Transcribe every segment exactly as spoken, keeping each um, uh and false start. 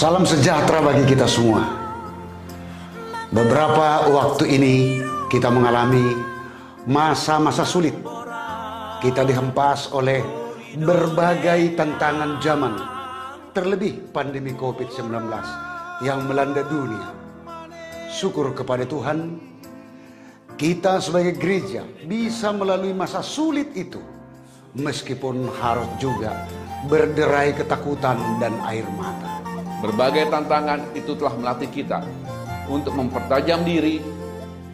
Salam sejahtera bagi kita semua. Beberapa waktu ini kita mengalami masa-masa sulit. Kita dihempas oleh berbagai tantangan zaman, terlebih pandemi covid sembilan belas yang melanda dunia. Syukur kepada Tuhan, kita sebagai gereja bisa melalui masa sulit itu, meskipun harus juga berderai ketakutan dan air mata. Berbagai tantangan itu telah melatih kita untuk mempertajam diri,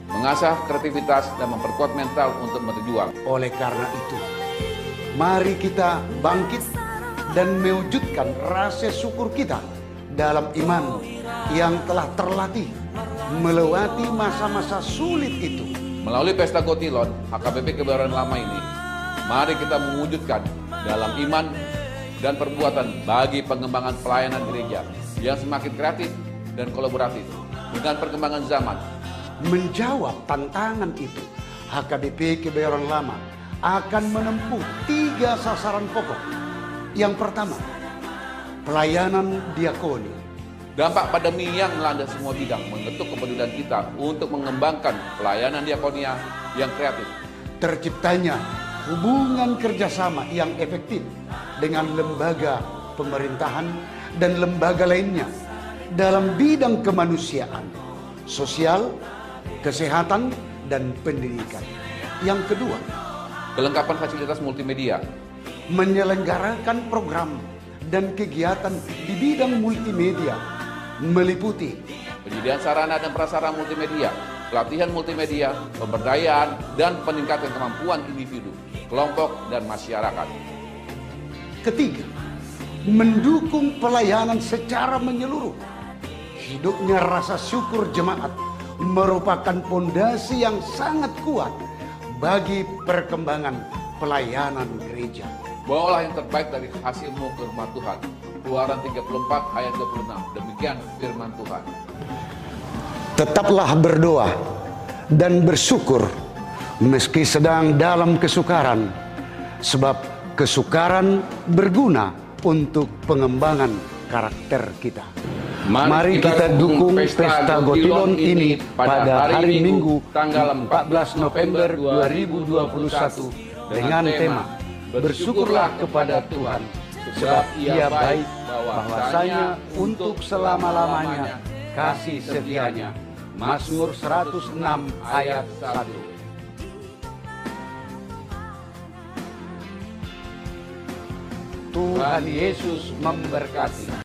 mengasah kreativitas, dan memperkuat mental untuk berjuang. Oleh karena itu, mari kita bangkit dan mewujudkan rasa syukur kita dalam iman yang telah terlatih melewati masa-masa sulit itu. Melalui Pesta Gotilon, H K B P Kebayoran Lama ini, mari kita mewujudkan dalam iman dan perbuatan bagi pengembangan pelayanan gereja yang semakin kreatif dan kolaboratif dengan perkembangan zaman. Menjawab tantangan itu, H K B P Kebayoran Lama akan menempuh tiga sasaran pokok. Yang pertama, pelayanan diakoni. Dampak pandemi yang melanda semua bidang mengetuk kepedulian kita untuk mengembangkan pelayanan diakonia yang kreatif. Terciptanya hubungan kerjasama yang efektif dengan lembaga pemerintahan dan lembaga lainnya dalam bidang kemanusiaan, sosial, kesehatan, dan pendidikan. Yang kedua, kelengkapan fasilitas multimedia. Menyelenggarakan program dan kegiatan di bidang multimedia, meliputi penyediaan sarana dan prasarana multimedia, pelatihan multimedia, pemberdayaan, dan peningkatan kemampuan individu, kelompok, dan masyarakat. Ketiga, mendukung pelayanan secara menyeluruh. Hidupnya rasa syukur jemaat merupakan pondasi yang sangat kuat bagi perkembangan pelayanan gereja. Bawalah yang terbaik dari hasilmu ke rumah Tuhan. Keluaran tiga puluh empat ayat dua puluh enam. Demikian firman Tuhan. Tetaplah berdoa dan bersyukur meski sedang dalam kesukaran, sebab kesukaran berguna untuk pengembangan karakter kita. Mari kita dukung Pesta Gotilon ini pada hari Minggu, tanggal empat belas November dua ribu dua puluh satu, dengan tema "Bersyukurlah kepada Tuhan, sebab Ia baik, bahwasanya untuk selama-lamanya kasih setia-Nya." Mazmur seratus enam ayat satu. Tuhan Yesus memberkati.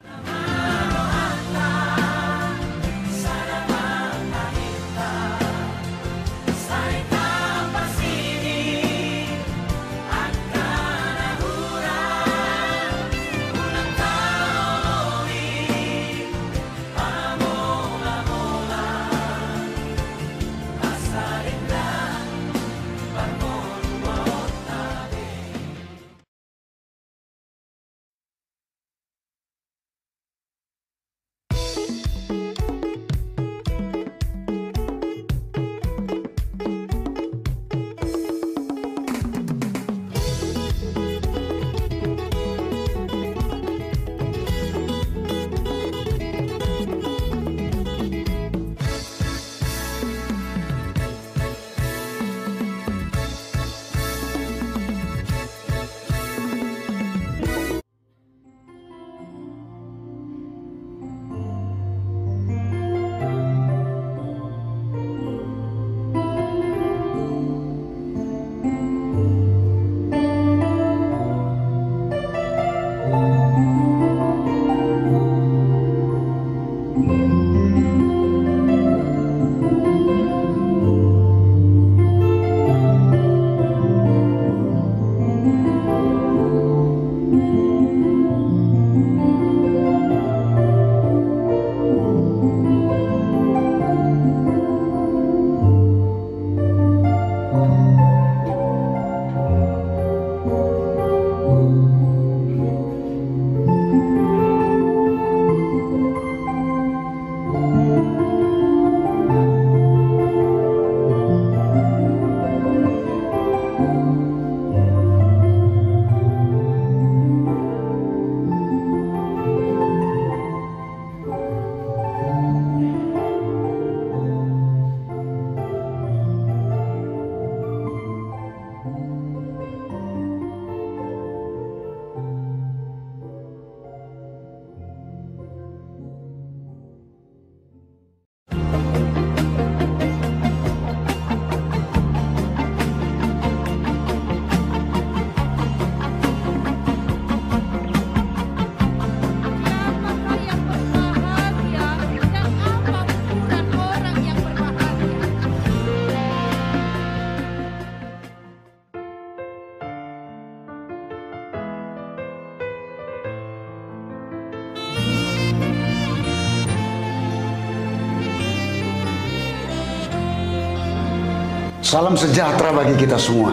Salam sejahtera bagi kita semua.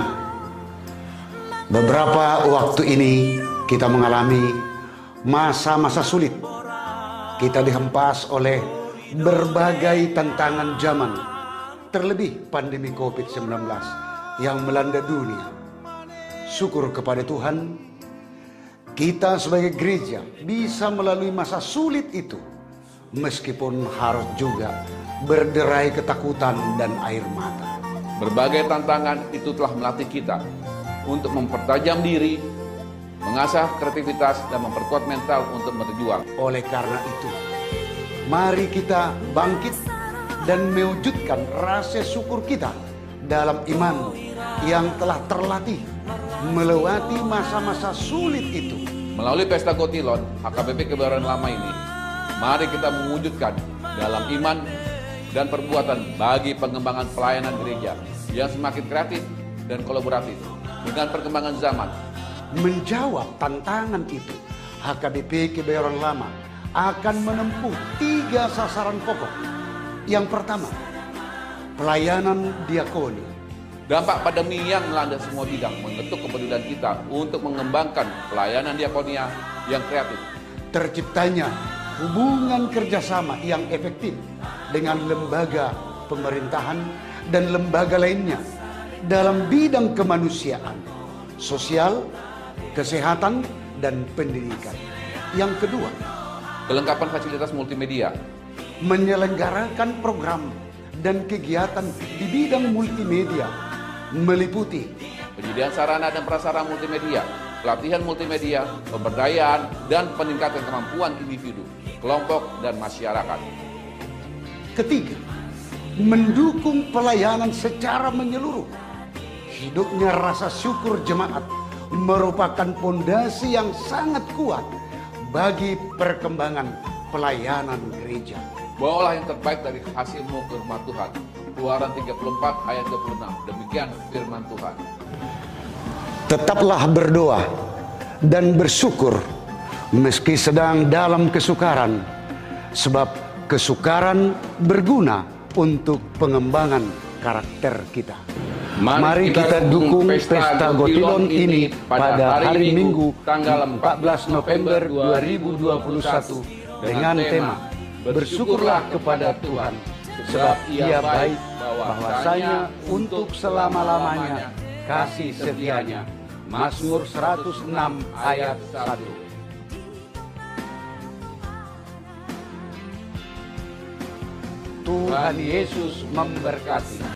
Beberapa waktu ini kita mengalami masa-masa sulit. Kita dihempas oleh berbagai tantangan zaman, terlebih pandemi covid sembilan belas yang melanda dunia. Syukur kepada Tuhan, kita sebagai gereja bisa melalui masa sulit itu, meskipun harus juga berderai ketakutan dan air mata. Berbagai tantangan itu telah melatih kita untuk mempertajam diri, mengasah kreativitas, dan memperkuat mental untuk berjuang. Oleh karena itu, mari kita bangkit dan mewujudkan rasa syukur kita dalam iman yang telah terlatih melewati masa-masa sulit itu. Melalui Pesta Gotilon, H K B P Kebayoran Lama ini, mari kita mewujudkan dalam iman dan perbuatan bagi pengembangan pelayanan gereja yang semakin kreatif dan kolaboratif dengan perkembangan zaman. Menjawab tantangan itu, H K B P Kebayoran Lama akan menempuh tiga sasaran pokok. Yang pertama, pelayanan diakoni. Dampak pandemi yang melanda semua bidang mengetuk kepedulian kita untuk mengembangkan pelayanan diakonia yang kreatif. Terciptanya hubungan kerjasama yang efektif dengan lembaga pemerintahan dan lembaga lainnya dalam bidang kemanusiaan, sosial, kesehatan, dan pendidikan. Yang kedua, kelengkapan fasilitas multimedia. Menyelenggarakan program dan kegiatan di bidang multimedia, meliputi penyediaan sarana dan prasarana multimedia, pelatihan multimedia, pemberdayaan, dan peningkatan kemampuan individu, kelompok, dan masyarakat. Ketiga, mendukung pelayanan secara menyeluruh. Hidupnya rasa syukur jemaat merupakan pondasi yang sangat kuat bagi perkembangan pelayanan gereja. Bawalah yang terbaik dari hasilmu ke rumah Tuhan. Keluaran tiga puluh empat ayat dua puluh enam. Demikian firman Tuhan. Tetaplah berdoa dan bersyukur meski sedang dalam kesukaran, sebab kesukaran berguna untuk pengembangan karakter kita. Mari kita dukung Pesta Gotilon ini pada hari Minggu, tanggal empat belas November dua ribu dua puluh satu, dengan tema Bersyukurlah kepada Tuhan, sebab Ia baik, bahwasanya untuk selama-lamanya kasih setia-Nya. Mazmur seratus enam ayat satu. Tuhan Yesus memberkati.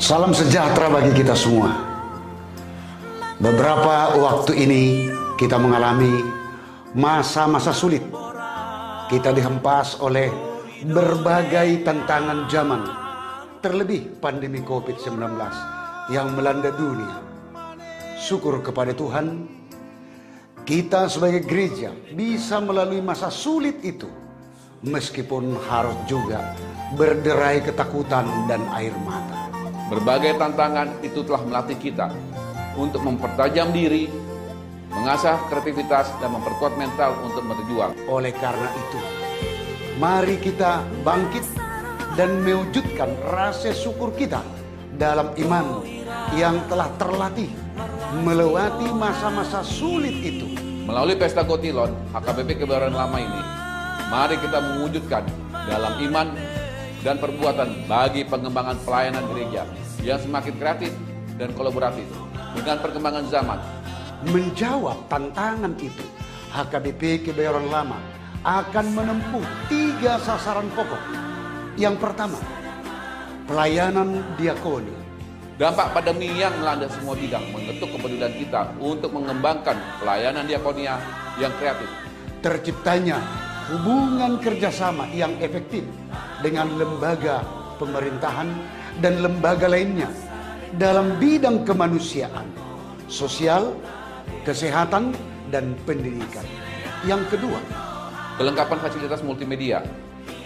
Salam sejahtera bagi kita semua. Beberapa waktu ini kita mengalami masa-masa sulit. Kita dihempas oleh berbagai tantangan zaman, terlebih pandemi covid sembilan belas yang melanda dunia. Syukur kepada Tuhan, kita sebagai gereja bisa melalui masa sulit itu, meskipun harus juga berderai ketakutan dan air mata. Berbagai tantangan itu telah melatih kita untuk mempertajam diri, mengasah kreativitas, dan memperkuat mental untuk berjuang. Oleh karena itu, mari kita bangkit dan mewujudkan rasa syukur kita dalam iman yang telah terlatih melewati masa-masa sulit itu. Melalui Pesta Gotilon, H K B P Kebayoran Lama ini, mari kita mewujudkan dalam iman dan perbuatan bagi pengembangan pelayanan gereja yang semakin kreatif dan kolaboratif dengan perkembangan zaman. Menjawab tantangan itu, H K B P Kebayoran Lama akan menempuh tiga sasaran pokok. Yang pertama, pelayanan diakoni. Dampak pandemi yang melanda semua bidang membentuk kepedulian kita untuk mengembangkan pelayanan diakonia yang kreatif. Terciptanya hubungan kerjasama yang efektif dengan lembaga pemerintahan dan lembaga lainnya dalam bidang kemanusiaan, sosial, kesehatan, dan pendidikan. Yang kedua, kelengkapan fasilitas multimedia.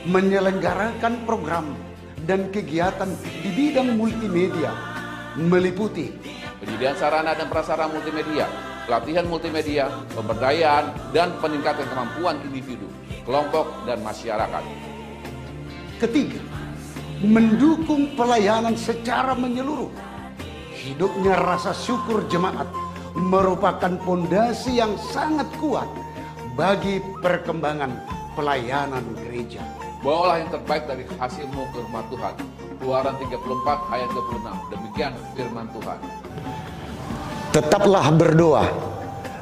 Menyelenggarakan program dan kegiatan di bidang multimedia, meliputi penyediaan sarana dan prasarana multimedia, pelatihan multimedia, pemberdayaan, dan peningkatan kemampuan individu, kelompok, dan masyarakat. Ketiga, mendukung pelayanan secara menyeluruh. Hidupnya rasa syukur jemaat merupakan pondasi yang sangat kuat bagi perkembangan pelayanan gereja. Bawalah yang terbaik dari hasilmu ke rumah Tuhan. Keluaran tiga puluh empat ayat dua puluh enam. Demikian firman Tuhan. Tetaplah berdoa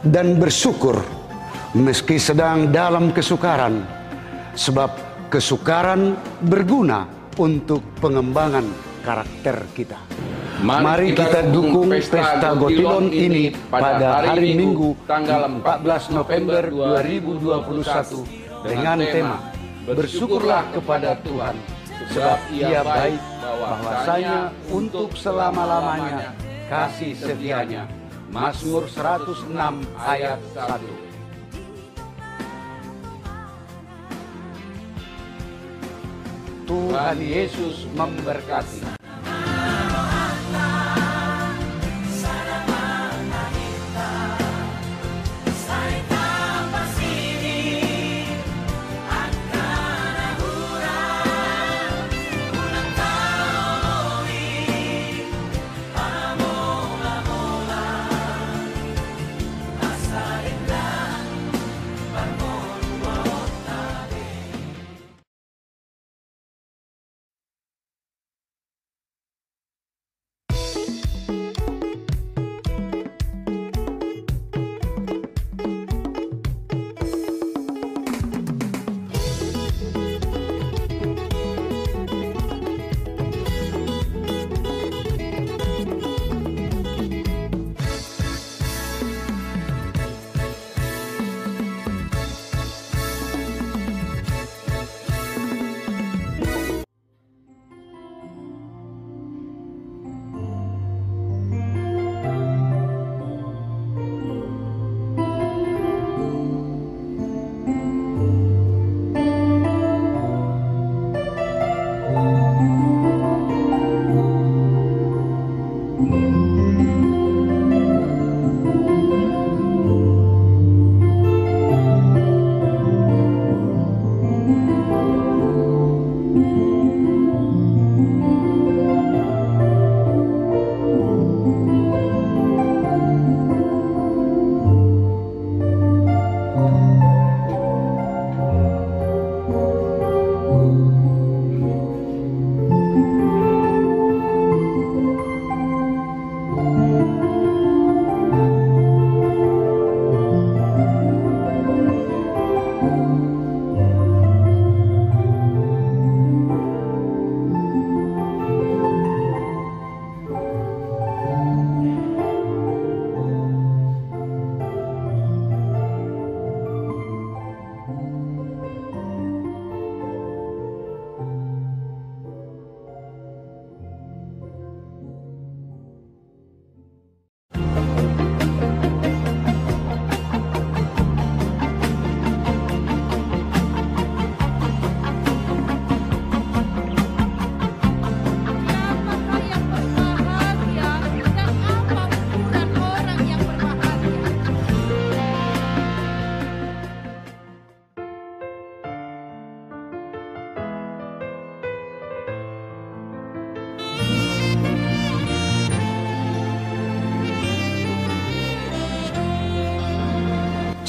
dan bersyukur meski sedang dalam kesukaran, sebab kesukaran berguna untuk pengembangan karakter kita. Mari kita dukung Pesta Gotilon ini pada hari Minggu, tanggal empat belas November dua ribu dua puluh satu, dengan tema Bersyukurlah kepada Tuhan, sebab Ia baik, bahwasanya untuk selama-lamanya kasih setia-Nya. Mazmur seratus enam ayat satu. Tuhan Yesus memberkati.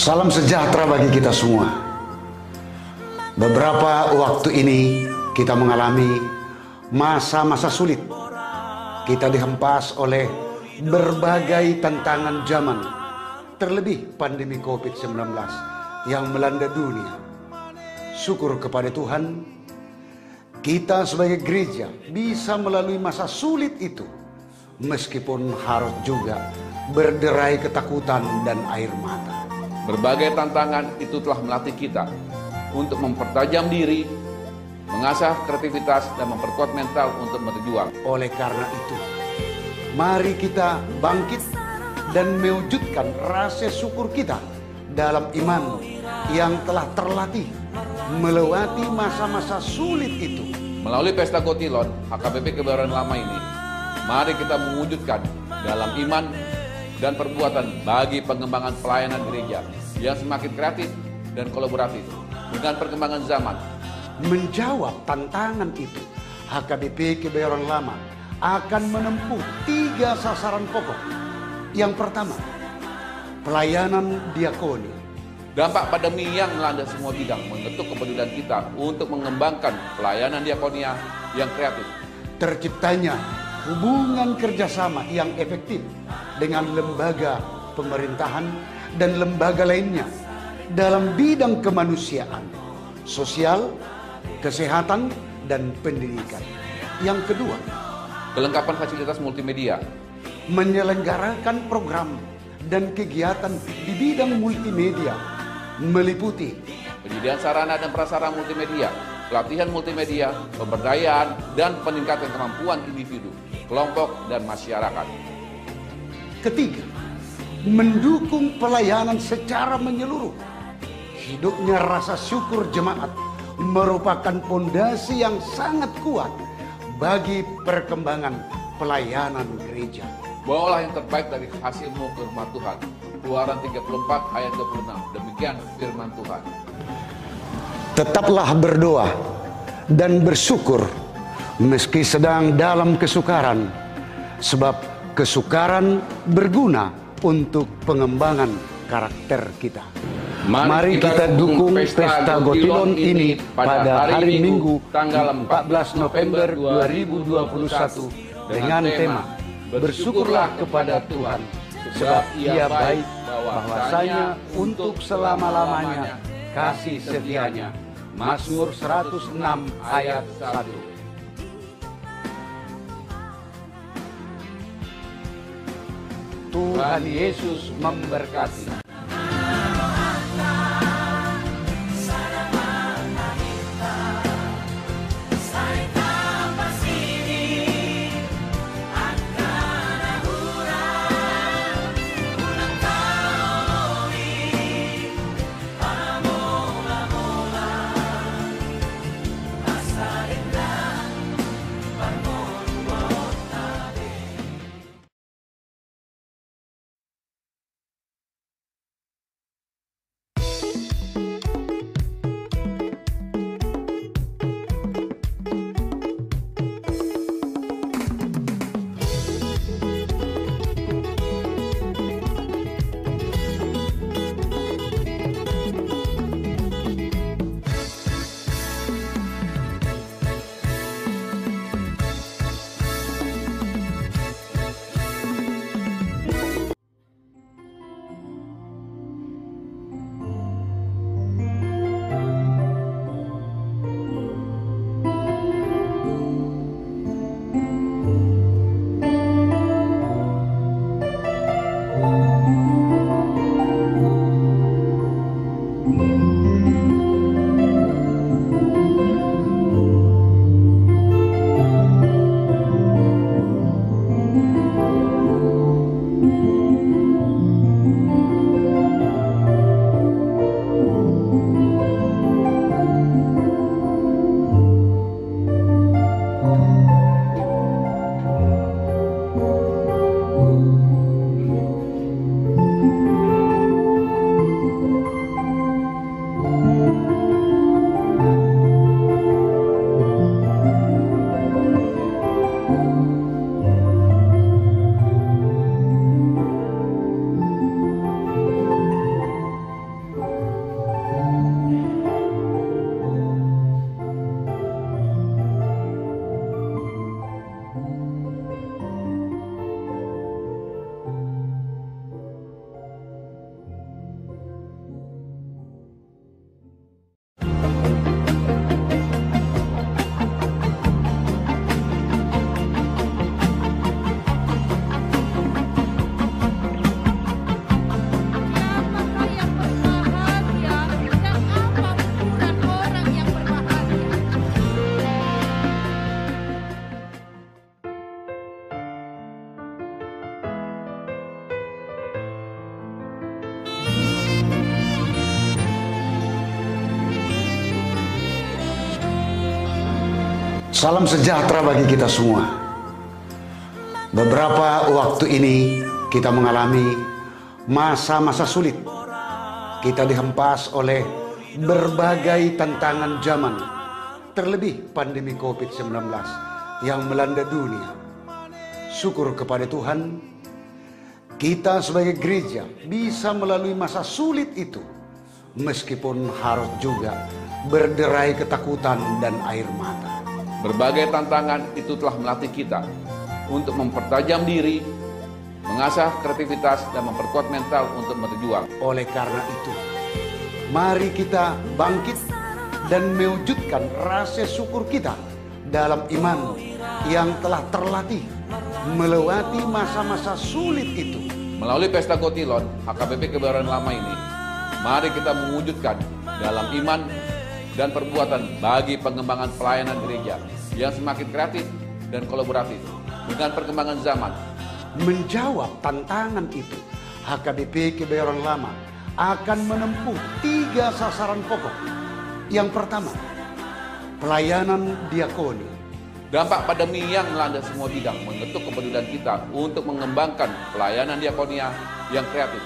Salam sejahtera bagi kita semua. Beberapa waktu ini kita mengalami masa-masa sulit. Kita dihempas oleh berbagai tantangan zaman, terlebih pandemi covid sembilan belas yang melanda dunia. Syukur kepada Tuhan, kita sebagai gereja bisa melalui masa sulit itu, meskipun harus juga berderai ketakutan dan air mata. Berbagai tantangan itu telah melatih kita untuk mempertajam diri, mengasah kreativitas, dan memperkuat mental untuk berjuang. Oleh karena itu, mari kita bangkit dan mewujudkan rasa syukur kita dalam iman yang telah terlatih melewati masa-masa sulit itu. Melalui Pesta Gotilon, H K B P Kebayoran Lama ini, mari kita mewujudkan dalam iman dan perbuatan bagi pengembangan pelayanan gereja yang semakin kreatif dan kolaboratif dengan perkembangan zaman. Menjawab tantangan itu, H K B P Kebayoran Lama akan menempuh tiga sasaran pokok. Yang pertama, pelayanan diakoni. Dampak pandemi yang melanda semua bidang mengetuk kepedulian kita untuk mengembangkan pelayanan diakonia yang kreatif. Terciptanya hubungan kerjasama yang efektif dengan lembaga pemerintahan dan lembaga lainnya dalam bidang kemanusiaan, sosial, kesehatan, dan pendidikan. Yang kedua, kelengkapan fasilitas multimedia. Menyelenggarakan program dan kegiatan di bidang multimedia, meliputi penyediaan sarana dan prasarana multimedia, pelatihan multimedia, pemberdayaan, dan peningkatan kemampuan individu, kelompok, dan masyarakat. Ketiga, mendukung pelayanan secara menyeluruh. Hidupnya rasa syukur jemaat merupakan pondasi yang sangat kuat bagi perkembangan pelayanan gereja. Bawalah yang terbaik dari hasilmu ke rumah Tuhan. Keluaran tiga puluh empat ayat dua puluh enam. Demikian firman Tuhan. Tetaplah berdoa dan bersyukur meski sedang dalam kesukaran, sebab kesukaran berguna untuk pengembangan karakter kita. Mari kita dukung Pesta Gotilon ini pada hari Minggu, tanggal empat belas November dua ribu dua puluh satu, dengan tema "Bersyukurlah kepada Tuhan, sebab Ia baik, bahwasanya untuk selama-lamanya kasih setia-Nya." Mazmur seratus enam ayat satu. Tuhan Yesus memberkati. Salam sejahtera bagi kita semua. Beberapa waktu ini kita mengalami masa-masa sulit. Kita dihempas oleh berbagai tantangan zaman, terlebih pandemi covid sembilan belas yang melanda dunia. Syukur kepada Tuhan, kita sebagai gereja bisa melalui masa sulit itu, meskipun harus juga berderai ketakutan dan air mata. Berbagai tantangan itu telah melatih kita untuk mempertajam diri, mengasah kreativitas, dan memperkuat mental untuk berjuang. Oleh karena itu, mari kita bangkit dan mewujudkan rasa syukur kita dalam iman yang telah terlatih melewati masa-masa sulit itu. Melalui Pesta Gotilon, H K B P Kebayoran Lama ini, mari kita mewujudkan dalam iman dan perbuatan bagi pengembangan pelayanan gereja yang semakin kreatif dan kolaboratif dengan perkembangan zaman. Menjawab tantangan itu, H K B P Kebayoran Lama akan menempuh tiga sasaran pokok. Yang pertama, pelayanan diakoni. Dampak pandemi yang melanda semua bidang membentuk kepedulian kita untuk mengembangkan pelayanan diakonia yang kreatif.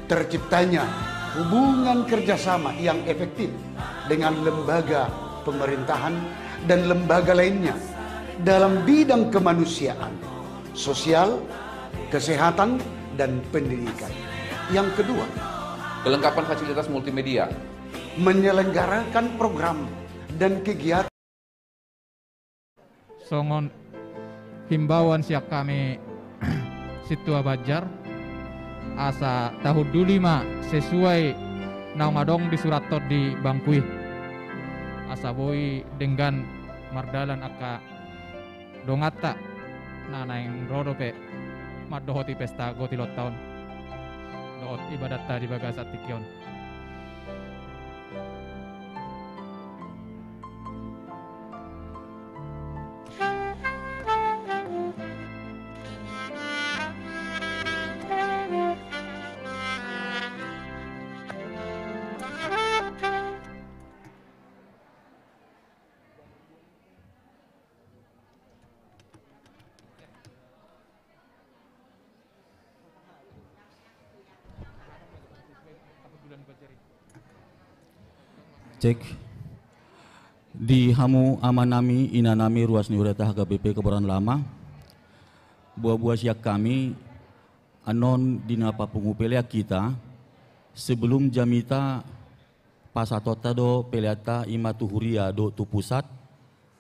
Terciptanya hubungan kerjasama yang efektif dengan lembaga pemerintahan dan lembaga lainnya dalam bidang kemanusiaan, sosial, kesehatan, dan pendidikan. Yang kedua, kelengkapan fasilitas multimedia. Menyelenggarakan program dan kegiatan. Songon himbauan sian hami sintua Banjar, asa tahunduli ma sesuai naung adong disurathon di bangku i, asa boi denggan mardalan angka donganta na naeng ro dope mandohoti Pesta Gotilonta on dohot ibadatta di bagasan tingki on. Cek. Di hamu amanami, inanami, ruas ni huriata H K B P Kebayoran Lama, boa-boa sian hami, annon di na papungu pelean hita, sebelum jamita pasahatonta do peleanta i ma tu huria dohot tu pusat,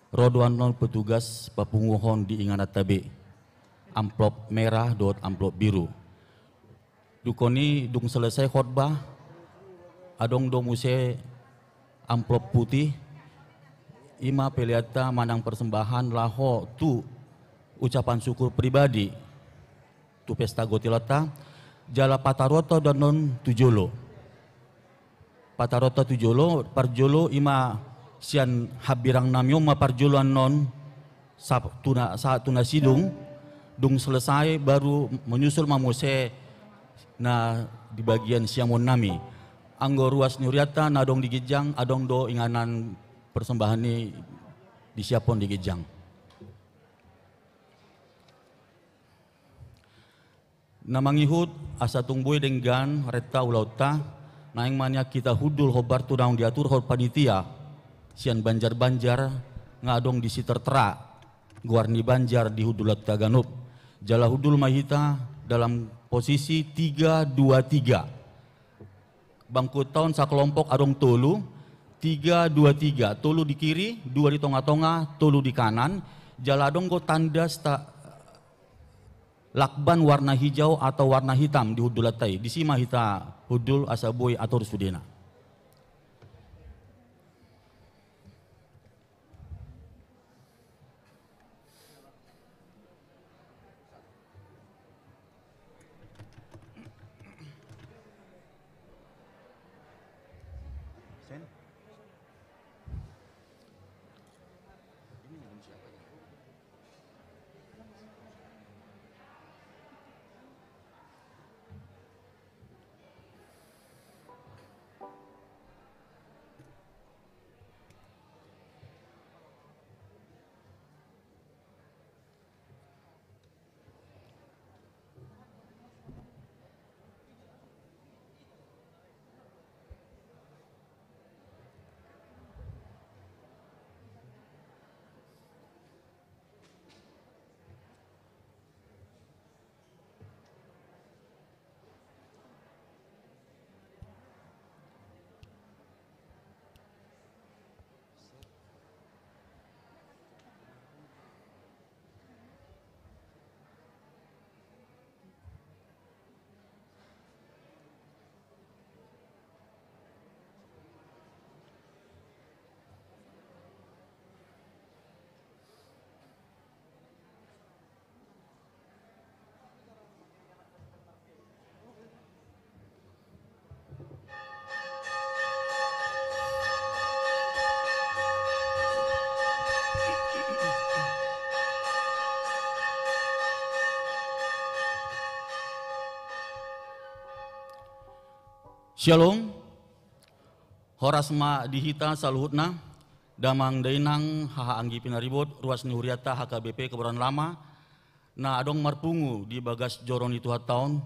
ro do annon petugas papunguhon di ingananta be, amplop merah dohot amplop biru. Dungkon i dung selesai khotbah, adong do muse amplop putih, i ma peleanta manang persembahan laho tu ucapan syukur pribadi tu Pesta Gotilonta, jala pataruonta do annon tu jolo. Pataruonta tu jolo, parjolo i ma sian hambirangnami on ma parjolo annon, sa-, tu na, sahat tu na sidung, dung selesai baru menyusul ma muse na di bagian siamunnami. Anggo ruas ni hurianta na adong di ginjang, adong do inganan persembahan i disiaphon di ginjang. Na mangihut, asa tung boi denggan renta ulaonta, naeng ma nian hita hundul hombar tu naung diaturhon panitia sian banjar-banjar nga adong disi tertera goar ni banjar di hundulanta ganup. Jala hundul ma hita dalam posisi tiga dua tiga. Bangkuonta on sakelompok adong tolu, tiga dua tiga, tolu di kiri, dua di tonga-tonga, tolu di kanan. Jala adong do tanda sta-, lakban warna hijau atau warna hitam di hundulanta i. Disi ma hita hundul asa boi atur sudena. Syalom. Horas ma di hita saluhutna, damang dainang, haha anggi pinaribot, ruas ni hurianta H K B P Kebayoran Lama, na adong marpungu di bagas joro ni Tuhanta on,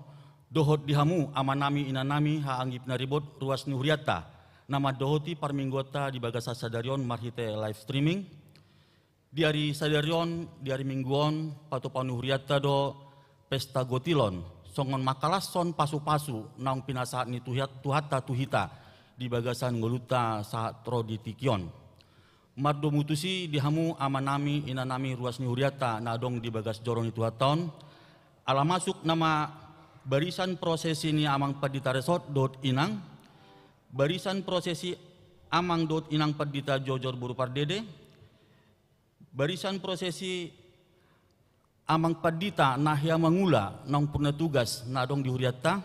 dohot di hamu amanami inanami, haha anggi pinaribot, ruas ni hurianta, na mandohoti parmingguanta di bagasan sadari on marhite live streaming. Di ari sadari on, di ari Minggu on, patupaon ni hurianta do pesta gotilon, songon mangkalashon pasupasu naung pinasahat ni Tuhat-, Tuhanta tu hita di bagasan ngolunta sahat ro di tingki on. Mardomu tusi di hamu amanami inanami ruas ni hurianta na adong di bagas joro ni Tuhanta on, ala masuk nama barisan prosesi ni amang pandita resort dohot inang, barisan prosesi amang dohot inang pandita jojor boru pardede, barisan prosesi amang pandita na hea mangula naung purna tugas na adong di hurianta,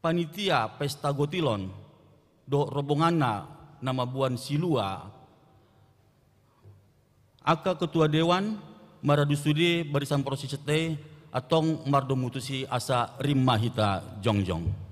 panitia pesta gotilon dohot rombonganna na mamboan silua, angka ketua dewan, maradu sude barisan prosesi te, antong mardomu tusi asa rim ma hita jongjong.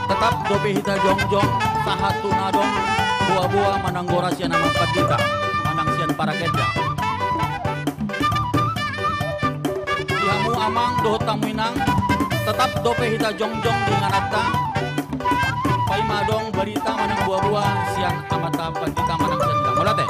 Tetap dope hita jongjong, sahat tu na adong boaboa manang goras sian amang pandita manang sian para genda. Di hamu amang dohot hamu inang, tetap dope hita jongjong di ingananta. Paima adong barita manang boaboa sian amanta pandita manang sian inang. Mauliate.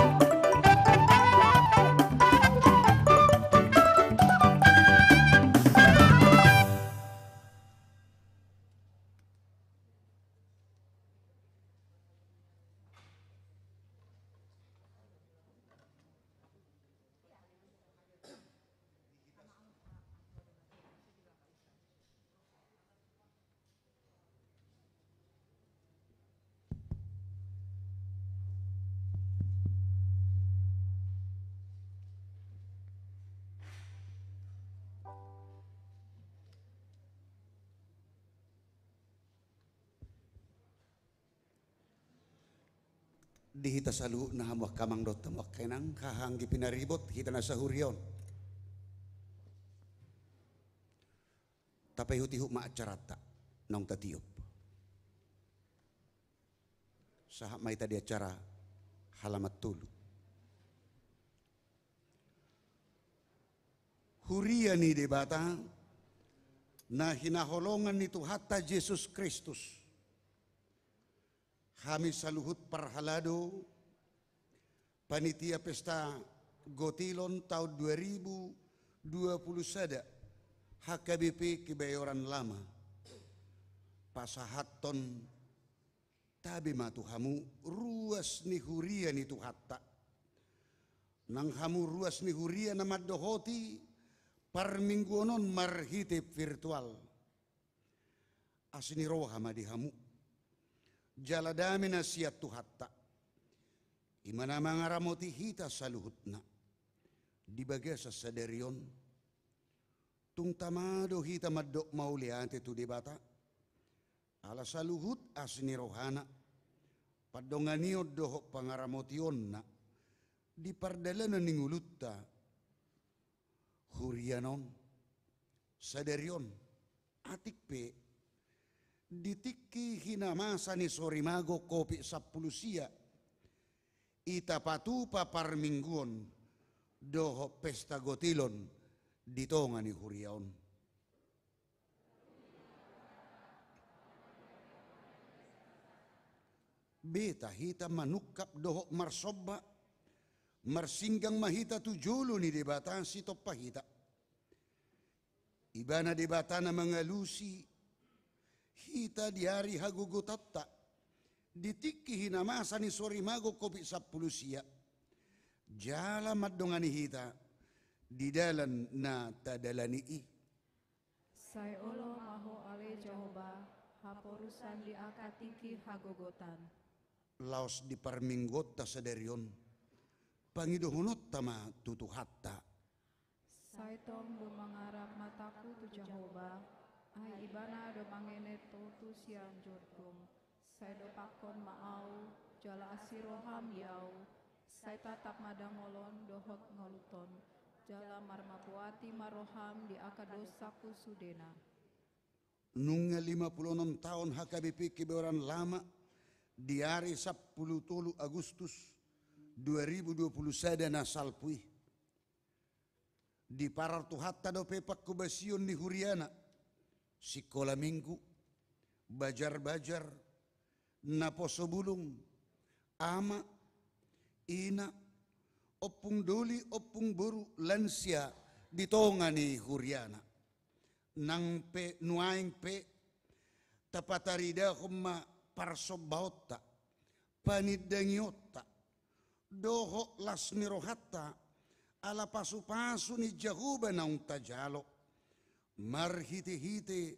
Di hita saluhutna, hamu angka amang dohot hamu angka inang, haha anggi pinaribot, hita na sahuria on. Tapaihut-ihut ma acaranta naung tatiop. Sahat ma hita di acara halaman tolu. Huria ni Debata na hinaholongan ni Tuhanta Jesus Kristus. Hami saluhut parhalado, panitia pesta gotilon taon dua ribu dua puluh sada, H K B P Kebayoran Lama, pasahathon tabe ma tu hamu ruas ni huria ni Tuhanta. Nang hamu ruas ni huria na mandohoti parmingguon on marhite virtual. Asi ni roha ma di hamu. Jala dame na sian Tuhanta, i ma na mangaramoti hita saluhutna di bagasan sadari on. Tung tama do hita mandok mauliate tu Debata, ala saluhut asi ni rohana, pandonganion dohot pangaramotionna di pardalanan ni ngolunta, huriana on, sadari on, atik pe, di tingki hinamasa ni sorimago Covid sampulu sia, i tapatupa parmingguon dohot pesta gotilon di tonga ni huria on. Beta hita manungkap dohot marsomba, marsinggang ma hita tu jolo ni Debata sitompa hita. Ibana Debata na mangalusi hita di ari hagogotanta, di tingki hinamasa ni sorimago Covid sampulu sia, jala mandongani hita di dalan na tadalani i. Sai olo ma Ho ale Jahowa, haporusan di angka tingki hagogotan. Laos di parmingguonta sadari on, pangidohononta ma tu Tuhanta. Sai tong do mangarap matangku tu Jahowa, ai Ibana do mangenet totu sian jorjong. Sai dopakkon ma ahu, jala asi roham di ahu, sai tatap ma dangolon dohot ngolunton, jala marmabuati ma roham di angka dosangku sudena. Nunga lima pulu onom taon H K B P Kebayoran Lama di ari sampulu tolu Agustus dua ribu dua pulu sada na salpu i. Diparar Tuhanta dope pangkobasion ni huriana, sikola minggu, bajar-bajar, naposo bulung, ama, ina, ompung doli, ompung boru, lansia di tonga ni huriana. Nang pe nuaeng pe tapataridahon ma parsombaonta, panindangionta, dohot las ni rohanta, ala pasupasu ni Jahowa naung tajalo, marhitehite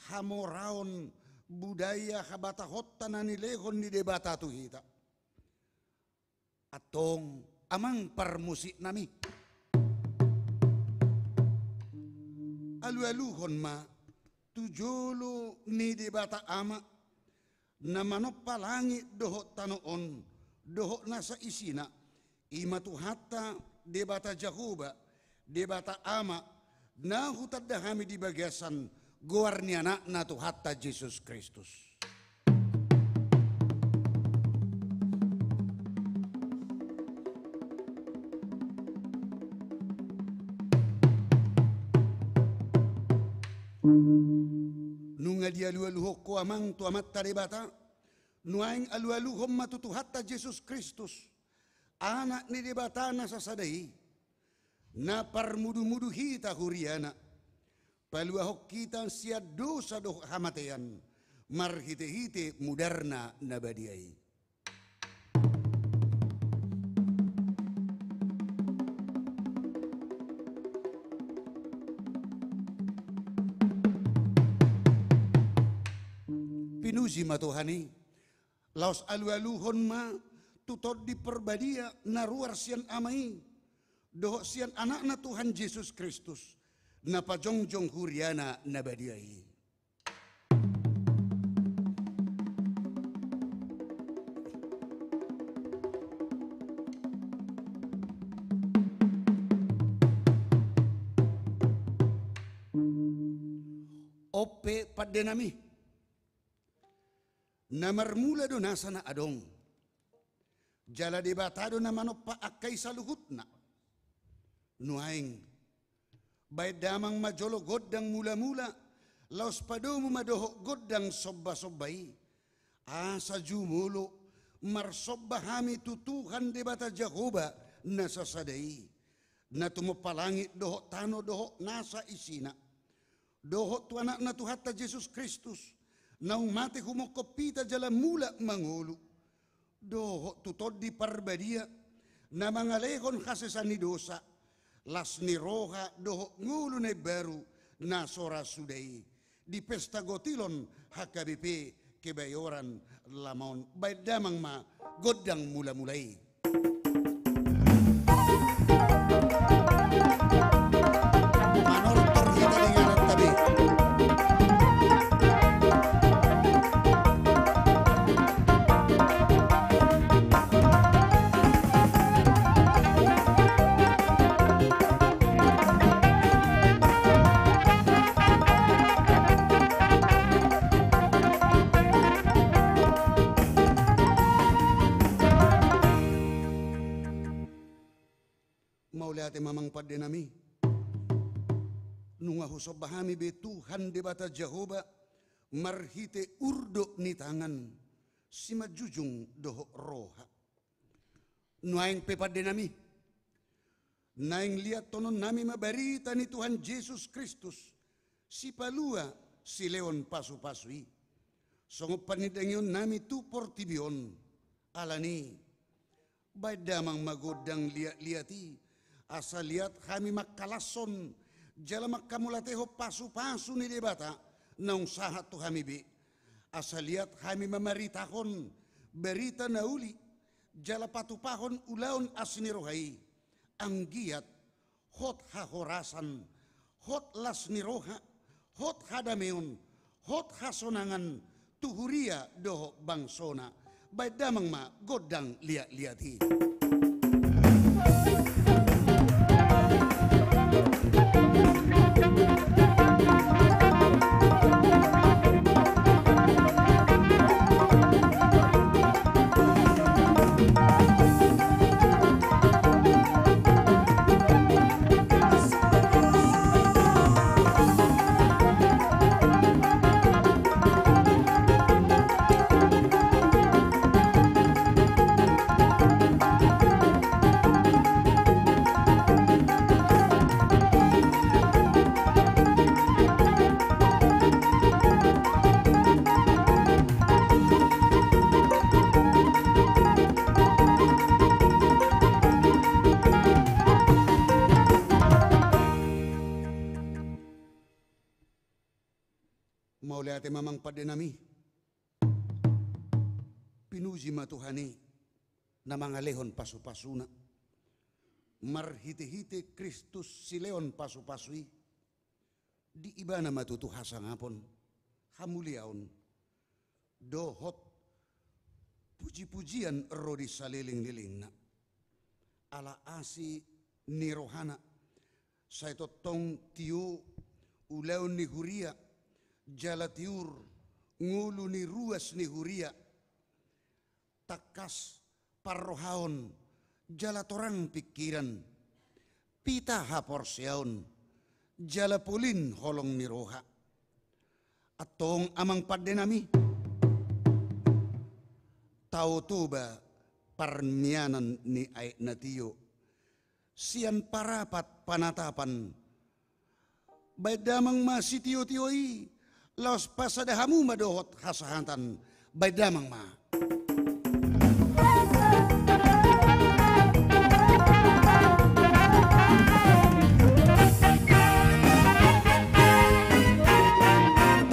hamoraon budaya habatahonta na nilehon ni Debata tu hita. Antong amang parmusiknami, alualuhon ma tu jolo ni Debata Ama, na manompa langit dohot tano on, dohot nasa isina, i ma Tuhanta Debata Jahowa, Debata Ama, na hutanda hami di bagasan goar ni Anakna Tuhanta Jesus Kristus. Nunga dialualuhon ho amang tu Amanta Debata, nuaeng alualuhon ma tu Tuhanta Jesus Kristus, Anak ni Debata na sasada i, na parmudumudu hita huriana, paluahon hita sian dosa dohot hamatean, marhitehite mudarna na badia i. Pinuji ma Tuhan i. Laos alualuhon ma tu Tondi Parbadia na ruar sian Ama i, dohot sian Anakna Tuhan Jesus Kristus, na pajongjong huriana na badia i. On pe pandenami, na marmula do nasa na adong. Jala Debata do na manompa angka i saluhutna. Nuaeng, baen damang ma jolo gondang mulamula, laos padomu ma dohot gondang sombasomba i. Asa jumolo marsomba hami tu Tuhan Debata Jahowa na sasada i, na tumompa langit dohot tano dohot nasa isina, dohot tu Anakna Tuhanta Jesus Kristus, naung mate humongkop hita jala mulak mangolu, dohot tu Tondi Parbadia, na mangalehon hasesaan ni dosa, las ni roha dohot ngolu na imbaru na so ra suda i, di pesta gotilon H K B P Kebayoran Lama on. Baen damang ma gondang mulamula i. Manortor hita di ingananta be. Mauliate ma amang pandenami. Nunga husomba hami be Tuhan Debata Jahowa marhite urdot ni tangan simanjujung dohot roha. Nuaeng pe pandenami, naeng liathononnami ma barita ni Tuhan Jesus Kristus, sipalua silehon pasupasu i, songon panindangionnami tu portibi on. Alani, baen damang ma gondang liatliat i, asa liat hami mangkalashon jala mangkamulatehon pasupasu ni Debata naung sahat tu hami be. Asa liat hami mamaritahon barita na uli jala patupahon ulaon asi ni roha i. Anggiat hot hahorasan, hot las ni roha, hot hadameon, hot hasonangan tu huria dohot bangsona. Baen damang ma gondang liatliat i. Mauliate ma amang pandenami. Pinuji ma Tuhan i na mangalehon pasupasuna. Marhitehite Kristus silehon pasupasu i, di Ibana ma tutu hasangapon, hamuliaon dohot pujipujian ro di salelenglelengna. Ala asi ni rohana, sai tongtong tio ulaon ni huria, jala tiur ngolu ni ruas ni huria, tangkas parrohaon jala torang pingkiran, pita haporseaon jala polin holong ni roha. Antong amang pandenami, Tao Toba parmianan ni aek na tio, sian Parapat Panatapan. Baen damang ma sitiotio i, laos pasada hamu ma dohot hasahatan. Baen damang ma.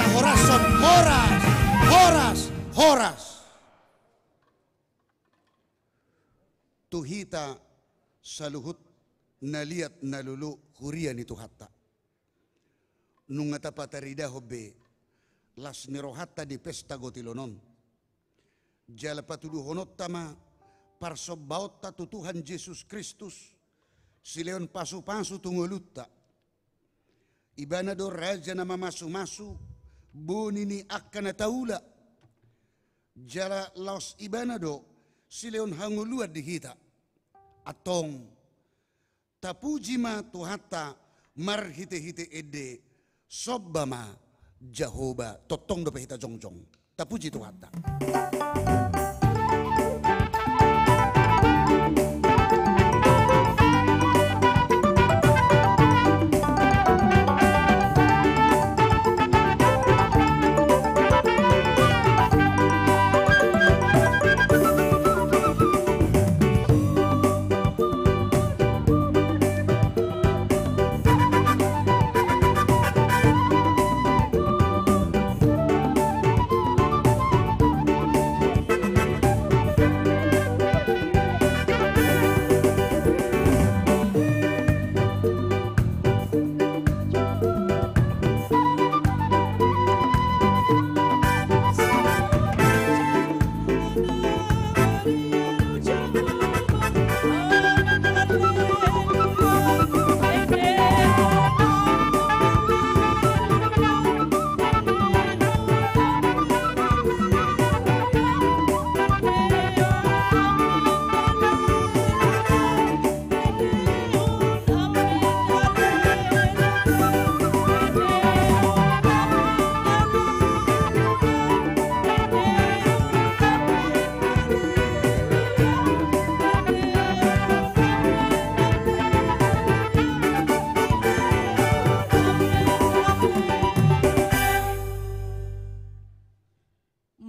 Tahorashon, horas, horas, horas. Tu hita saluhut na liat na lolo huria ni Tuhanta. Nunga tapataridahon be las ni rohanta di pesta gotilon on. Jala patuduhononta ma parsombaonta tu Tuhan Jesus Kristus, silehon pasupasu tu ngolunta. Ibana do raja na mamasumasu, boni ni angka na taula, jala laos ibana do silehon hangoluan di hita. Antong, tapuji ma Tuhanta marhitehite ende, somba ma Jahowa, tongtong dope hita jongjong. Tapuji Tuhanta.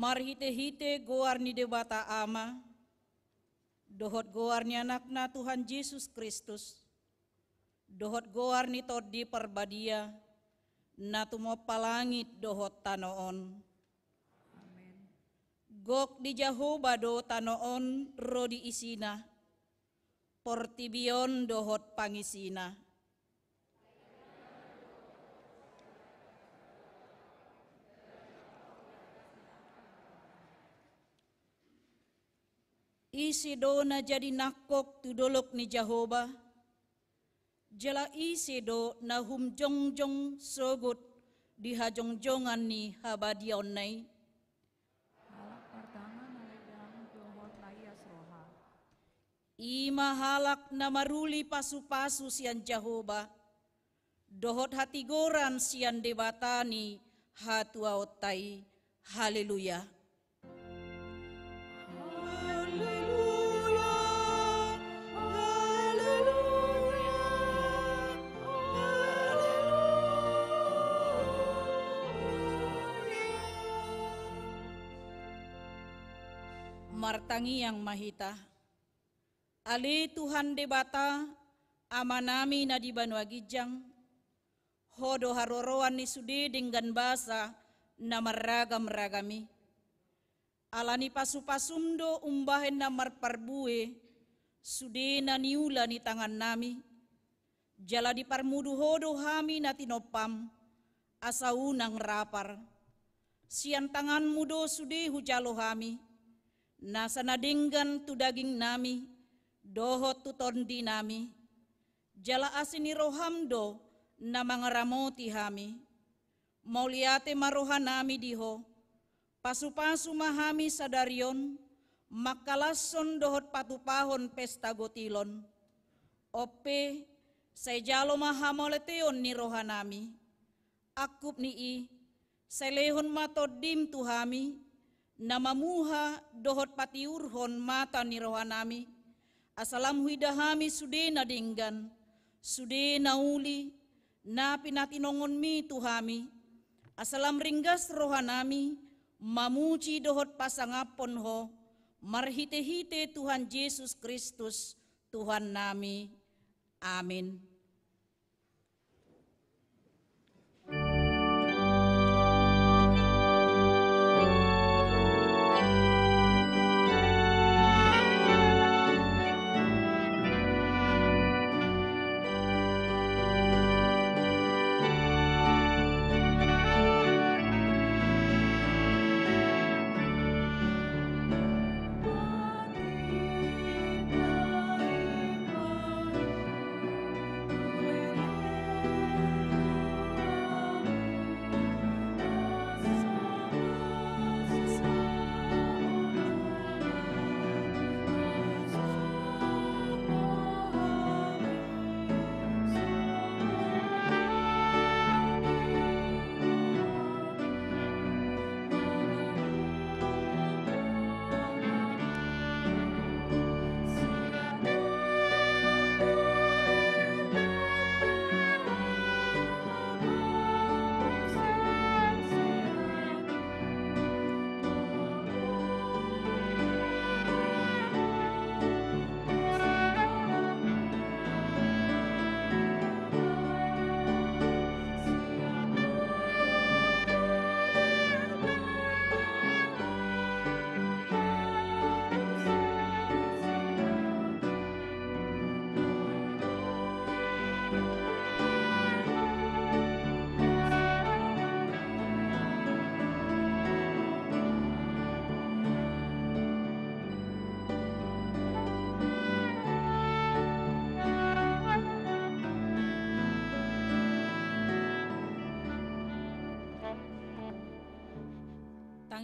Marhitehite goar ni Debata Ama, dohot goar ni Anakna Tuhan Jesus Kristus, dohot goar ni Tondi Parbadia, na tumompa langit dohot tano on. Amen. Gok ni Jahowa do tano on ro di isina, portibi on dohot pangisina. Ise do na jadi nangkok tu dolok ni Jahowa? Jala ise do na umjongjong sogot di hajongjongan ni habadiaonna i? Halak martangan na legan dohot na ias roha. I ma halak na maruli pasupasu sian Jahowa, dohot hatigoran sian Debata ni hatuaonta i. Haleluya. Haleluya, haleluya, haleluya. Martangiang ma hita. Ale Tuhan Debata, Amanami na di banua ginjang, Ho do haroroan ni sude denggan basa na marragam-ragam i. Ala ni pasu-pasum do umbahen na marparbue sude na niula ni tangannami. Jala diparmudu Ho do hami na tinompam, asa unang rapar. Sian tanganmu do sude hujalo hami, nasa na denggan tu dagingnami dohot tu tondinami. Jala asi ni roham do na mangaramoti hami. Mauliate ma rohanami di Ho. Pasu-pasu ma hami sadari on, mangkalashon dohot patupahon pesta gotilon. On pe, sai jalo ma hamauliateon ni rohanami. Angkup ni i, sai lehon ma tondim tu hami, na mamuha dohot patiurhon mata ni rohanami, asa lam huida hami sude na denggan, sude na uli, na pinatinongonmi tu hami, asa lam ringgas rohanami, mamuji dohot pasangaphon Ho, marhite-hite Tuhan Jesus Kristus, Tuhannami. Amin.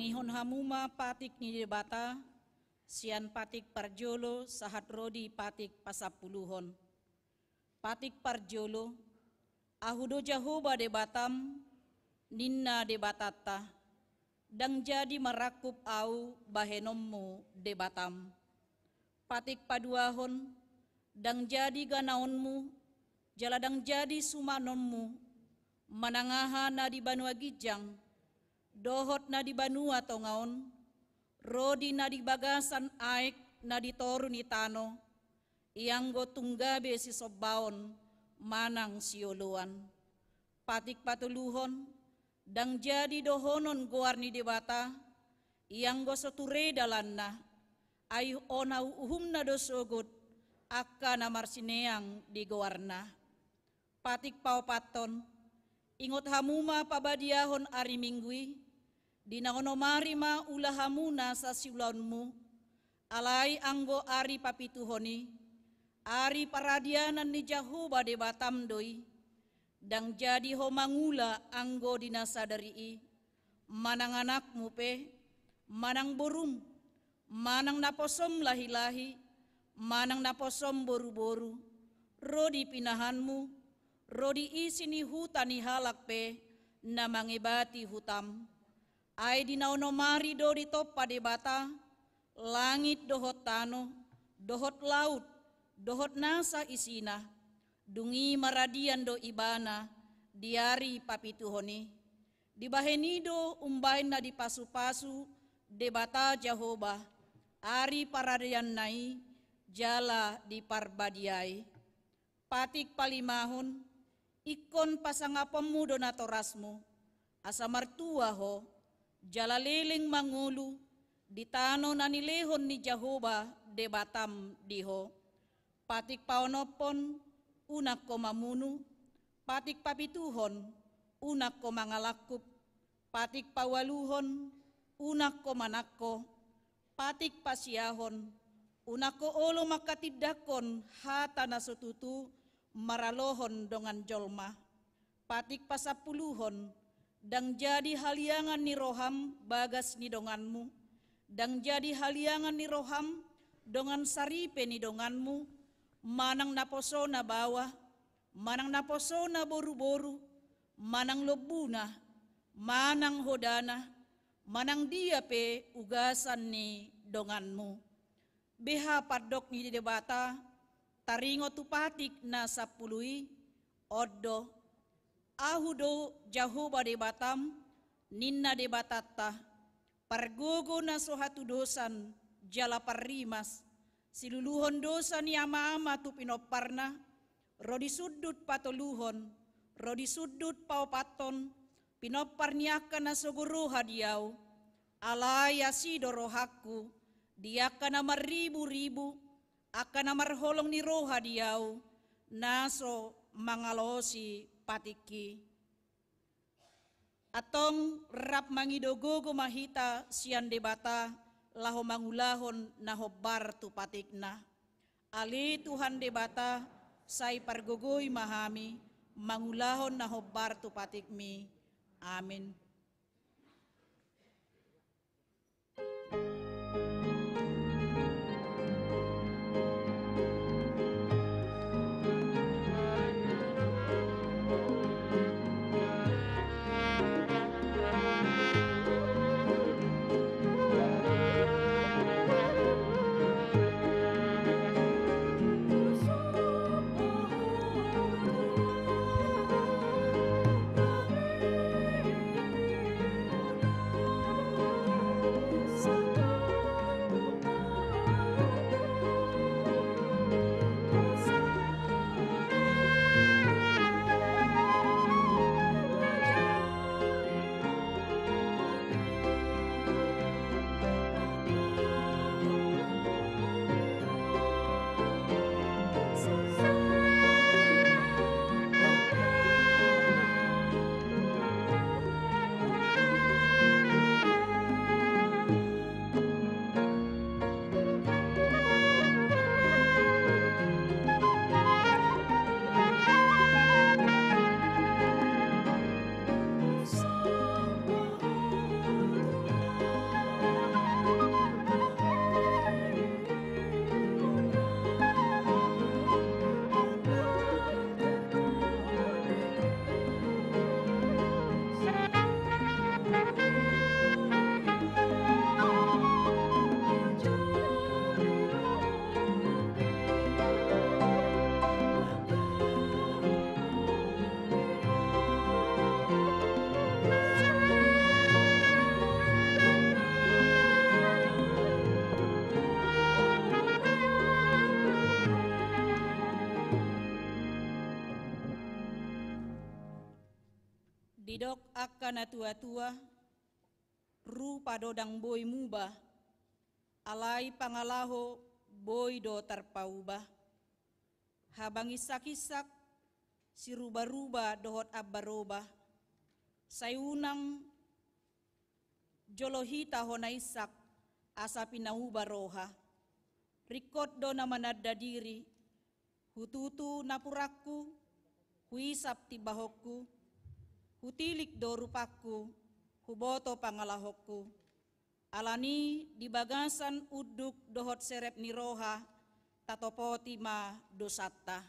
Tangihon hamu ma patik ni Debata, sian patik parjolo sahat ro di patik pasampuluhon. Patik parjolo, Ahu do Jahowa Debatam, ninna Debatanta, ndang jadi marangkup Ahu bahenonmu Debatam. Patik paduahon, ndang jadi ganaonmu, jala ndang jadi sumanonmu, manang aha na di banua ginjang, dohot na di banua tonga on, ro di na di bagasan aek na di toru ni tano, ianggo tung gabe sisombaon manang sioloan. Patik patoluhon, ndang jadi dohonon goar ni Debata, ianggo so ture dalanna, ai hona uhumna do sogot angka na marsineang di goarna. Patik paopathon, ingot hamu ma pabadiahon ari Minggu i, di na onom ari ma ula hamu nasa siulaonmu, alai anggo ari papituhon i, ari paradianan ni Jahowa Debatam do i, ndang jadi ho mangula anggo di na sadari i, manang anakmu pe, manang borum, manang naposom lahilahi, manang naposom boruboru, ro di pinahanmu, ro di isi ni huta ni halak pe na mangebati hutam. Ai di na onom ari do ditompa Debata langit dohot tano, dohot laut, dohot nasa isina, dung i maradian do Ibana di ari papituhon i. Dibahen i do umbahen na dipasupasu Debata Jahowa ari paradianna i jala diparbadiai. Patik palimahon, ingkon pasangaponmu do natorasmu, asa martua ho, jala leleng mangolu di tano na nilehon ni Jahowa Debatam di ho. Patik paonomhon, unang ho mamunu. Patik papituhon, unang ho mangalangkup. Patik paualuhon, unang ho manangko. Patik pasiahon, unang ho olo mangkatindangkon hata na so tutu maralohon dongan jolma. Patik pasampuluhon, ndang jadi haliangan ni roham bagas ni donganmu, ndang jadi haliangan ni roham dongan saripe ni donganmu, manang naposona baoa, manang naposona boruboru, manang lombuna, manang hodana, manang dia pe ugasan ni donganmu. Beha pandok ni Debata taringot tu patik na sampulu i, on do: Ahu do Jahowa Debatam, ninna Debatanta, pargogo na so hatudosan jala parrimas, siluluhon dosa ni amaama tu pinomparna, ro di sundut patoluhon, ro di sundut paopathon, pinompar ni angka na sogo roha di Ahu. Alai asi do rohangku di angka na marriburibu, angka na marholong ni roha di Ahu, na so mangalosi patikki. Antong rap mangido gogo ma hita sian Debata laho mangulahon na hombar tu patikna. Ale Tuhan Debata, sai pargogoi ma hami mangulahon na hombar tu patikmi. Amin. Didok angka na tuatua, rupa do ndang boi muba, alai pangalaho boi do tarpauba. Habang insak-insak, siruba-ruba dohot ambaroba, sai unang jolo hita hona insak, asa pinauba roha. Ringkot do na mananda diri, hututu napuranku, huisap timbahonku, hutilik do rupangku, huboto pangalahonku. Alani di bagasan unduk dohot serep ni roha, tatopoti ma dosanta.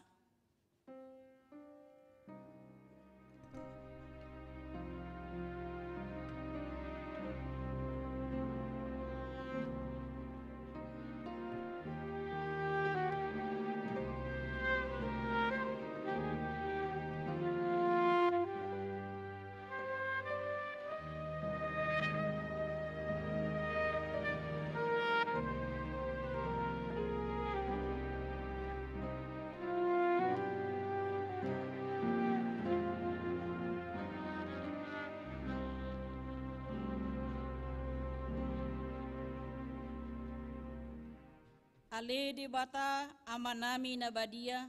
Ale Debata, Amanami na badia,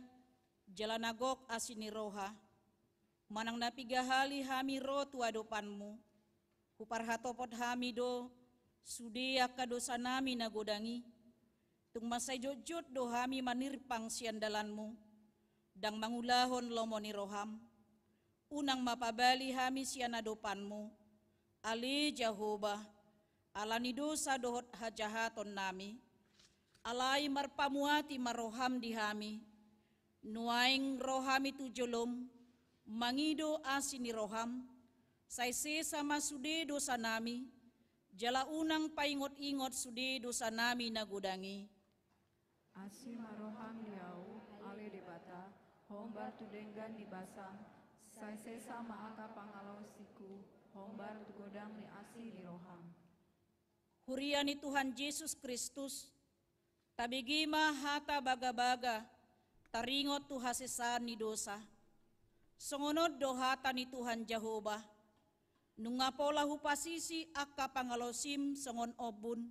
jala na gok asi ni roha, manang na piga hali hami ro tu adopanmu, huparhatopot hami do sude angka dosanami na godang i. Tung mansai jotjot do hami manirpang sian dalanmu, ndang mangulahon lomo ni roham. Unang ma pabali hami sian adopanmu, ale Jahowa, ala ni dosa dohot hajahatonnami. Alai marpamuati ma roham di hami, nuaeng ro hami tu jolom, mangido asi ni roham, sai sesa ma sude dosanami, jala unang paingot-ingot sude dosanami na godang i. Asi ma roham di ahu, ale Debata, hombar tu denggan ni basam, sai sesa ma angka pangalosingku, hombar tu godang ni asi ni roham. Huria ni Tuhan Jesus Kristus, tabege ma hata bagabaga, taringot tu hasesaan ni dosa. Songon on do hata ni Tuhan Jahowa, nunga pola hupasisi angka pangalosim songon ombun,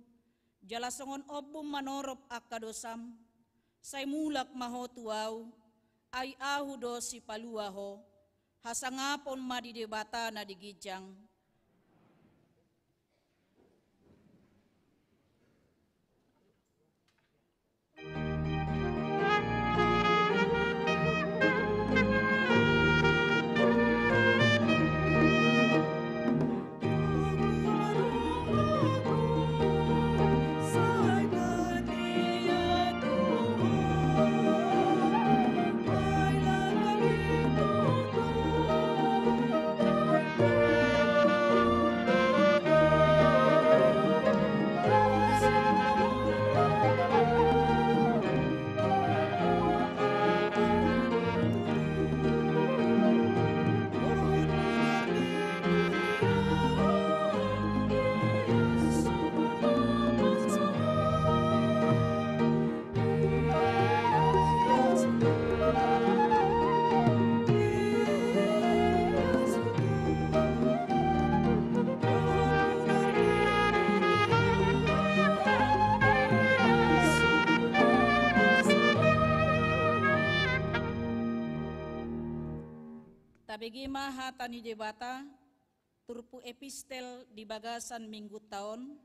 jala songon ombun manorop angka dosam, sai mulak ma ho tu ahu, ai ahu do sipalua ho. Hasangapon ma di Debata na di ginjang. Tabege ma hata ni Debata, turpuk epistel di bagasan minggunta on,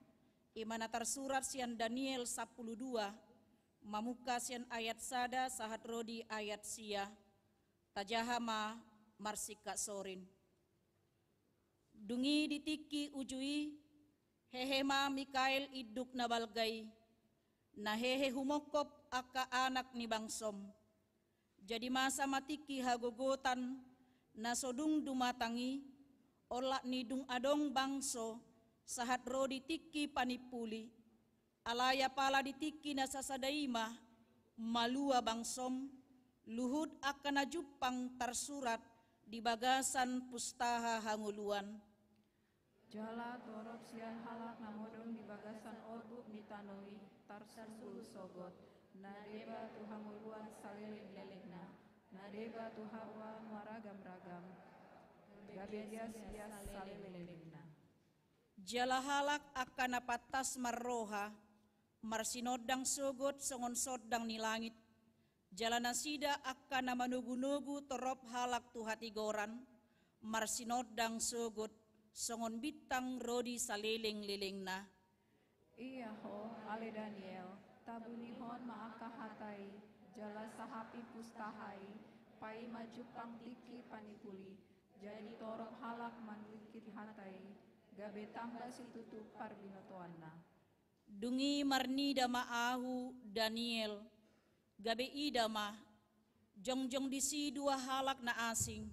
i ma na tarsurat sian Daniel sampulu dua, mamungka sian ayat sada sahat ro di ayat sia. Tajaha ma marsingkat sorin. Dung i di tingki uju i, hehe ma Mikael induk na balga i, na hehe humongkop angka anak ni bangsom. Jadi masa ma tingki hagogotan na so dung dumatang i, olat ni dung adong bangso sahat ro di tingki panimpuli. Alai apala di tingki na sasada i ma malua bangsom, luhut angka na jumpang tarsurat di bagasan pustaha hangoluan. Jala torop sian halak na modom di bagasan orbuk ni tano i tarsungkul sogot, na deba tu hangoluan saleleng-lelengna, na deba tu hawa maragam-ragam. gabe diasdias saleleng-lelengna. Jala halak angka na pantas marroha, marsinondang sogot songon sondang ni langit, jala nasida angka na manogu-nogu torop halak tu hatigoran, marsinondang sogot songon bintang ro di saleleng-lelengna. Ia ho, ale Daniel, tabunihon ma angka hata i, jala sahapi pustaha i, paima jumpang tingki panipuli, jadi torop halak manungkun hata i, gabe tamba situtu parbinotoanna. Dung i marnida ma ahu, Daniel, gabe ida ma, jongjong disi dua halak na asing,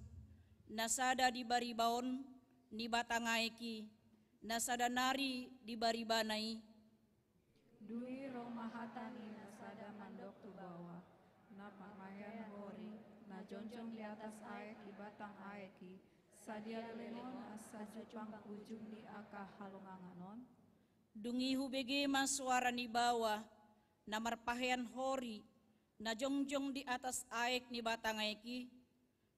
na sada di bariba on ni batang aek i, na sada nari di baribana i. Dung i ro ma hata ni na sada mandok tu baoa, na marmahian hori, na jongjong di atas aek di batang aek i, sadia leleng on asa jumpang ujung ni angka halongangan on? Dung i hubege ma soara ni baoa, na marpahean hori, na jongjong di atas aek ni batang aek i,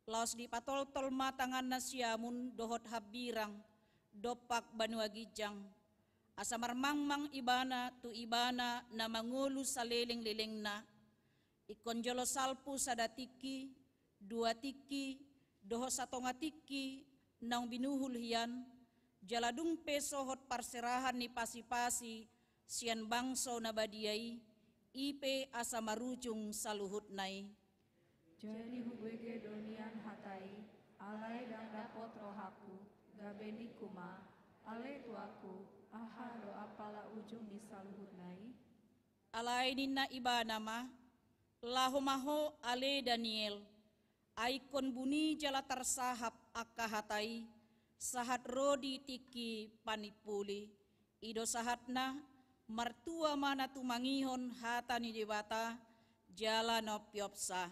laos dipatoltol ma tanganna siamun dohot hambirang, dompak banua ginjang, asa marmangmang ibana tu ibana na mangolu saleleng-lelengna, ingkon jolo salpu sada tingki, dua tingki, dohot satonga tingki, naung binuhul hian, jala dung pe sohot parserahan ni pasi-pasi sian bangso na badia i, i pe asa marujung saluhutna i. Jadi hubege do nian hata i, alai ndang dapot rohangku, gabe ningku ma, ale tuanku, aha do apala ujung ni saluhutna i? Alai ninna ibana ma, laho ma ho ale Daniel, ai ingkon buni jala tarsahap angka hata i, sahat ro di tingki panipuli. I do sahatna, martua ma na tumangihon hata ni Debata, jala na umpeopsa.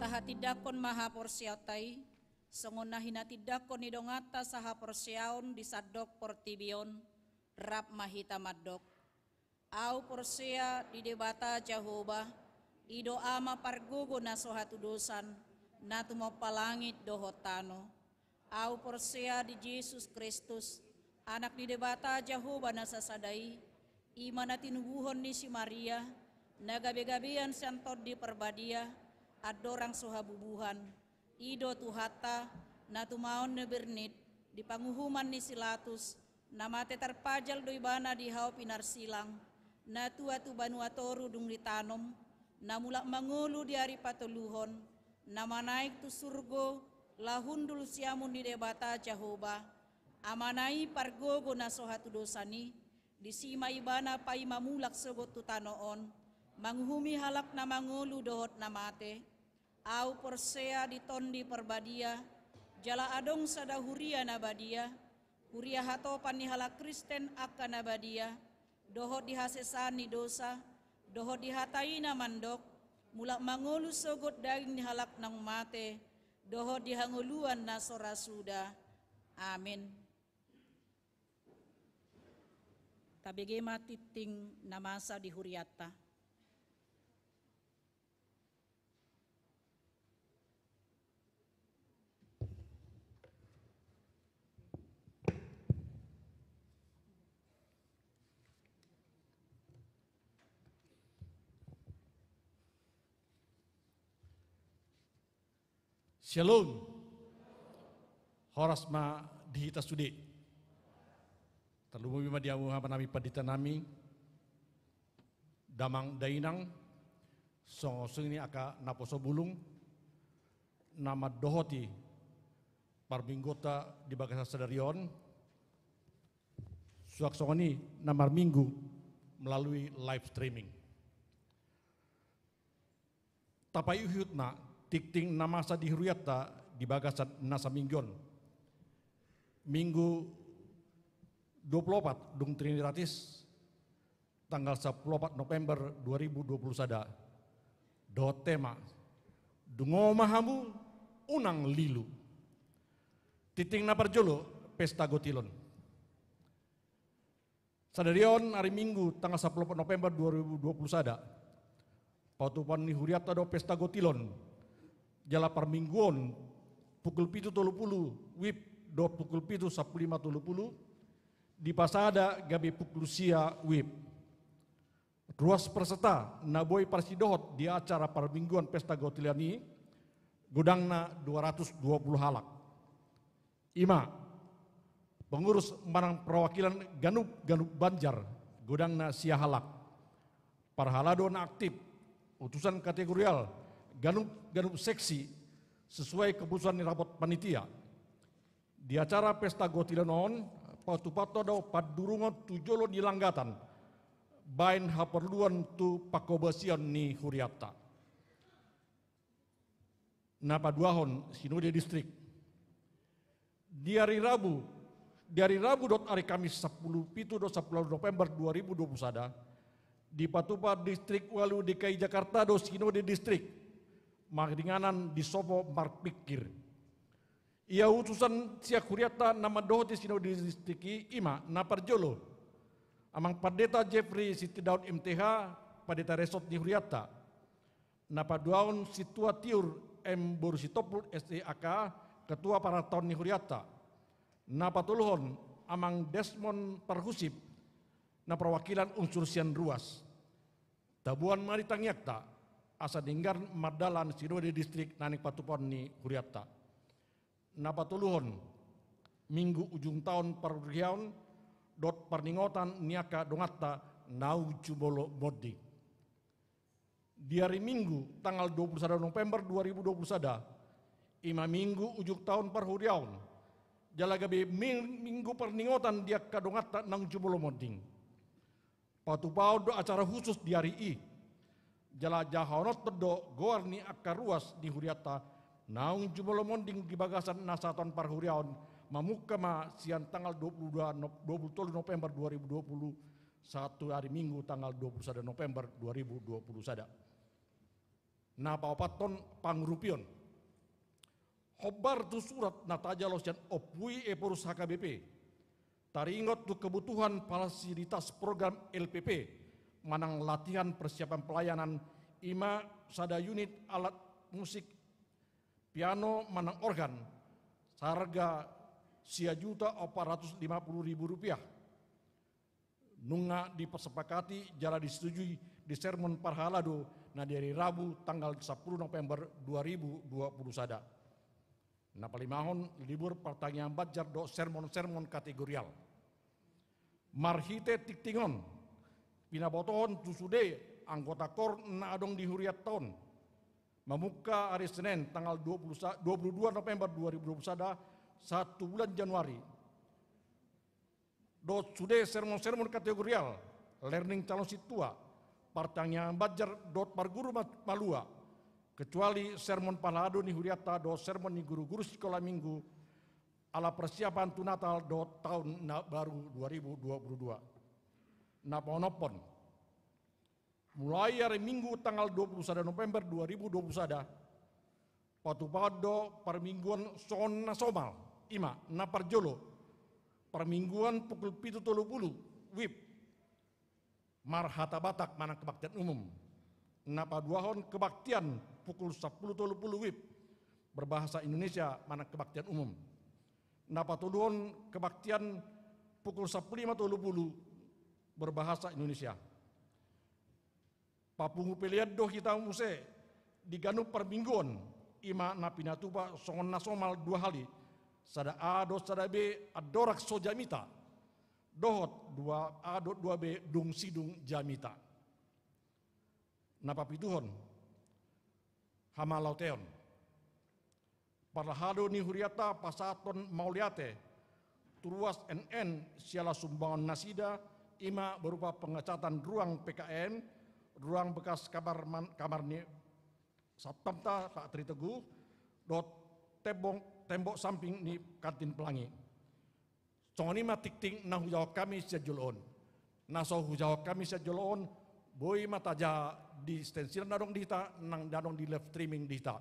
Tahatindangkon ma haporseaonta i, songon na hinatindangkon ni donganta sahaporseaon di sandok portibi on, rap ma hita mandok. Ahu porsea di Debata Jahowa, i do Ama pargogo na so hatudosan, na tumompa langit dohot tano. Ahu porsea di Jesus Kristus, Anak ni Debata Jahowa na sasada i, i ma na tinubuhon ni si Maria, na gabe-gabean sian Tondi Parbadia, andorang so habubuhan, i do Tuhanta, na tumaon na bernit, di panguhuman ni si Latus, na mate tarpajal do ibana di hau pinarsilang, na tua tu banua toru dung ditanom, na mulak mangolu di ari patoluhon, na manaek tu surgo, laho hundul siamun ni Debata Jahowa, Amana i pargogo na so hatudosan i, disi ma ibana paima mulak sogot tu tano on, manguhumi halak na mangolu dohot na mate. Ahu porsea di Tondi Parbadia, jala adong sada huria na badia, huria hatopan ni halak Kristen angka na badia, dohot di hasesaan ni dosa, dohot di hata i na mandok, mulak mangolu sogot daging ni halak naung mate, dohot di hangoluan na so ra suda. Amen. Tabege ma tingting na masa di hurianta. Shalom. Horas ma di hita sude. Tarlumobi ma di hamu amanami, panditanami, damang dainang, songon songon i angka naposo bulung, na mandohoti parmingguonta di bagasan sadari on, suang songon i na marminggu melalui live streaming. Tapaihut ma tingting na masa di hurianta di bagasan na saminggu on. Minggu dua puluh opat dung Trinitatis, tanggal sampulu opat November dua ribu dua puluh sada, dohot tema: Dungo ma hamu, unang lilu. Tingting na parjolo, Pesta Gotilon. Sadari on ari Minggu tanggal sampulu opat November dua ribu dua puluh sada, patupaon ni hurianta do Pesta Gotilon. Jala parmingguon pukul pitu tolu pulu wib dohot pukul pitu sampulu lima tolu pulu, dipasada gabe pukul sia wib. Ruas peserta na boi parsidohot di acara parmingguon Pesta Gotilon i, godangna dua ratus dua puluh halak. Ima pengurus manang perwakilan ganup-ganup Banjar, godangna sia halak. Parhalado na aktif, utusan kategorial, ganup-ganup seksi, sesuai keputusan ni rapat panitia. Di acara Pesta Gotilon on, patupaonta do pandurungon tu jolo ni langgatan, baen haporluan tu panghobasion ni hurianta. Na paduahon, Sinode Distrik. Di ari Rabu, di ari Rabu dohot ari Kamis sampulu pitu dohot sampulu ualu November dua ribu dua puluh sada, dipatupa Distrik Ualu D K I Jakarta do Sinode Distrik, maringanan di Sopo Marpingkir. Ia utusan sian hurianta na mandohoti Sinode Distrik i, ima na parjolo, Amang Pandeta Jeffrey Sitindaun M T H, Pandeta Resort ni hurianta. Na paduahon, Sintua Tiur M Boru Sitompul S E A K, Ketua Parataon ni hurianta. Na patoluhon, Amang Desmond Parhusip, na perwakilan unsur sian Ruas. Taboan ma di tangiangta, asa denggan mardalan Sinode Distrik na naeng patupaon ni hurianta. Na patoluhon, Minggu ujung taon parhuriaon dohot parningotan ni angka donganta naung jumolo monding. Di ari Minggu tanggal dua puluh sada November dua ribu dua puluh sada, ima Minggu ujung taon parhuriaon, jala gabe ming-, Minggu parningotan di angka donganta naung jumolo monding. Patupaon do acara khusus di ari i. Jala jahaononta do goar ni angka ruas ni hurianta naung jumolo monding di bagasan na sataon parhuriaon, mamungka ma sian tanggal dua puluh dua Nov-, dua puluh tolu November dua ribu dua puluh, sahat tu ari Minggu tanggal dua puluh sada November dua ribu dua puluh sada. Na paopathon, pangurupion. Hombar tu surat na tajalo sian Ompu i Ephorus H K B P, taringot tu kebutuhan fasilitas program L P P manang latihan persiapan pelayanan, ima sada unit alat musik piano manang organ, seharga sia juta opat ratus lima puluh ribu rupiah. Nunga disepakati jala disetujui di sermon parhalado na di ari Rabu tanggal sampulu November dua ribu dua puluh sada. Na palimahon, libur partangiangan banjar dohot sermon-sermon kategorial. Marhite tingting on, pinabotohon tu sude anggota kor na adong di hurianta on, mamungka ari Senen tanggal dua puluh sa-, dua puluh dua November dua ribu dua puluh sada, sahat tu bulan Januari, dohot sude sermon-sermon kategorial, learning calon sintua, partangiangan banjar dohot parguru ma-, malua, kecuali sermon parhalado ni hurianta dohot sermon ni guru-guru sikola minggu, ala persiapan tu Natal dohot taon na baru dua ribu dua puluh dua. Na paonomhon, mulai ari Minggu tanggal dua puluh sada November dua ribu dua puluh sada, patupaon do parmingguon songon na somal, ima na parjolo, parmingguon pukul pitu tolu pulu wib, marhata Batak manang kebaktian umum. Na paduahon, kebaktian pukul sampulu tolu pulu wib, berbahasa Indonesia manang kebaktian umum. Na patoluhon, kebaktian pukul sampulu lima tolu pulu, berbahasa Indonesia. Papungu pelean do hita muse di ganup parmingguon, ima na pinatupa songon na somal dua hali, sada A dohot sada B, andorang so jamita, dohot dua A dohot dua B dung sidung jamita. Na papituhon, hamalaoteon. Parhalado ni hurianta pasahathon mauliate tu ruas N N siala sumbangan nasida, i ma berupa pengecatan ruang P K N, ruang bekas kamar man-, kamar ni satpamta Pak Triteguh, dohot tembok, tembok samping ni kantin Pelangi. Songon i ma tingting na hujahahon hami sian jolo on. Na so hujahahon hami sian jolo on, boi ma tajaha di stensil na adong di hita, nang na adong di live streaming di hita.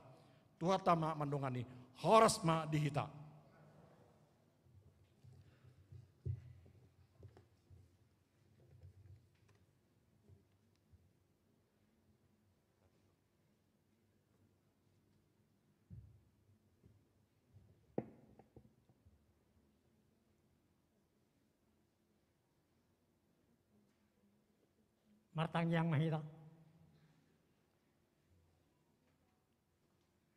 Tuhanta ma mandongani, horas ma di hita. Martangiang ma hita.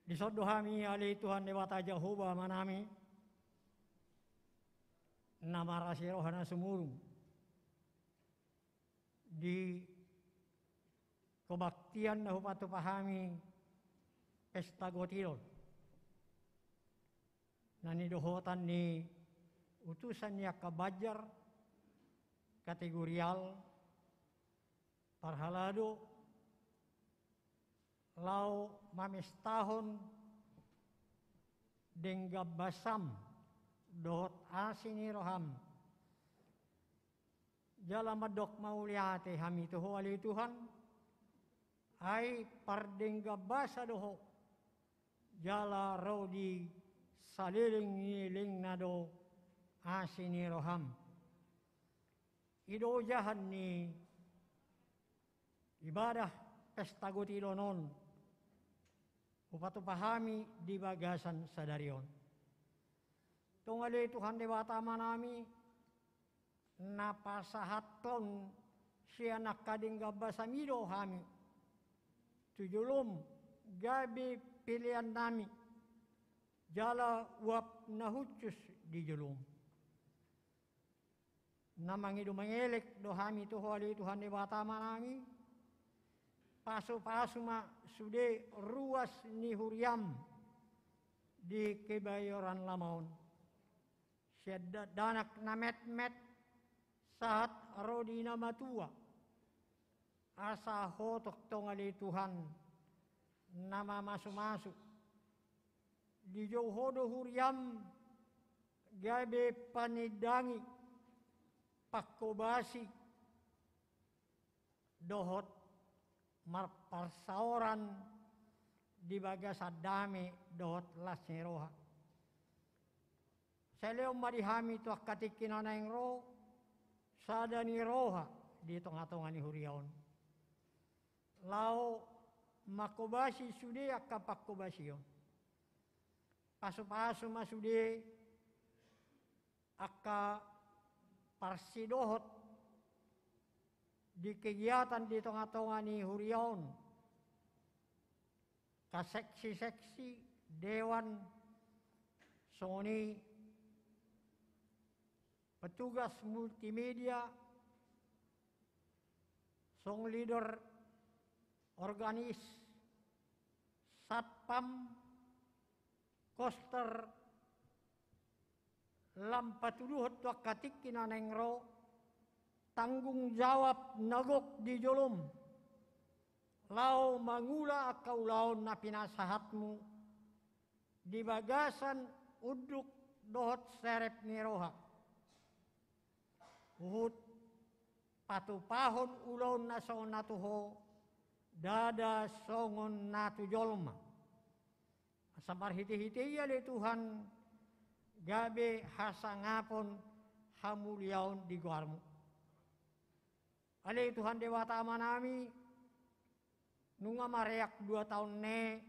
Dison do hami, ale Tuhan Debata Jahowa Amanami, na marasi roha na sumurung, di kebaktian na hupatupa hami pesta gotilon na nidohotan ni utusan ni angka banjar kategorial, parhalado laho mamestahon denggan basam dohot asi ni roham. Jala mandok mauliate hami tu Ho, ale Tuhan, ai pardenggan basa do Ho, jala ro di saleleng ni lelengna do asi ni roham. I do ojahan ni ibadah pesta gotilon on hupatupa hami di bagasan sadari on. Tong ale Tuhan Debata Amanami, na pasahathon sian angka denggan basam i do hami tu jolom, gabe pelean nami jala uap na hushus di jolom. Na mangido mangelek do hami tu Ho, ale Tuhan Debata Amanami, pasupasu ma sude ruas ni huriam di Kebayoran Lama on, sian da-, dakdanak na metmet sahat ro di na matua, asa Ho tongtong, ale Tuhan, na mamasumasu. Dijou Ho do huriam gabe panindangi, pangkobasi dohot marparsaoran di bagasan dame dohot las ni roha. Sai lehon ma di hami tu angka tingki na naeng ro sada ni roha di tongatonga ni huria on, laho mangkobasi sude angka pangkobasion. Pasupasu ma sude angka parsidohot di kegiatan di tongatonga ni huria on, angka seksi-seksi, dewan, songon i petugas multimedia, song leader, organis, satpam, koster, lam patuduhon tu angka tingki na naeng ro, tanggung jawab na gok di jolom, laho mangula angka ulaon na pinasahatmu di bagasan unduk dohot serep ni roha. Huhut patupahon ulaon na songon na tu Ho, ndada songon na tu jolma. Asa marhitehite i ale Tuhan, gabe hasangapon hamuliaon di goarmu. Ale Tuhan Debata Amanami, nunga mareak dua taon ne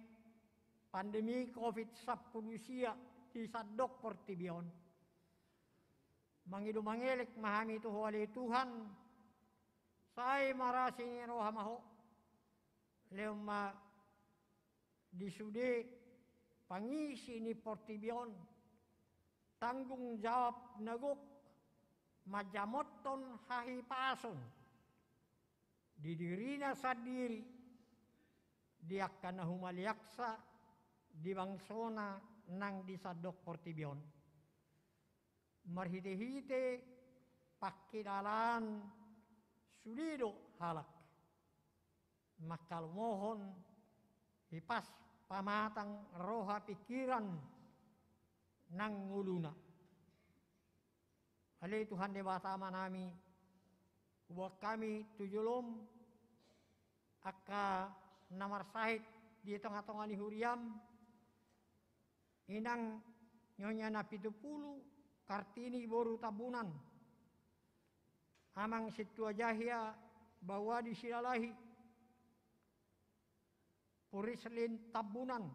pandemi covid sampulu sia di sandok portibi on. Mangido mangelek ma hami tu Ho ale Tuhan, sai marasi ni roha ma Ho, lehon ma di sude pangisi ni portibi on tanggung jawab na gok manjamothon hahipason di dirina sandiri, di angka na humaliangsa, di bangsona, nang di sandok portibi on. Marhite-hite pangkilalaan sude do halak mangkalomohon hipas pamatang roha pingkiran nang ngoluna. Ale Tuhan Debata Amanami, huboan hami tu jolom angka na marsahit di tonga-tonga ni huriam, inang Nyonya Napitupulu Kartini boru Tambunan, amang Sintua Jahya Bawadi Silalahi, Purislin Tambunan,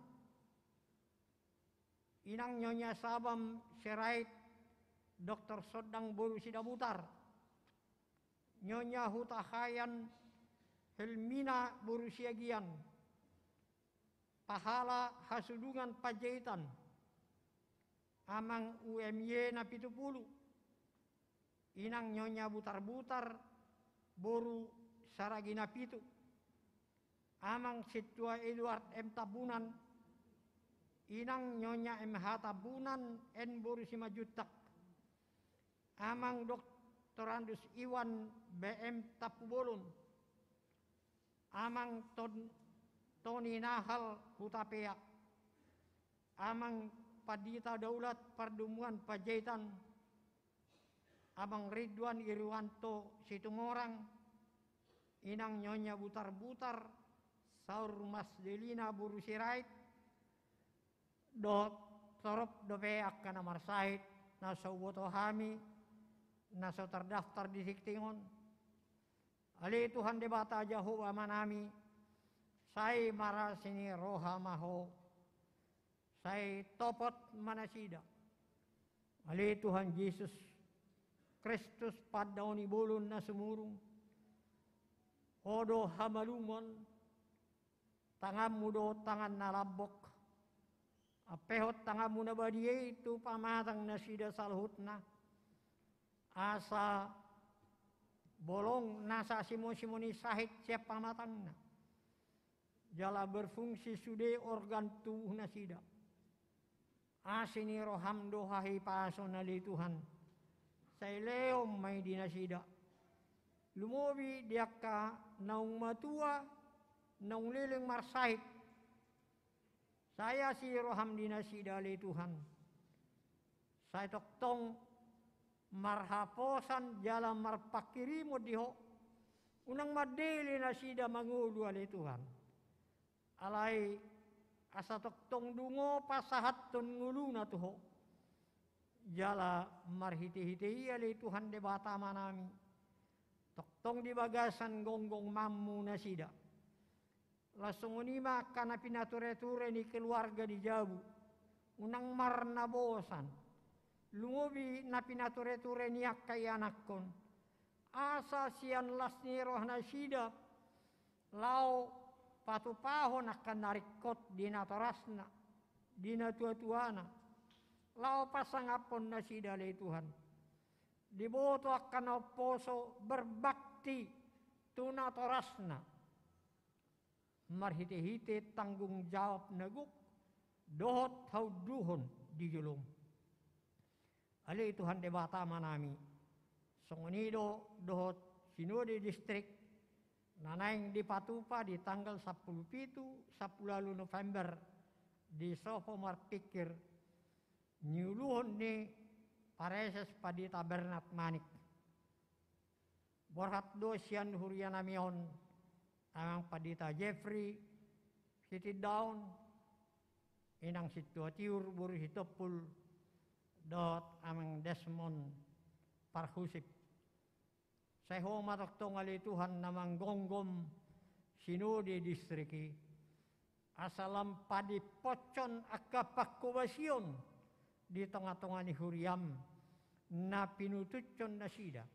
inang Nyonya Sabam Sirait, Doktor Sondang boru Sidabutar, Nyonya Hutahayan Helmina boru Siagian, Pahala Hasudungan Panjaitan, amang U M Y Napitupulu, inang Nyonya Butarbutar boru Saraginapitu, amang Sintua Eduard M Tambunan, inang Nyonya M H Tambunan N boru Simanjuntak, amang Doktorandus Iwan B M Tampubolon, amang Ton-, Toni Nahal Hutapea, amang Pandita Daulat Pardumuan Panjaitan, amang Ridwan Iriwanto Situmorang, inang Nyonya Butarbutar, saur Mas Delina boru Sirait, dohot torop dope angka na marsahit na so huboto hami, na so tardaftar di tingting on. Ale Tuhan Debata Jahowa Amanami, sai marasi ni roha ma Ho, sai topot ma nasida. Ale Tuhan Jesus Kristus, pandaoni bolon na sumurung, Ho do hamalumon, tanganmu do tangan na lambok. Ampehon tanganmu na badia i tu pamatang nasida saluhutna, asa bolong nasa simo-simo ni sahit sian pamatangna, jala berfungsi sude organ tubuh nasida. Asi ni roham do hahipason, ale Tuhan, sai lehon ma i di nasida, lumobi di angka naung matua, naung leleng marsahit. Sai asi roham di nasida, ale Tuhan, sai tongtong marhaposan jala marpanghirimon di Ho. Unang mandele nasida mangolu, ale Tuhan, alai asa tongtong dungo pasahathon ngoluna tu Ho. Jala marhite-hite i, ale Tuhan Debata Amanami, tongtong di bagasan gonggong mammu nasida. Laos songon i ma angka na pinature-ture ni keluarga di jabu, unang marnabosan, lumobi na pinature-ture ni angka ianakhon, asa sian las ni roha nasida laho patupahon angka na ringkot di natorasna, di natua-tuana, laho pasangaphon nasida, ale Tuhan, diboto angka na umposo berbakti tu natorasna, marhite-hite tanggung jawab na gok dohot haunduhon di jolom. Ale Tuhan Debata Amanami, songon i do dohot sinode distrik na naeng dipatupa di tanggal sampulu pitu, sampulu ualu November, disopo marpingkir niuluhon ni Praeses Pandita Bernard Manik. Borhat do sian huria nami on amang Pandita Jeffrey Sitindaon, inang Sintua Tiur boru Sitompul, dohot amang Desmond Parhusip. Sai Ho ma tongtong, ale Tuhan, na manggomgom sinode distrik i, asa lam padimpothon angka panghobasion di tonga-tonga ni huriam, na pinutushon nasida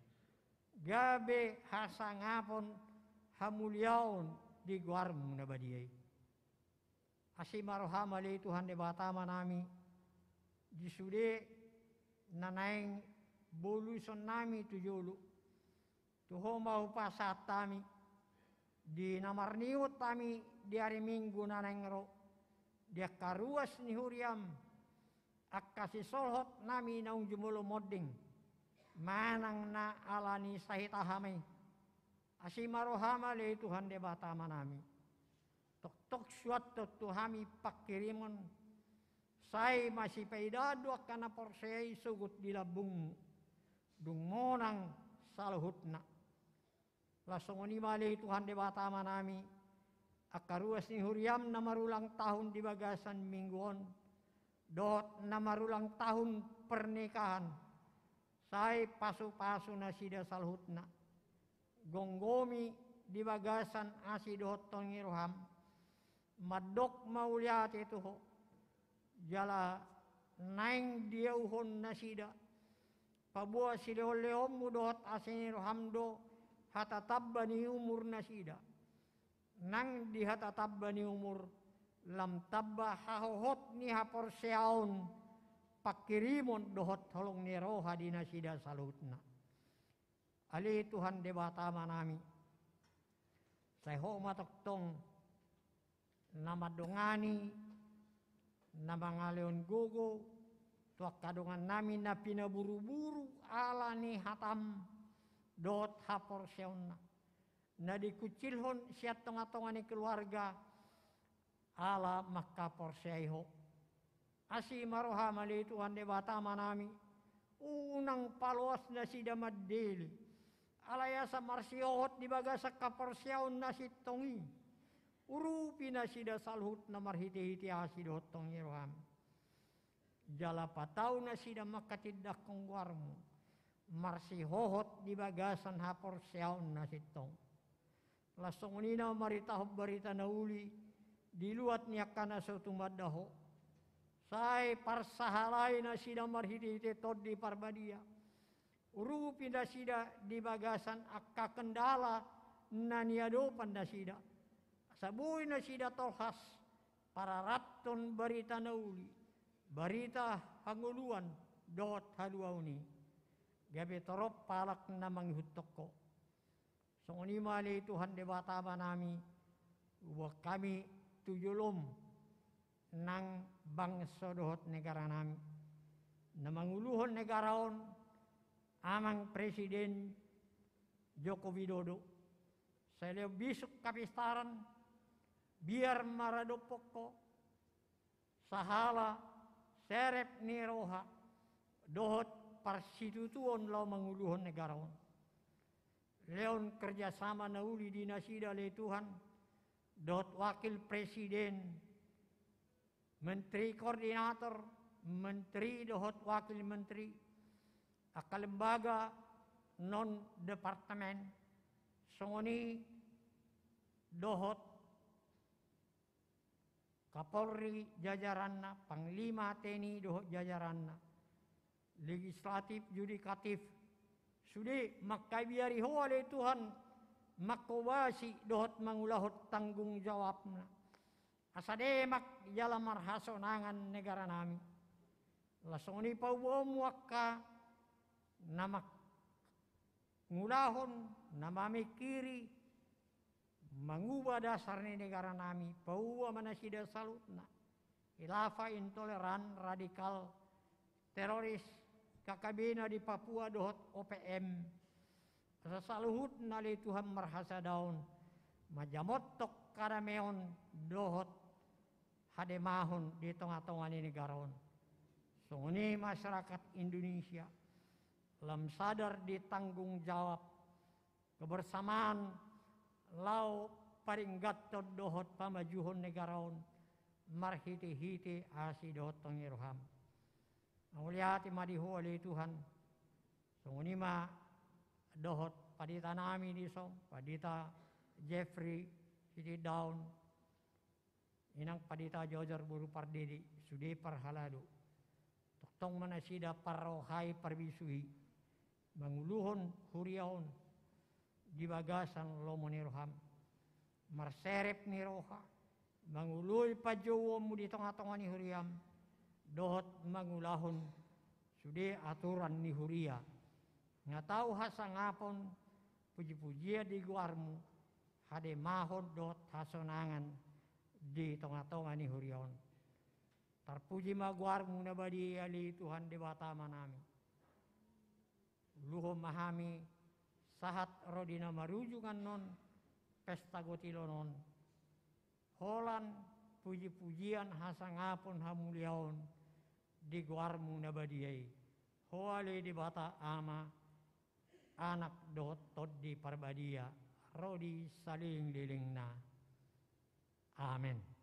gabe hasangapon hamuliaon di goarmu na badia i. Asi ma roham, ale Tuhan Debata Amanami, di sude na naeng boluson nami tu jolo. Tu Ho ma hupasahat hami, di na marningot hami di ari Minggu na naeng ro, di angka ruas ni huriam, Angka sisolhot nami naung jumolo monding, manang na ala ni sahit aha ma i. Asi ma roham ale Tuhan Debata Amanami. Toktok suanhon tu hami pangkirimon, sai masipaidaan do angka na porsea i sogot di lambungmu, dung monang saluhutna. Laos songon i ma ale Tuhan Debata Amanami, angka ruas ni huriam na marulang tahun di bagasan minggu on, dohot na marulang tahun pernikahan, sai pasupasu nasida saluhutna. Gomgomi di bagasan asi dohot tong ni roham, mandok mauliate tu ho. Jala naeng diauhon nasida paboa silehonlehonmu dohot asi ni roham do hata tamba ni umur nasida. Nang di hata tamba ni umur, lam tamba hahohot ni haporseaon, pangkirimon dohot holong ni roha di nasida saluhutna. Ale Tuhan Debata Amanami, sai ho ma tongtong na mandongani, na mangalehon gogo tu angka dongannami na pinaburuburu ala ni hatam dohot haporseaonna, na dikuncilhon sian tongatonga ni keluarga ala mangkaporseai ho. Asi ma roham ale Tuhan Debata Amanami, unang paloas nasida mandele, alai asa marsihohot di bagasan haporseaon na sintong i. Urupi nasida saluhutna marhitehite asi dohot tong ni roham. Jala patau nasida mangkatindangkon goarmu, marsihohot di bagasan haporseaon na sintong. Laos songon i na maritahon barita na uli di luat ni angka na so tumanda ho. Sai parsahalai nasida marhitehite Tondi Parbadia. Urupi nasida di bagasan angka kendala na niadopan nasida. Asa boi nasida tolhas pararathon barita na uli, barita hangoluan dohot haluaon i. Gabe torop halak na mangihuthon ho. Songon i ma ale Tuhan Debata Amanami, huboan hami tu jolom nang bangso dohot negaranami. Na manguluhon negara on, Amang Presiden Joko Widodo. Sai lehon bisuk hapistaran, biar maradophon ho, sahala serep ni roha dohot parsitutuon laho manguluhon negara on. Lehon kerjasama na uli di nasida ale Tuhan, dohot wakil presiden, menteri koordinator, menteri dohot wakil menteri, angka lembaga non departemen, songon i dohot Kapolri jajaranna, Panglima T N I dohot jajaranna, legislatif, judikatif, sude mangkabiari ho ale Tuhan, mangkobasi dohot mangulahon tanggung jawabna. Asa demak jala marhasonangan negaranami. Laos songon i paboaonmu angka na mangulahon, na mamingkiri, manguba dasar ni negaranami, paboa ma nasida saluhutna. Khilafah intoleran, radikal, teroris, K K B na di Papua dohot O P M. Asa saluhutna ale Tuhan marhasadaon, manjamothon hadameon dohot hademahon di tongatonga ni negara on. Songon i masyarakat Indonesia, lam sadar di tanggung jawab kebersamaan laho paringgathon dohot pamajuhon negara on marhitehite asi dohot tong ni roham. Mauliate ma di ho ale Tuhan. Songon i ma dohot panditanami dison, Pandita Jeffrey Sitindaon, Inang Pandita Jojor boru Pardede, sude parhalado. Tongtong ma nasida parrohai parbisuhi, manguluhon huria on di bagasan lomo ni roham. Marserep ni roha, mangului panjouonmu di tongatonga ni huriam, dohot mangulahon sude aturan ni huria. Nga tau hasangapon, pujipujian di goarmu, hademahon dohot hasonangan di tongatonga ni huria on. Tarpuji ma goarmu na badia ale Tuhan Debata Amanami. Uluhon ma hami sahat ro di na marujung annon pesta gotilon on, holan puji-pujian hasangapon hamuliaon di goarmu na badia i. Ho ale Debata Ama, Anak dohot Tondi Parbadia, ro di salelenglelengna. Amen.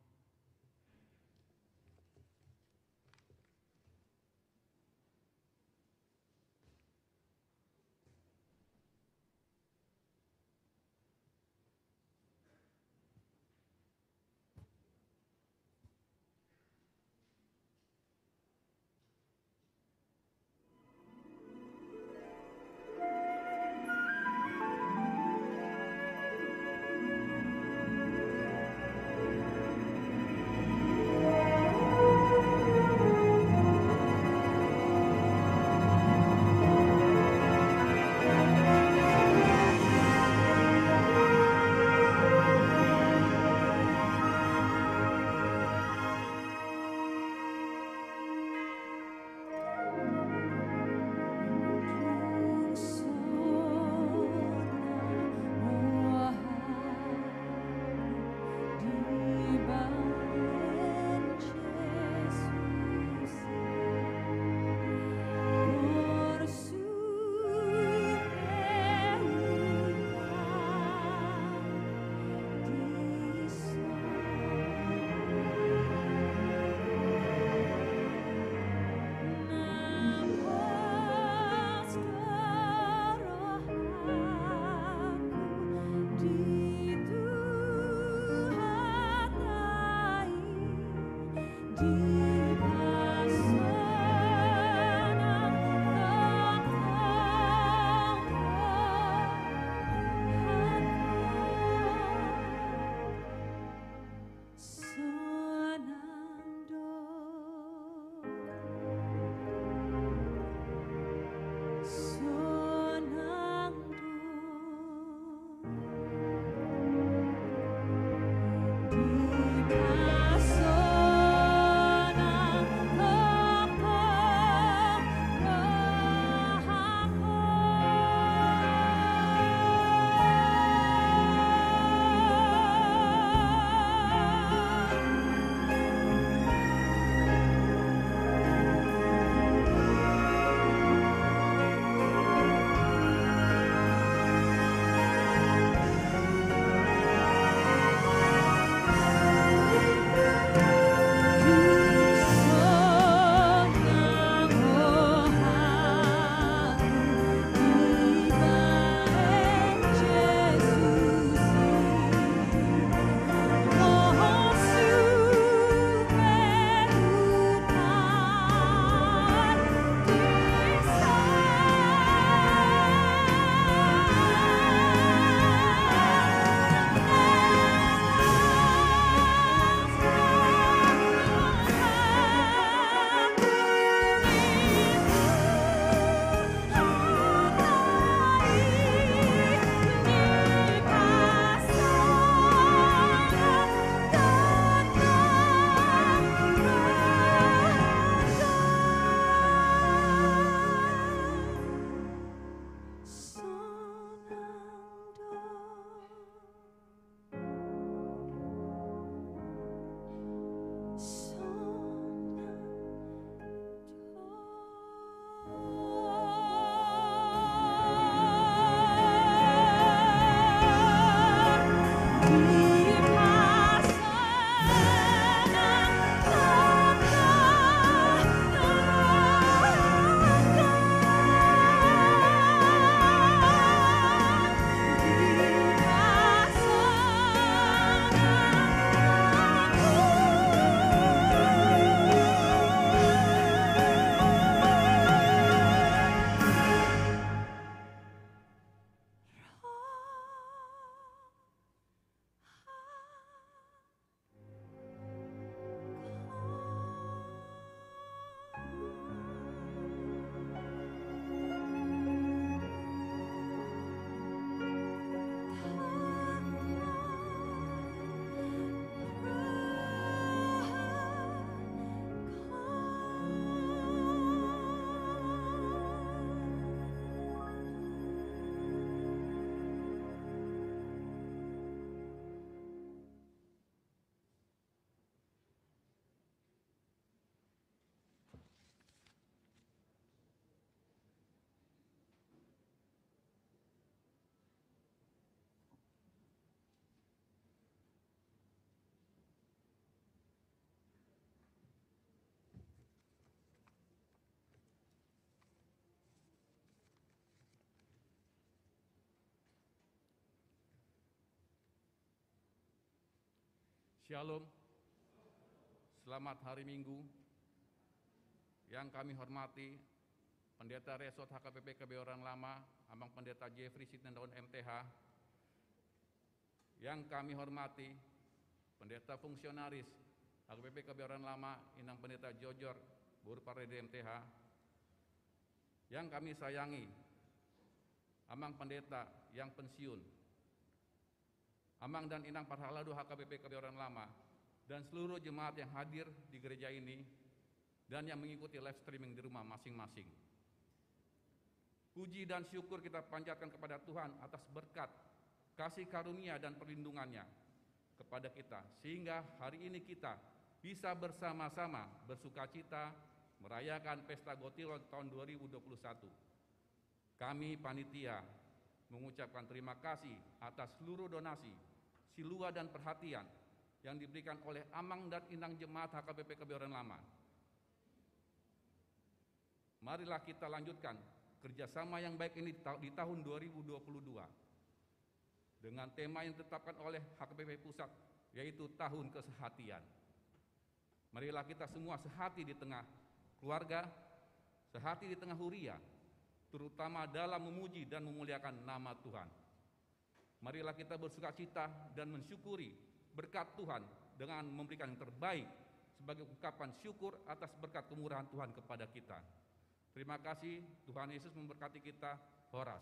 Shalom. Selamat hari Minggu. Yang kami hormati Pendeta Resort H K P P Kebayoran Lama, Amang Pendeta Jeffrey Sitindaun M T H. Yang kami hormati Pendeta Fungsionaris H K P P Kebayoran Lama, Inang Pendeta Jojor Boru Pardede M T H. Yang kami sayangi Amang Pendeta yang pensiun, Amang dan Inang Parhalado H K P P Kebayoran Lama, dan seluruh jemaat yang hadir di gereja ini dan yang mengikuti live streaming di rumah masing-masing. Puji dan syukur kita panjatkan kepada Tuhan atas berkat, kasih karunia, dan perlindungan-Nya kepada kita, sehingga hari ini kita bisa bersama-sama bersukacita merayakan Pesta Gotilon tahun dua ribu dua puluh satu. Kami panitia mengucapkan terima kasih atas seluruh donasi, silua, dan perhatian yang diberikan oleh Amang dan Inang Jemaat H K P P Kebayoran Lama. Marilah kita lanjutkan kerjasama yang baik ini di ta-, di tahun dua ribu dua puluh dua dengan tema yang ditetapkan oleh H K P P Pusat, yaitu Tahun Kesehatian. Marilah kita semua sehati di tengah keluarga, sehati di tengah huria, terutama dalam memuji dan memuliakan nama Tuhan. Marilah kita bersukacita dan mensyukuri berkat Tuhan dengan memberikan yang terbaik sebagai ungkapan syukur atas berkat kemurahan Tuhan kepada kita. Terima kasih, Tuhan Yesus memberkati kita. Horas.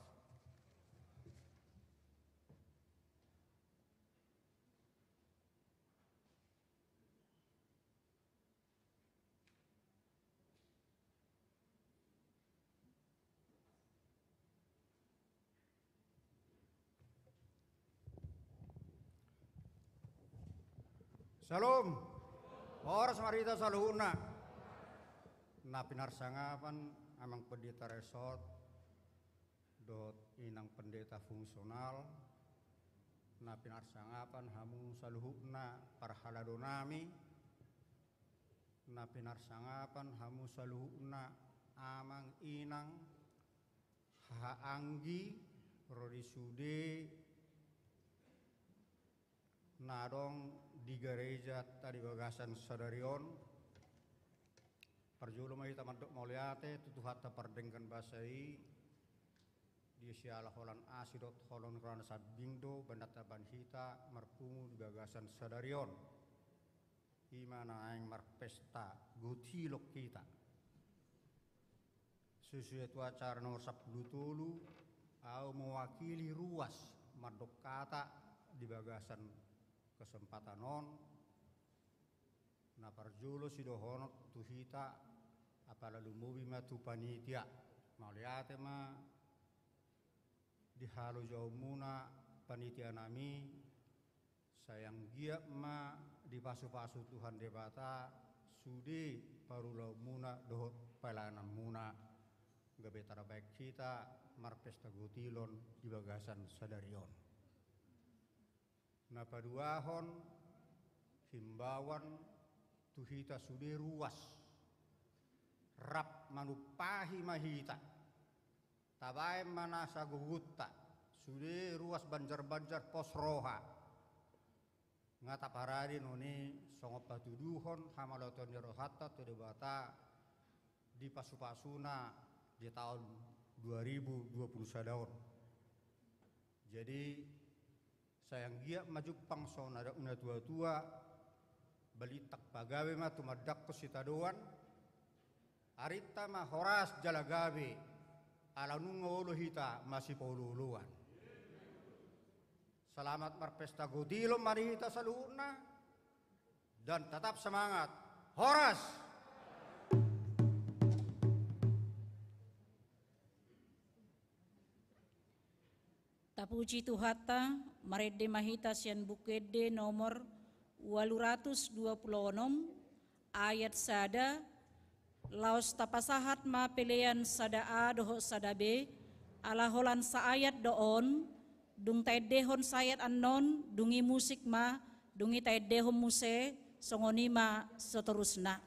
Shalom. Horas ma di hita saluhutna. Na pinarsangapan Amang Pendeta Resort dohot Inang Pendeta Fungsional, na pinarsangapan hamu saluhutna parhaladonami, na pinarsangapan hamu saluhutna amang inang, haha anggi, ro di sude na adong di garejanta di bagasan sadari on. Parjolo ma hita mandok mauliate tu Tuhanta pardenggan basa i, dia siala holan asi dohot holan rohana sambing do bahen Debata bahen hita marpungu di bagasan sadari on. I ma naeng marpesta gotilon hita. Sesuai tu acara nomor sampulu tolu, au mewakili ruas mandok hata di bagasan kesempatan on. Na parjolo sidohonon tu hita, apala lumobi ma tu panitia. Mauliate ma di halojaonmuna panitianami, sai anggiat ma dipasupasu Tuhan Debata sude parulaonmuna dohot pelayananmuna, gabe tarbahen hita marpesta gotilon di bagasan sadari on. Na paduahon, himbauan tu hita sude ruas, rap manumpahi ma hita. Tabahen ma nasa gogonta sude ruas banjar-banjar pos roha. Nga taparade noni songon patuduhon hamauliateon ni rohanta tu Debata di pasupasuna di taon dua ribu dua puluh sada on. Jadi, sai anggiat ma jumpang songon adat ni natua-tua, balintang pagabe ma tumandangkon sitadoan, arinta ma horas jala gabe, ala nunga olo hita masipaolo-oloan. Selamat marpesta gotilon ma di hita saluhutna, dan tetap semangat. Horas! Tapuji Tuhanta, marende ma hita sian Buku Ende nomor ualu ratus dua pulu onom, ayat sada, laos tapasahat ma pelean sada A dohot sada B, ala holan saayat do on, dung taendehon saayat annon, dung i musik ma, dung i taendehon muse, songon i ma seterusna.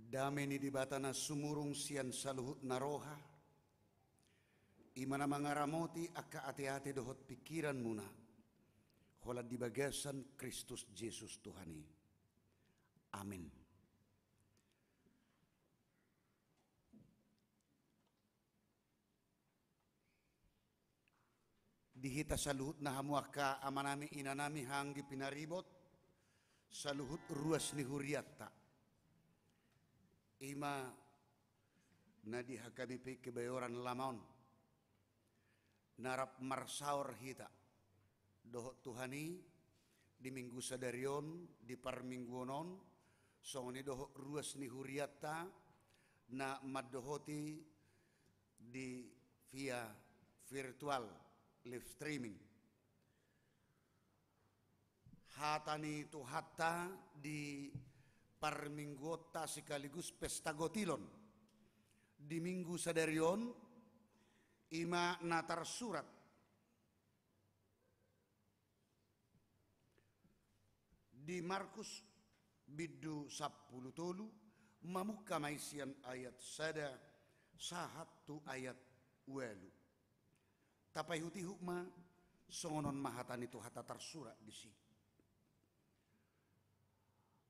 Dame ni Debata na sumurung sian saluhut na roha, i ma na mangaramoti angka ateate dohot pingkiranmuna, holan di bagasan Kristus Jesus Tuhan i. Amin. Di hita saluhutna, hamu angka amanami, inanami, anggi pinaribot, saluhut ruas ni hurianta, i ma na di H K B P Kebayoran Lama on, na rap marsaor hita dohot Tuhan i di Minggu sadari on, di parmingguon on, songon i dohot ruas ni hurianta na mandohoti di via virtual, live streaming. Hata ni Tuhanta di parmingguonta sekaligus pesta gotilon di Minggu sadari on, i ma na tarsurat di Markus bindu sampulu tolu, mamungka ma i sian ayat sada sahat tu ayat ualu. Tapaihutihut ma, songon on ma hata ni Tuhanta tarsurat disi.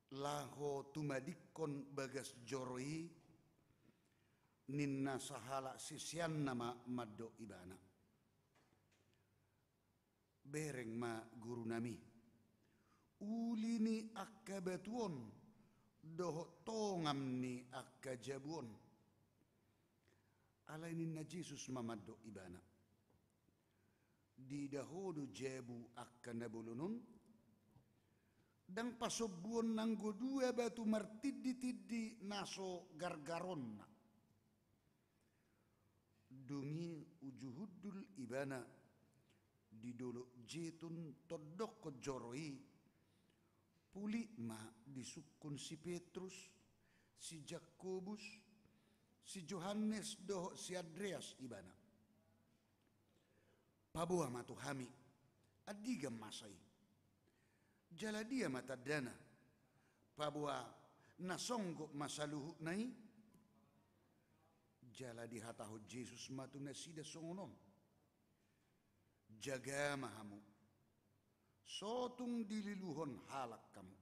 Laho tumadingkon bagas joro i, ninna sahalak siseanna ma mandok Ibana: Bereng ma, Gurunami, uli ni angka batu on dohot tongam ni angka jabu on. Alai ninna Jesus ma mandok Ibana: Diida ho do jabu angka na bolon on? Ndang pasombuon nanggo dua batu martinditindi na so gargaronna. Dung i uju hundul Ibana di Dolok Jetun tondokkon joro i, pulik ma disungkun si Petrus, si Jakobus, si Johannes dohot si Andreas Ibana. Paboa ma tu hami, andigan masa i? Jala dia ma tandana, paboa na songgop ma saluhutna i? Jala dihatahon Jesus ma tu nasida songon on: Jaga ma hamu, so tung dililuhon halak hamu.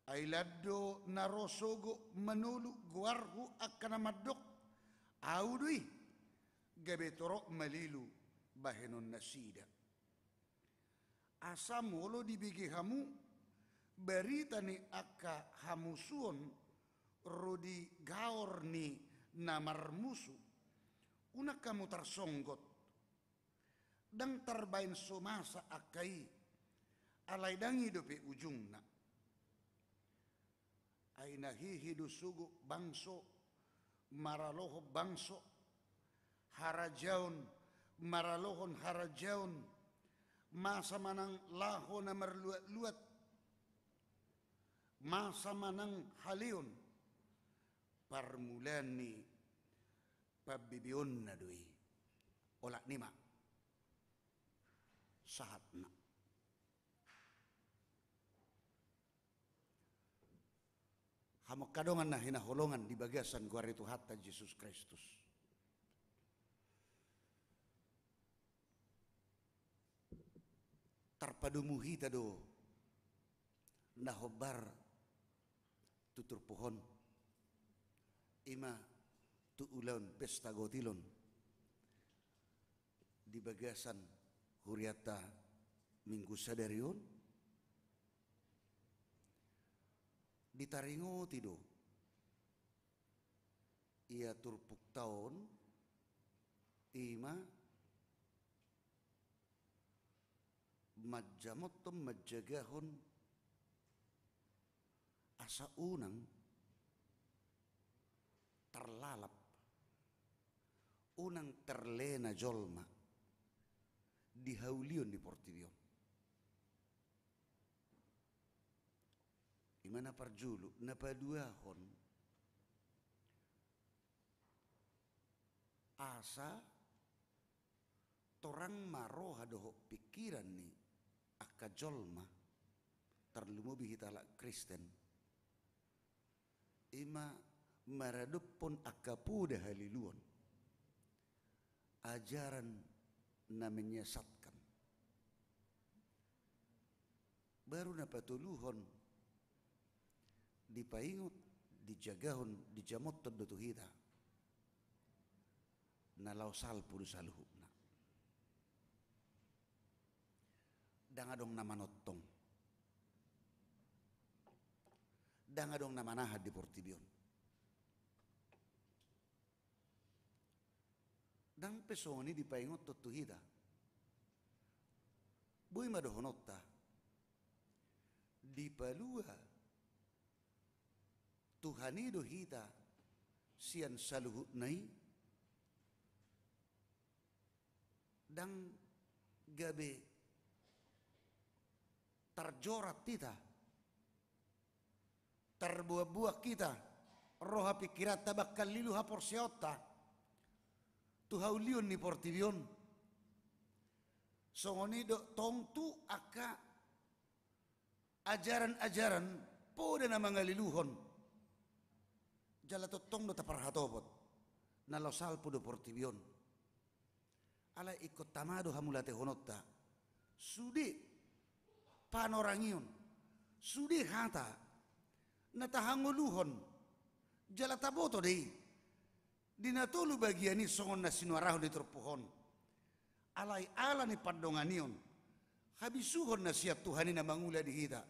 Ai lan do na ro sogot manoluk goarhu angka na mandok: Ahu do i, gabe torop malilu bahenon nasida. Asa molo dibege hamu barita ni angka hamusuon ro di gaor ni na marmusu, unang hamu tarsonggot. Ndang tarbaen so masa angka i, alai ndang i dope ujungna. Ai na hehe do sogot bangso maralohon bangso, harajaon maralohon harajaon, masa manang laho na marluatluat, masa manang haleon, parmulaan ni pambebeonna do i. Olat ni ma sahatna. Hamu angka dongan na hinaholongan di bagasan goar ni Tuhanta Jesus Kristus. Tarpadomu hita do na hombar tu turpuk on, i ma tu ulaon pesta gotilon di bagasan hurianta Minggu sadari on. Ditaringoti do ia turpukta on, i ma manjamothon, manjagahon asa unang tarlalap, unang terlena jolma di haulion ni portibi on. I ma na parjolo. Na paduahon, asa torang ma roha dohot pingkiran ni angka jolma, tarlumobi hita halak Kristen, ma maradophon angka poda haliluon, ajaran na menyesatkan. Baru na patoluhon, dipaingot, dijagahon, dijamothon do tu hita na laho salpu do saluhutna. Ndang adong na manongtong. Ndang adong na manahan di portibi on. Ndang pe songon i dipaingothon tu hita. Boi ma dohononta, dipalua Tuhan i do hita sian saluhutna i. Ndang gabe tarjorat hita, tarboakboak hita, roha pingkiranta, bangkal lilu haporseaonta tu haulion ni portibi on. Songon i do tong tu angka ajaran-ajaran poda na mangaliluhon. Jala tongtong do taparhatopot na laho salpu do portibi on. Alai ingkon tama do hamauliatehononta. Sude panorangion, sude hata na tahangoluhon, jala taboto do i di na tolu bagian i songon na sinuarahon di turpuk on. Alai ala ni pandonganion, habisuhon na sian Tuhan i na mangula di hita.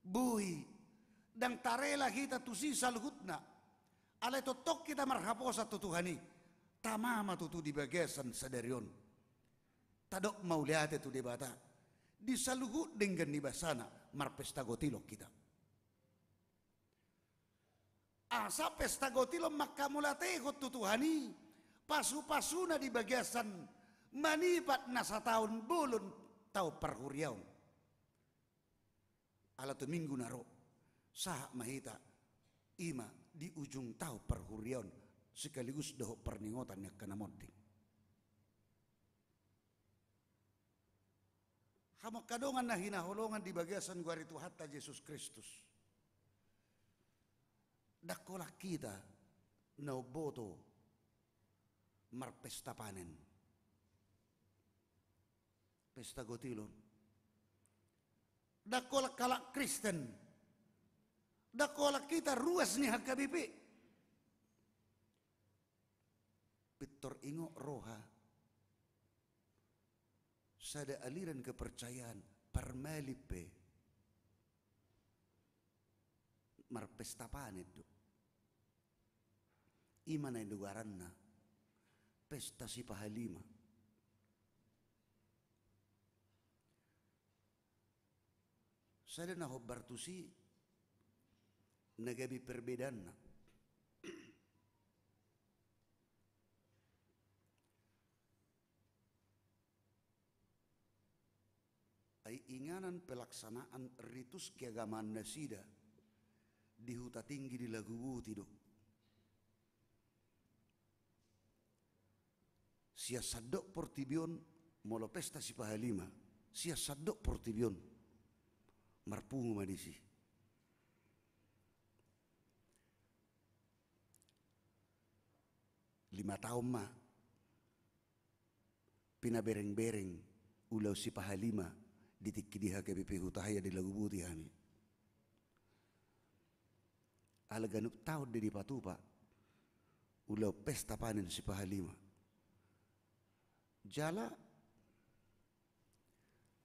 Boi, ndang tarela hita tusi saluhutna. Alai tongtong hita marhaposan tu Tuhan i. Tama ma tutu di bagasan sadari on. Tadok mauliate tu Debata. Di saluhut denggan ni basana marpesta gotilon hita. Asa pesta gotilon manghamauliatehon tu Tuhan i, pasupasuna di bagasan manipat na sataon bolon taon parhuriaon. Ala tu minggu na ro, sahat ma hita, i ma di ujung taon parhuriaon, sekaligus dohot parningotan ni angka na monding. Hamu angka dongan na hinaholongan di bagasan goar ni Tuhanta Jesus Kristus. Ndang holan hita na umboto marpesta panen. Pesta gotilon. Ndang holan halak Kristen. Ndang holan hita ruas ni H K B P. Pintor ingot roha. Sada aliran kepercayaan, parmalin pe marpesta panen do. I ma na nigoaranna pesta sipahalima. Sada na hombar tusi na gabe perbedaanna. Ai inganan pelaksanaan ritus keagamaan nasida di Huta Tinggi di Laguboti do. Sian sandok portibi on, molo pesta sipahalima, sian sandok portibi on, marpungu ma disi. Lima taon ma pinaberengbereng ulaon sipahalima di tingki di H K B P Hutahaya di Laguboti hami. Ala ganup taon do dipatupa ulaon pesta panen sipahalima. Jala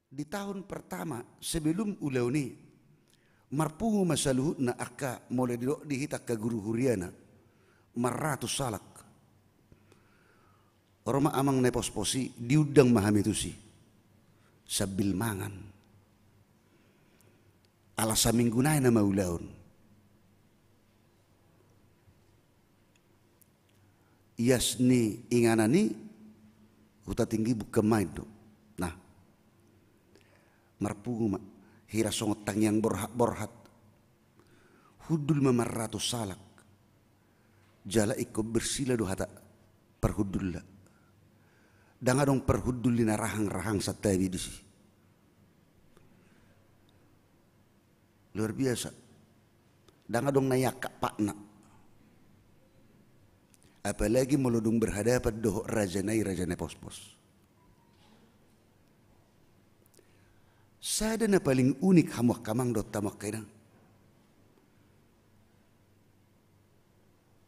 di taon pertama sebelum ulaon i, marpungu ma saluhutna angka, molo didok di hita angka guru huriana, marratus halak. Ro ma amang na pospos i, diundang ma hami tusi sambil mangan. Ala saminggu nai nama ulaon. Ias ni inganan i, Huta Tinggi bukan main do. Nah, marpungu ma, hira songon tangiang borhat-borhat. Hundul ma marratus halak. Jala ingkon bersila do hata parhundulna. Ndang adong parhundul ni na rahang-rahang santabi disi. Luar biasa. Ndang adong na iangkat patna. Apalagi molo dung berhadapan dohot raja na i, raja na pospos. Sada na paling unik, hamu angka amang dohot hamu angka inang.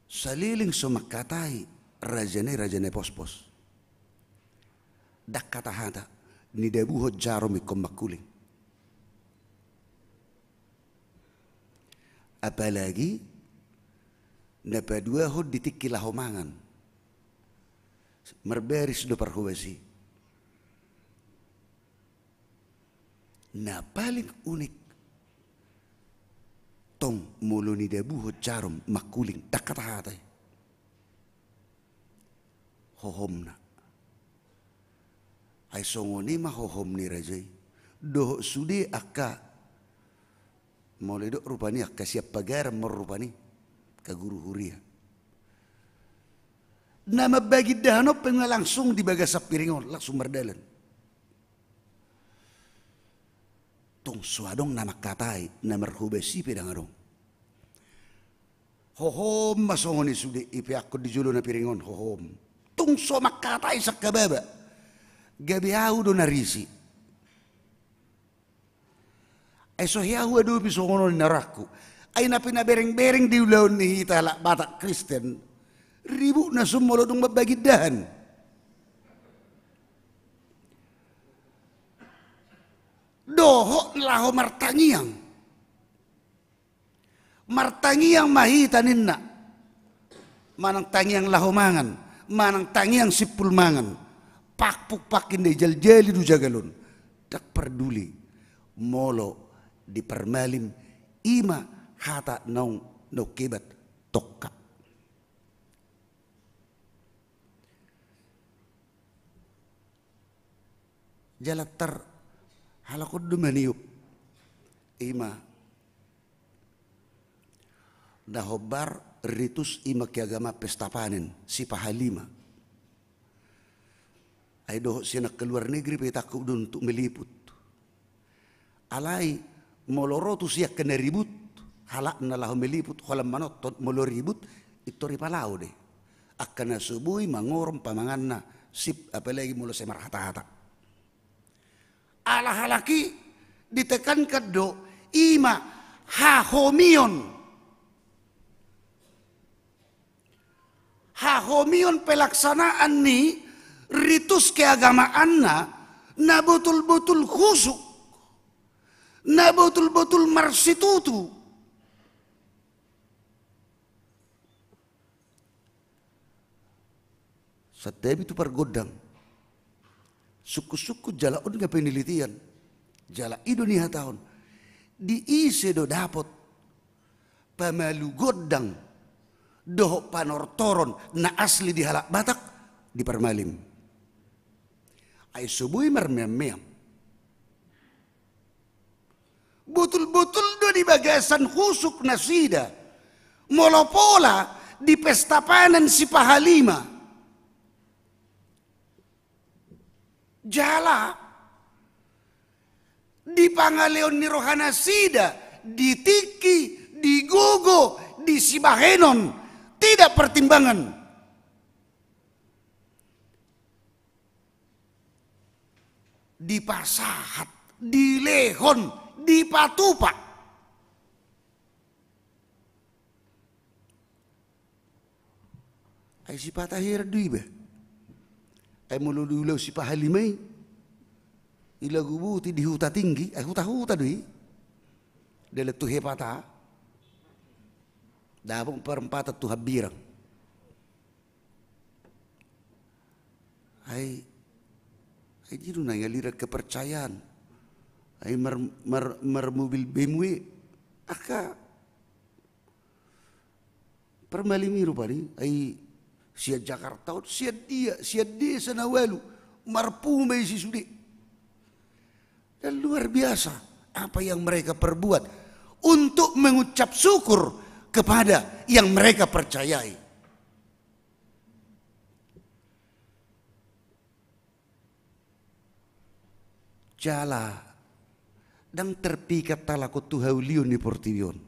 Saleleng so mangkatai raja na i, raja na pospos, ndang hata-hata, nidabuhon jarom ingkon mangkuling. Apalagi na paduahon di tingki laho mangan, marbaris do parhobas i. Na paling unik, tong molo nidabuhon jarom mangkuling, ndang hata-hata i. Hohomna. Ai songon i ma hohom ni raja i. Dohot sude angka, molo didok rupani angka sian pagaran ma rupani, angka guru huria. Na mambagi indahan on pe nga langsung di bagasan piring on, langsung mardalan. Tong so adong na mangkatai, na marhobas i pe ndang adong. Hohom ma songon i sude, ipeakkon di jolo na piring on, hohom. Tung so mangkatai sangkababa. Gabe ahu do na risi. Ai so hea huadopi songon on, inarangku. Ai na pinabereng-bereng di ulaon ni hita halak Batak Kristen, ributna sun molo dung mambagi indahan. Dohot laho martangiang. Martangiang ma hita ninna. Manang tangiang laho mangan, manang tangiang simpul mangan. Pakpuk pakkin do i, jaljali do jagal on. Ndang parduli molo di parmalim, i ma hata naung, naung hebat, tongka. Jala tar halak on do maniop. I ma na hombar ritus, i ma keagamaan pesta panen, sipahalima. Ai dohot sian angka luar negeri pe tangkup do untuk meliput. Alai molo ro tusi angka na ribut, halak na laho meliput, holan manonton, molo ribut, pintor ipalao do i. Angka na so boi mangorom pamanganna, sip, apalagi molo sai marhata-hata. Ala halak i ditekankan do, i ma hahomion. Hahomion pelaksanaan ni ritus keagamaanna na botul-botul husuk, na botul-botul marsitutu. Santabi tu pargondang. Sungkun-sungkun jala on nga penelitian. Jala i do nihatahon. Di ise do dapot pamalu gondang dohot panortoron na asli di halak Batak? Di parmalim. Ai so boi marmeam-meam. Botul-botul do di bagasan husuk nasida molo pola di pesta panen sipahalima. Jala di pangaleon ni rohanasida, di tingki, di gogo, di sibahenon, tidak pertimbangan. Dipasahat, dilehon, dipatupa. Ai sipata heran do iba. Ai molo diulahon sipahalima i, ilaguboti di huta tinggi, ai huta-huta do i. Dalan tu hepata, dapot perempatan tu hambirang. Ai, ai dia do na i aliran kepercayaan. Ai mar, mar, marmobil B M W, angka parmalim i rupani, ai sian Jakarta on, sian dia, sian desa na ualu, marpungu ma i sude. Dan luar biasa apa yang mereka perbuat untuk mengucap syukur kepada yang mereka percayai. Jala ndang terpikat halak on tu haulion ni portibi on.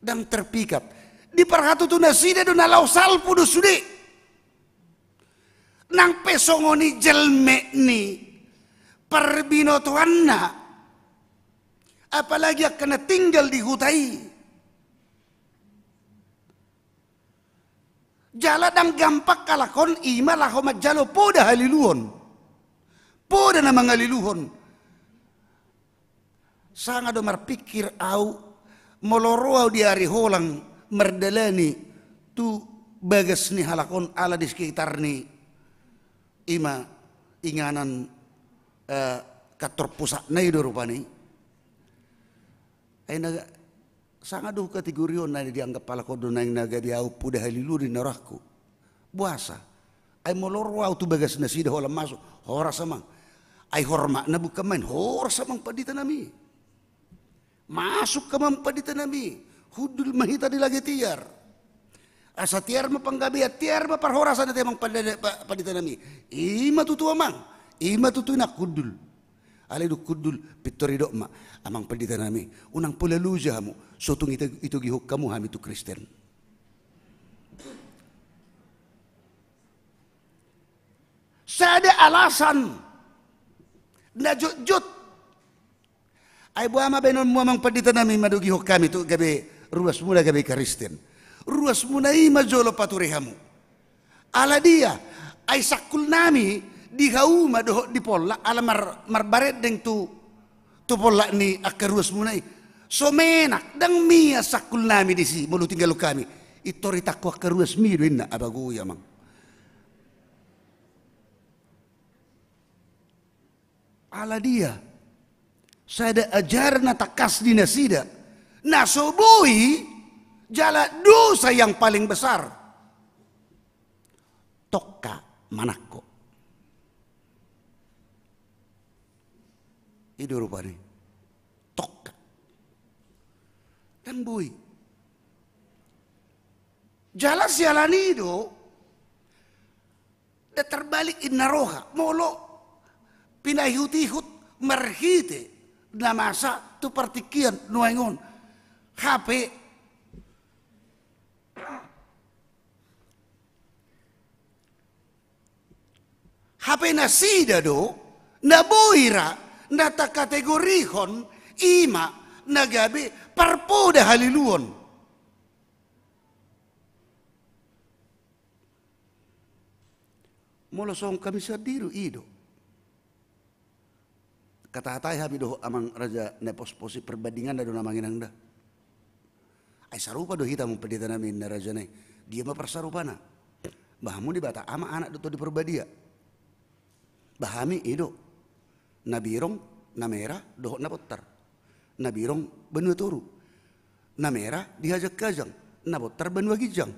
Ndang terpikat. Di parhatutu nasida do na laho salpu do sude. Nang pe songon i jelmek ni parbinotoanna, apalagi angka na tinggal di huta i. Jala ndang gampang halak on, i ma laho manjalo poda haliluon. Poda na mangaliluhon. Sanga do marpingkir au, molo ro au di ari holang mardalani tu bagas ni halak on ala di sekitar ni, i ma inganan, eh, kantor pusatna i do rupani. Ai na sanga do kategori on na dianggap halak on do naeng na gabe au poda haliluon ninna rohangku. Boasa? Ai molo ro au tu bagas nasida holan masuk, horas amang. Ai hormatna bukan main, horas amang pandita nami. Masuk amang pandita nami. Hundul ma hita di lage tiar. Asa tiar ma panggabean, tiar ma parhorasan ate amang pandita, pa-, pandita nami. I ma tutu amang. I ma tutu inang hundul. Alai dung hundul, pintor didok ma, amang pandita nami, unang pola loja hamu, so tung ito-, itogihon hamu hami tu Kristen. Sada alasan na jotjot. Ai boha ma baenonmu amang pandita nami madogihon hami tu gabe ruasmuna gabe Kristen. Ruasmuna i ma jolo pature hamu. Ala dia, ai sangkul nami di hauma dohot di Polla, ala mar-, marbarendeng tu, tu Polla ni angka ruasmuna i. So menak, ndang mian sangkul nami disi, molo tinggalhon hami. Pintor itangko angka ruasmi do inna, abago i amang. Ala dia, sada ajaran na tangkas di nasida, na so boi jala dosa yang paling besar. Tongka manangko. I do rupani. Tongka. Ndang boi. Jala siala ni i do, da tarbalik inna roha, molo pinaihut-ihut marhite na masa tu partingkian nuaeng on. Hape, hape nasida do, na boi ra, na takategorihon, i ma, na gabe parpoda haliluon. Molo songon hami sandiri i do. Hatahatai hami dohot amang raja na pospos i perbandinganna do na manginang da. Ai sarupa do hita amang pandita nami ninna raja nai. Dia ma parsarupana. Bah hamu Debata Ama Anak dohot Tondi Parbadia. Bah hami i do. Na Birong, na Mera, dohot na Bontar. Na Birong banua toru. Na Mera di Hajangkajang. Na Bontar banua ginjang.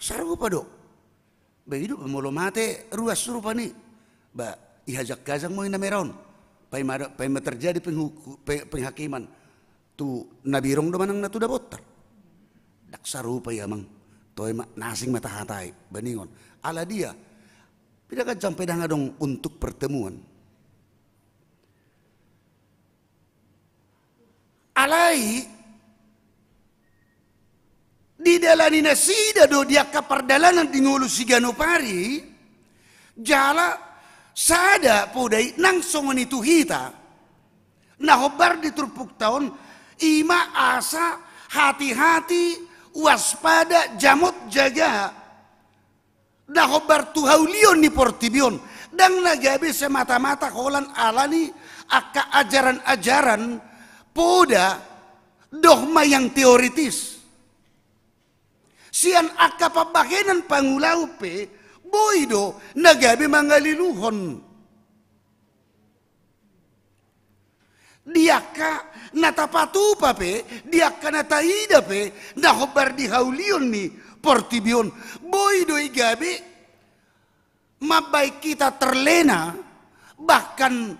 Sarupa do. Ba i do, ba molo mate ruas rupani. Ba i Hajangkajang ma i na Mera on. Paima, paima terjadi penghuku-, pe-, penghakiman. Tu na Birong do manang na tu na Bontar. Ndang sarupa i amang. Toe ma, na asing ma tahatai. Baenon. Ala dia. Pinangajang pe ndang adong untuk pertemuan. Alai, didalani nasida do di angka pardalanan di ngolu siganup ari, jala sada poda i nang songon i tu hita. Na hombar di turpukta on, i ma asa hati-hati, waspada, jamot, jaga. Na hombar tu haulion ni portibi on, ndang na gabe semata-mata holan ala ni angka ajaran-ajaran poda dogma yang teoritis. Sian angka pambahenan pangulaon pe, boi do na gabe mangaliluhon. Di angka na tapatupa pe, di angka na taida pe, na hombar di haulion ni portibi on, boi do i gabe mambaen hita terlena, bahkan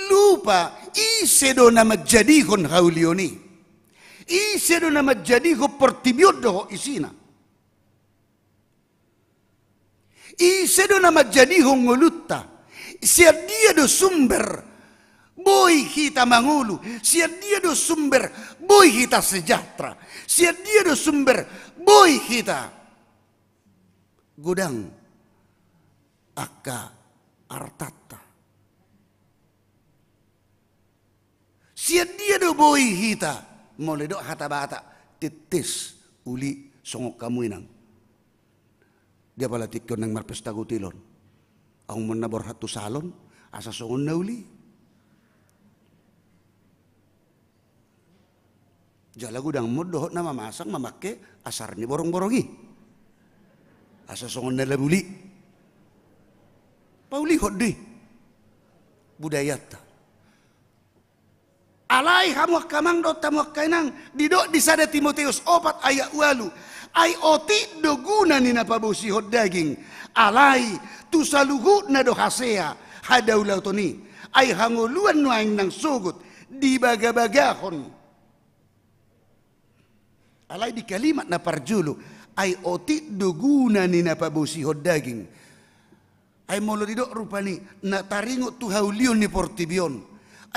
lupa ise do na manjadihon haulion i. Ise do na manjadihon portibi on dohot isina. Ise do na manjadihon ngolunta? Sian dia do sumber boi hita mangolu? Sian dia do sumber boi hita sejahtera? Sian dia do sumber boi hita godang angka artanta? Sian dia do boi hita? Molo didok hata Batak, tittis uli songon hamu inang. Dia pala tingki on naeng marpesta gutil on. Ahu monna borhat tu salon, asa songon na uli. Jala godang ma on dohot na mamasang mamangke asar ni borongborong i. Asa songon na labuli. Paulihon do i budayanta. Alai hamu angka amang dohot hamu angka inang, didok di sada Timoteus opat ayat ualu: Ai otik do guna ni na pabosihon daging, alai tu saluhutna do hasea hadaulaton i. Ai hangoluan nuaeng nang sogot dibagabagahon. Alai di kalimat na parjolo, ai otik do guna ni na pabosihon daging. Ai molo didok rupani na taringot tu haulion ni portibi on,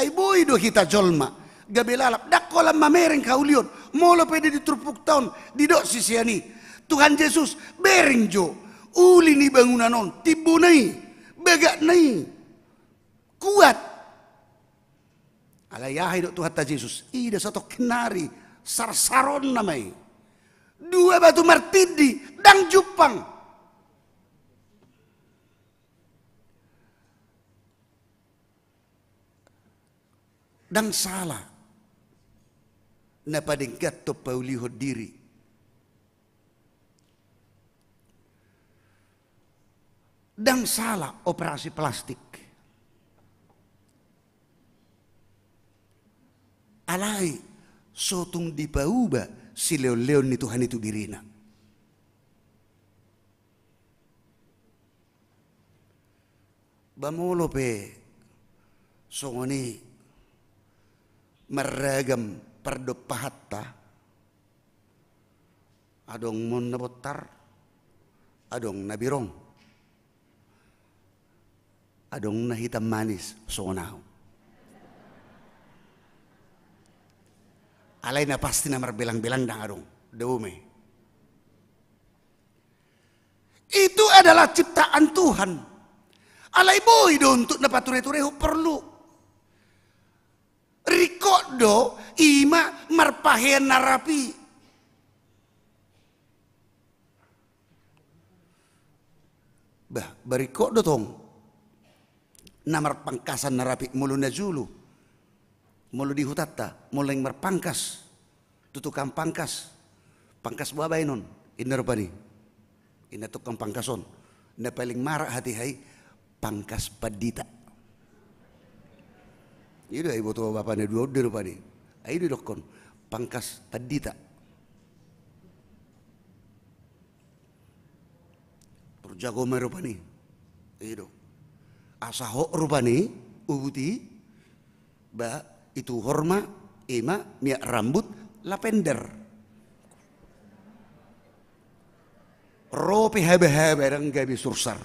ai boi do hita jolma gabe lalap, ndang holan mamereng haulion. Molo pe di turpukta on didok sisean i, Tuhan Jesus, bereng jo uli ni bangunan on, timbona i, bagakna i kuat. Alai aha didok Tuhanta Jesus? Ida satongkin nari sarsaronna ma i. Dua batu martindi ndang jumpang. Ndang sala na padengganhon paulihon diri. Ndang sala operasi plastik. Alai so tung dipauba sileonleon ni Tuhan i tu dirina. Ba molo pe songon i marragam pardompahanta, adong ma on na bontar, adong na birong, adong na hitam manis songon ahu. Alai na pasti na marbelang-belang ndang adong, dao ma i. Itu adalah ciptaan Tuhan. Alai boi do untuk na patureturehon, porlu. Ringkot do i ma marpahean na rap i. Bah, ba ringkot do tong na marpangkasan na rap i, molo na jolo. Molo di hutanta, molo naeng marpangkas tu tukang pangkas, pangkas boha baenon? Inna rupani, inna tukang pangkas on, na paling marak hatiha i pangkas pandita. I do, ai boto bapa na dua on do rupani. Ai do didokkon pangkas pandita. Parjago ma i rupani. I do. Asa hot rupani, ubut i, ba ituhor ma, i ma minyak rambut lavender. Ro pe habahaba ndang gabe sursar.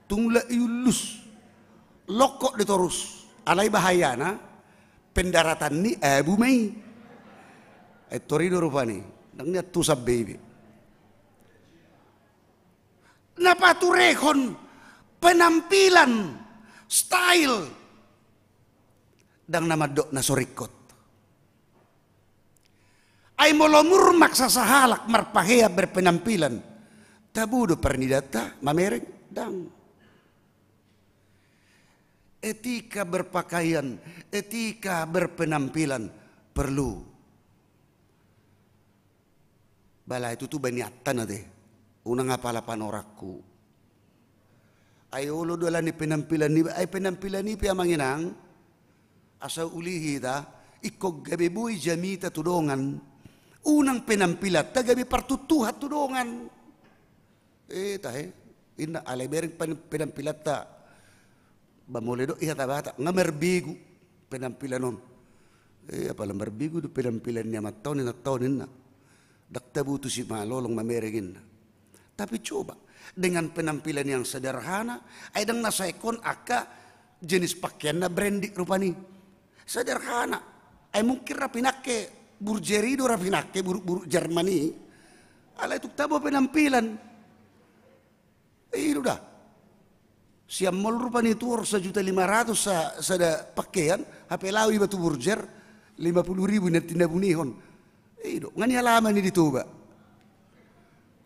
Tung lak iullus, longkot do torus. Alai bahayana, pendaratan ni abu ma i. Ai tor i do rupani, ndang nian tu sampe i be. Na paturehon penampilan, style, ndang na mandok na so ringkot. Ai molo murmak sasahalak marpahean, berpenampilan, tabo do parnidanta mamereng? Ndang. Etika berpakaian, etika berpenampilan perlu. Ba alai tutu ba nianta na te, unang apala panorangku. Ai olo do alani penampilan i, ai penampilan i pe amang inang, asa uli hita, ingkon gabe boi jamita tu dongan. Unang penampilanta gabe partuntuhan tu dongan. Eh, tahe, inna, alai bereng pen-, penampilanta. Ba molo didok i hata Batak, nga marbegu penampilan on. Eh, apala marbegu do penampilan ni amanta on, inanta on, inna. Ndang tabo tusi malolong mamereng, inna. Tapi coba, dengan penampilan yang sederhana, ai ndang na saekhon angka jenis pakeanna branded rupani. Sederhana. Ai mungkin ra pinangke burjeri do ra pinangke buruk-buruk Jerman i. Alai tung tabo penampilan. I do da. Sian mall rupani tuor sajuta lima ratus sa-, sada pakean, hape laho iba tu burjer, lima puluh ribu inna tinabunihon. I do, nga nialaman i di Toba.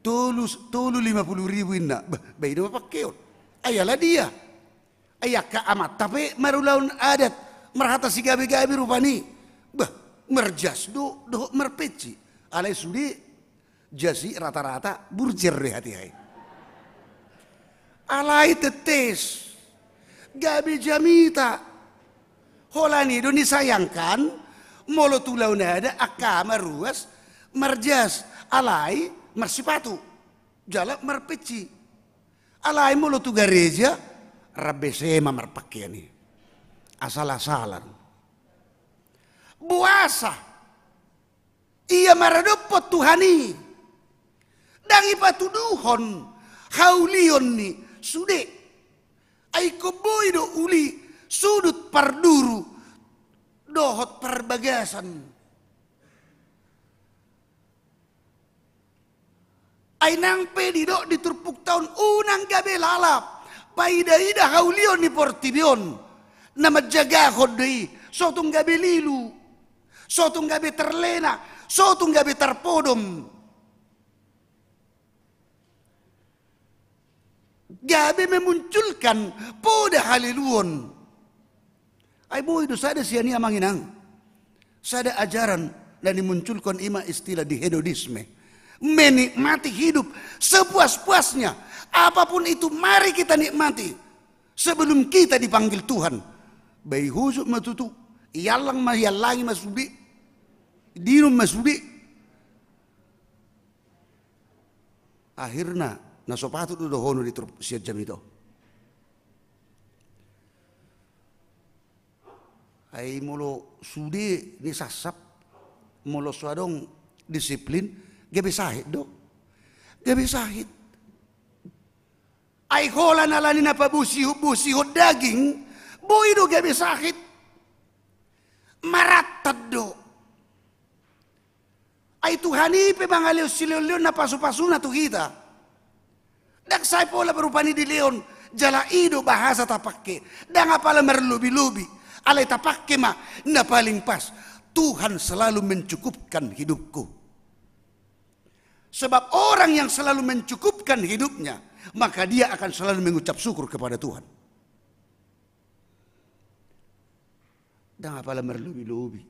Tolu, tolu lima puluh ribu inna. Bah, bah, i do ma pakeon. Ai ala dia. Ai angka amanta pe marulaon adat, marhata sigabe-gabe rupani. Bah, marjas do, dohot marpeci. Alai sude, jas i rata-rata burjer do i hatiha i. Alai tetes, gabe jamita. Holan i do disayangkan, molo tu ulaon adat angka ama ruas marjas, alai marsipatu, jala marpeci. Alai molo tu gareja, ra bese ma marpakean i. Asal-asalan. Boasa ia maradophon Tuhan i, ndang ipatuduhon haulion ni sude. Ai ingkon boi do uli sudut parduru dohot parbagasan. Ai nang pe didok di turpukta on, unang gabe lalap paida-ida haulion ni portibi on. Na manjagahon do i, so tung gabe lilu, so tung gabe terlena, so tung gabe tarpodom. Gabe memunculkan poda haliluon. Ai boi do sada sian i amang inang. Sada ajaran na dimunculhon i ma istilah di hedonisme. Menikmati hidup sepuas-puasnya. Apapun itu mari kita nikmati. Sebelum kita dipanggil Tuhan. Bah i husuk ma tutu. Iallang ma, iallangi ma sude. Diinum ma sude. Akhirna, na so patut do dohonon di turpuk sian jamita on. Ai molo sude nisansap, molo so adong disiplin, gabe sahit do. Gabe sahit. Ai holan ala ni na pabosihon-bosihon daging, boi do gabe sahit. Marantat do. Ai Tuhan i pe mangalehon silehon-lehon na pasu-pasuna tu hita. Ndang sai pola rupani dilehon, jala i do bahasa tapangke. Ndang apala marlobi-lobi. Alai tapangke ma na paling pas. Tuhan selalu mencukupkan hidupku. Sebab orang yang selalu mencukupkan hidupnya, maka dia akan selalu mengucap syukur kepada Tuhan. Ndang apala marlobi-lobi.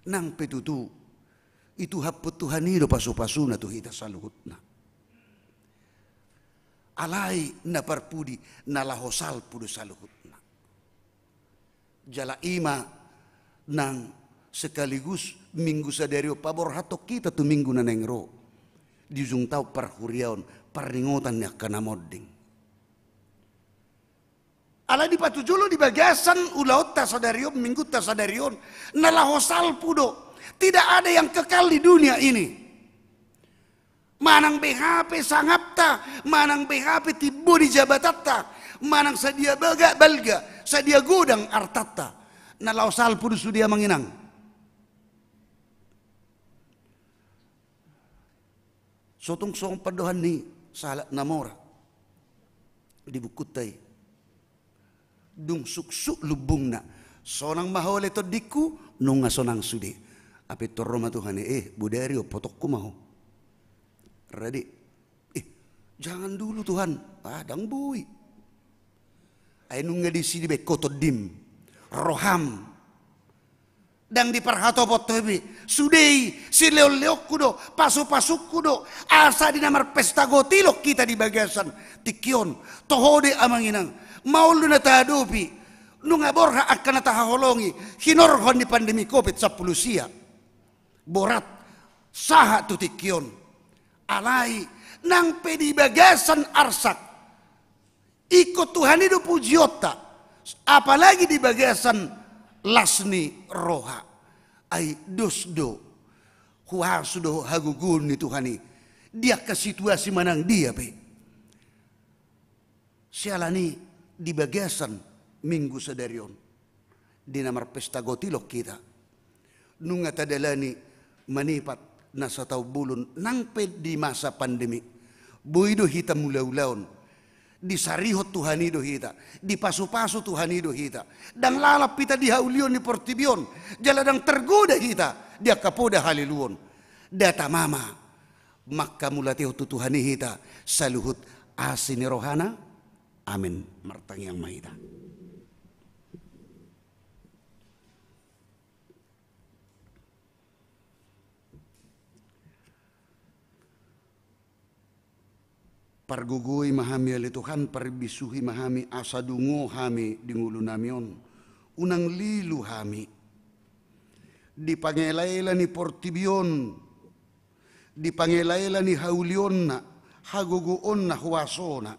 Nang pe tutu, ituhonhon Tuhan i do pasu-pasuna tu hita saluhutna. Alai na parpudi na laho salpu do saluhutna. Jala i ma nang sekaligus minggu sadari on paborhathon hita tu minggu na naeng ro. Di ujung taon parhuriaon parningotan ni angka na monding. Ala dipatujolo di bagasan ulaonta sadari on, minggunta sadari on, na laho salpu do. Tidak ada yang kekal di dunia ini. Manang beha pe sangapta, manang beha pe timbo ni jabatanta, manang sadia baga balga, sadia godang artanta. Na laho salpu do sude amang inang. So tung songon pandohan ni sahalak na mora di bukunta i. Dung suksuk lumbungna, sonang ma ho ale tondingku, nunga sonang sude. Hape tung ro ma Tuhan i, eh, bodari on, potokku ma ho. Rade. Eh, jangan dulu Tuhan. Ah, ndang boi. Ai nunga disi dibaen ho tondim, roham. Ndang diparhatopot ho be. Sude i, silehon-lehonku do, pasu-pasungku do, asa di na marpesta gotilon hita di bagasan tingki on. Toho do amang inang, maol do na tahadopi, nunga borhat angka na tahaholongi hinorhon ni pandemi covid sampulu sia. Borat, sahat tu tingki on. Alai, nang pe di bagasan arsak, ingkon Tuhan i do pujionta, apalagi di bagasan las ni roha. Ai dos do, huaso do hagogoon ni Tuhan i. di angka situasi manang dia pe. Siala ni di bagasan minggu sadari on, di na marpesta gotilon hita, nunga tadalani manipat na sataon bolon nang pe di masa pandemi. Boi do hita mulaulaon, disarihon Tuhan i do hita, dipasupasu Tuhan i do hita. Ndang lalap hita di haulion ni portibi on, jala ndang targoda hita di angka poda haleluon. Data ma ma manghamauliatehon tu Tuhan i hita saluhut asi ni rohana. Amen. Martangiang ma hita. Pargogoi ma hami ale Tuhan, parbisuhi ma hami, asa dungo hami di ngolunami on. Unang lilu hami di pangelaela ni portibi on, di pangelaela ni haulionna, hagogoonna, huasona.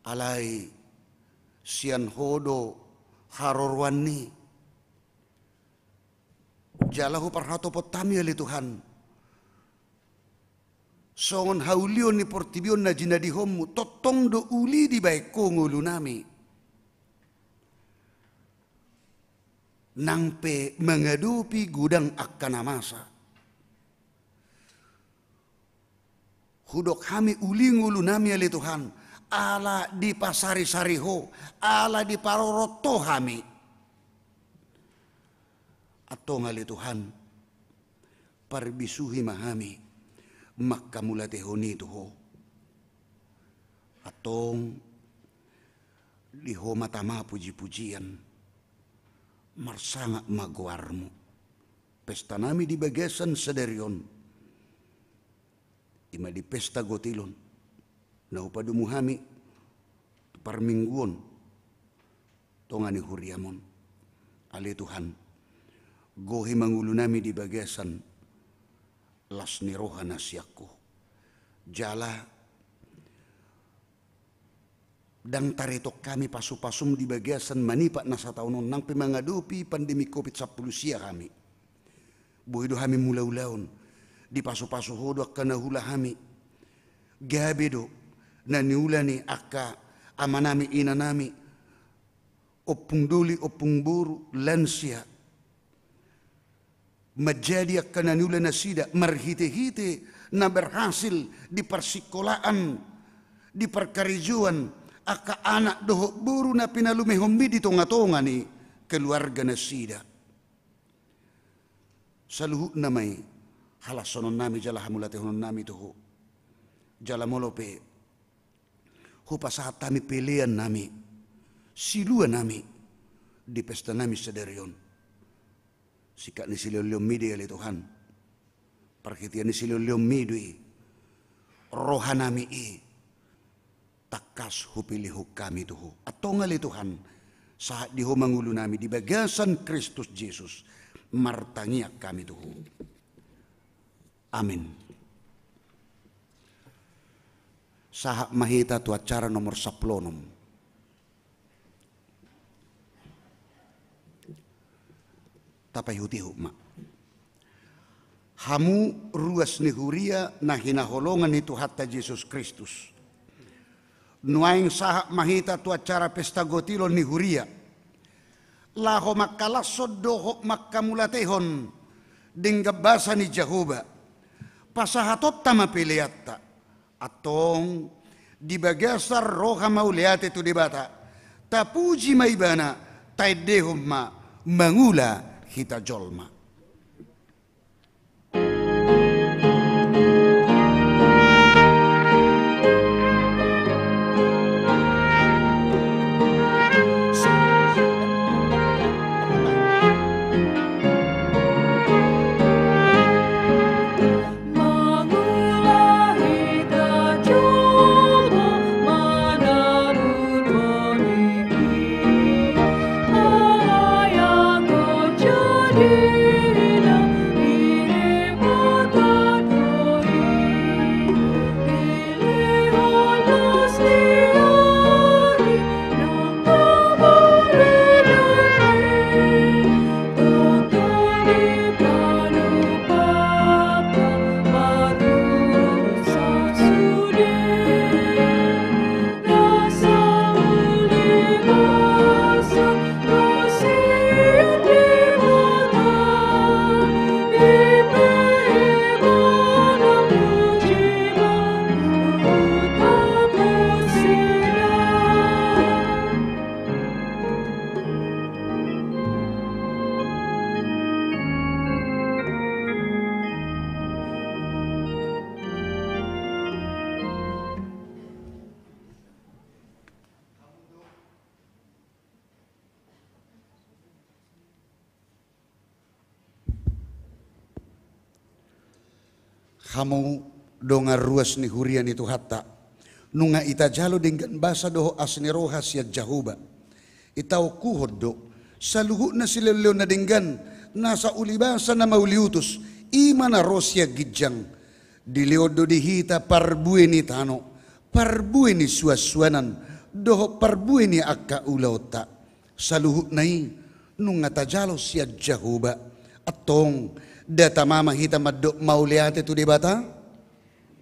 Alai sian Ho do haroroan i. Jala huparhatopot hami ale Tuhan, songon haulion ni portibi on na jinadihonmu, tongtong do uli dibaen Ho ngolunami nang pe mangadopi godang angka na masa. Hudok hami uli ngolunami ale Tuhan, ala dipasarisari Ho, ala diparorot Ho hami. Antong ale Tuhan, parbisuhi ma hami manghamauliatehon i tu Ho. Antong di Ho ma tama pujipujian, marsangap ma goarmu. Pestanami di bagasan sadari on, i ma di pesta gotilon na hupadomu hami tu parmingguon tonga ni huriam on. Ale Tuhan, gohi ma ngolunami di bagasan las ni roha na sian Ho. Jala ndang taretong hami pasupasum di bagasan manipat na sataon on nang pe mangadopi pandemi covid sampulu sia hami. Boi do hami mulaulaon, dipasupasu Ho do angka na huula hami. Gabe do na niula ni angka amanami, inanami, ompung doli, ompung boru, lansia. Manjadi angka na niula nasida marhitehite na berhasil di parsikolaan, di parkarejoan, angka anak dohot boru na pinalumehonmi di tongatonga ni keluarga nasida. Saluhutna ma i halashononnami jala hamauliatehononnami tu Ho. Jala molo pe hupasahat hami peleannami, siluanami di pestanami sadari on, singkat ni silehonlehonmi do i ale Tuhan. Parhitean ni silehonlehonmi do i, rohanami i tangkas hupelehon hami tu Ho. Antong ale Tuhan, sahat di Ho ma ngolunami di bagasan Kristus Jesus, martangiang hami tu Ho. Amin. Sahat ma hita tu acara nomor sampulu onom. Tapaihutihut ma. Hamu ruas ni huria na hinaholongan ni Tuhanta Jesus Kristus. Nuaeng sahat ma hita tu acara pesta gotilon ni huria, laho mangkalashon dohot manghamauliatehon denggan basa ni Jahowa. Pasahatonta ma peleanta. Antong di bagasan roha mauliate tu Debata, tapuji ma Ibana, taendehon ma mangula hita jolma. Hamu dongan ruas ni huria ni Tuhanta, nunga itajalo denggan basa dohot asi ni roha sian Jahowa. Itaokuhon do, saluhutna silehonlehon na denggan, nasa ulibasa na mauliutus, i ma na ro sian ginjang. Dilehon do di hita parbue ni tano, parbue ni suansuanan, dohot parbue ni angka ulaonta. Saluhutna i nunga tajalo sian Jahowa. Antong, nda tama ma hita mandok mauliate tu Debata?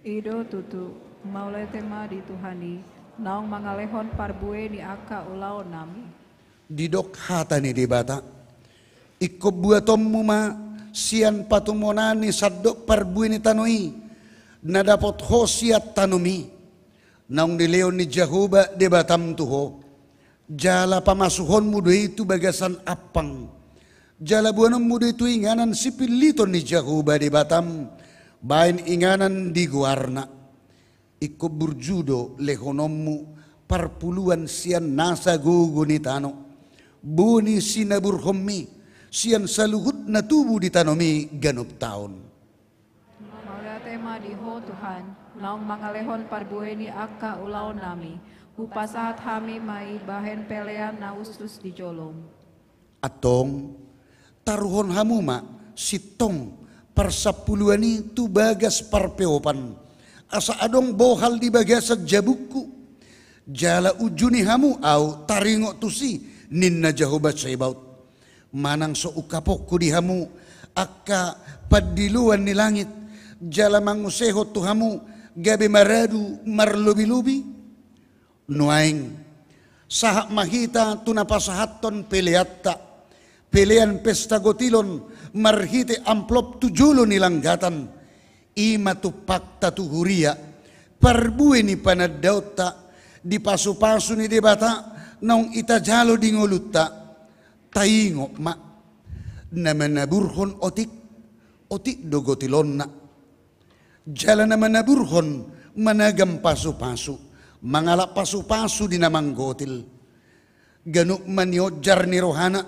I do tutu, mauliate ma di Tuhan i, naung mangalehon parbue ni angka ulaonnami. Didok hata ni Debata: Ingkon buatonmu ma sian patumonami sandok parbue ni tano i, na dapot ho sian tanomi, naung nilehon ni Jahowa Debatam tu ho. Jala pamasuhonmu do i tu bagasan ampang. Jala boanonmu do i tu inganan sipilliton ni Jahowa Debatam, baen inganan di goarna. Ingkon burju do lehononmu parpuluan sian nasa gogo ni tano, boni sinaburhonmi sian saluhut na tubu di tanomi ganup taon. Mauliate ma di ho Tuhan, naung mangalehon parbue ni angka ulaonnami. Hupasahat hami ma i bahen pelean na hushus di jolom. Antong, taruhon hamu ma sintong parsampuluan i tu bagas parpeopan, asa adong bohal di bagasan jabungku. Jala unjuni hamu ahu taringot tusi, ninna Jahowa Zebaot. Manang so ungkaponku di hamu angka pandiloan ni langit, jala mangusehon tu hamu gabe maradu marlobilobi? Nuaeng, sahat ma hita tu na pasahathon peleanta, pelean pesta gotilon marhite amplop tu jolo ni langgatan. I ma tumpakta tu huria, parbue ni panandaonta, di pasupasu ni Debata naung itajalo di ngolunta. Taingot ma, na manaburhon otik, otik do gotilonna. Jala na manaburhon managam pasupasu, mangalap pasupasu di na manggotil. Ganup ma nionjar ni rohana,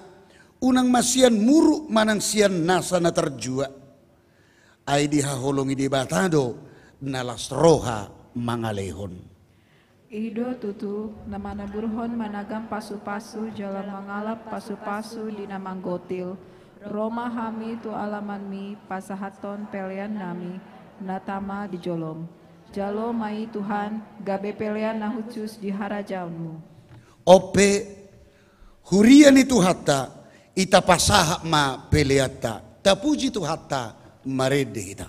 unang ma sian muruk manang sian nasa na tarjua. Ai dihaholongi Debata do na las roha mangalehon. I do tutu, na manaburhon managam pasupasu jala mangalap pasupasu di na manggotil. Ro ma hami tu alamanmi pasahathon peleannami na tama di jolom. Jalo ma i Tuhan, gabe pelean na hushus di harajaonmu. On pe, huria ni Tuhanta, ita pasahat ma peleanta. Tapuji Tuhanta, marende hita.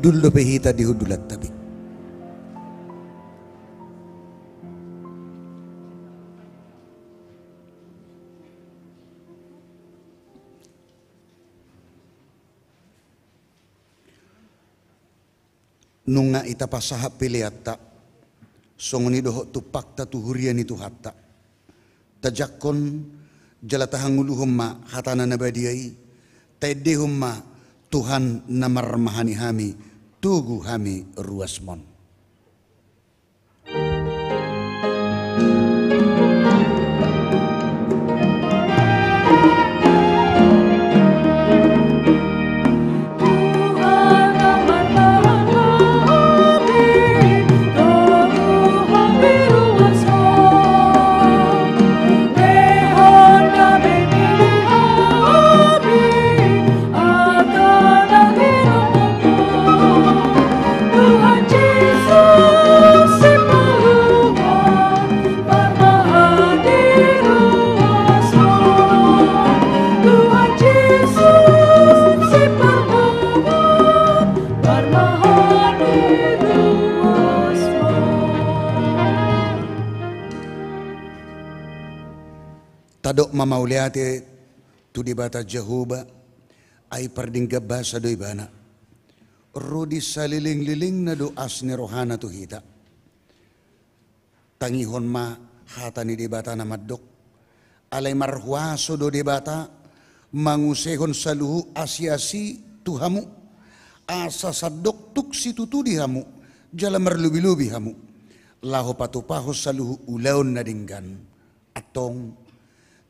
Hundul dope hita di hundulanta be. Nunga hita pasahat peleanta, songon i dohot tumpakta tu huria ni Tuhanta. Tajangkon jala tahangoluhon ma hatana na badia i, taendehon ma Tuhan na marmahani hami, togu hami ruasmon. Tadok ma mauliate tu Debata Jahowa, ai pardenggan basa do Ibana. Ro di salelenglelengna do asi ni rohana tu hita. Tangihon ma hata ni Debata na mandok. Alai marhuaso do Debata mangusehon saluhut asiasi tu hamu, asa sandok tung situtu di hamu jala marlobilobi hamu, laho patupahon saluhut ulaon na denggan. Antong,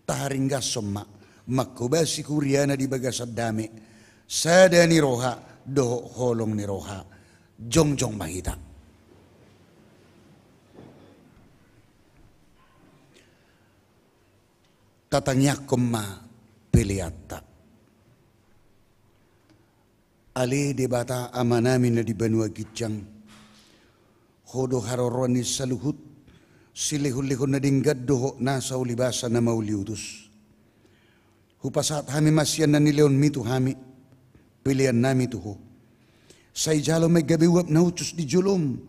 taharinggashon ma, manghobasi huriana di bagasan dame, sada ni roha dohot holong ni roha. Jongjong ma hita. Tatangiangkon ma peleanta. Ale Debata Amanami na di banua ginjang, Ho do haroroan ni saluhut silehonlehon na denggan dohot nasa ulibasa na mauliutus. Hupasahat hami ma sian na nilehonmi tu hami peleannami tu Ho. Sai jalo ma i gabe uap na hushus di jolom,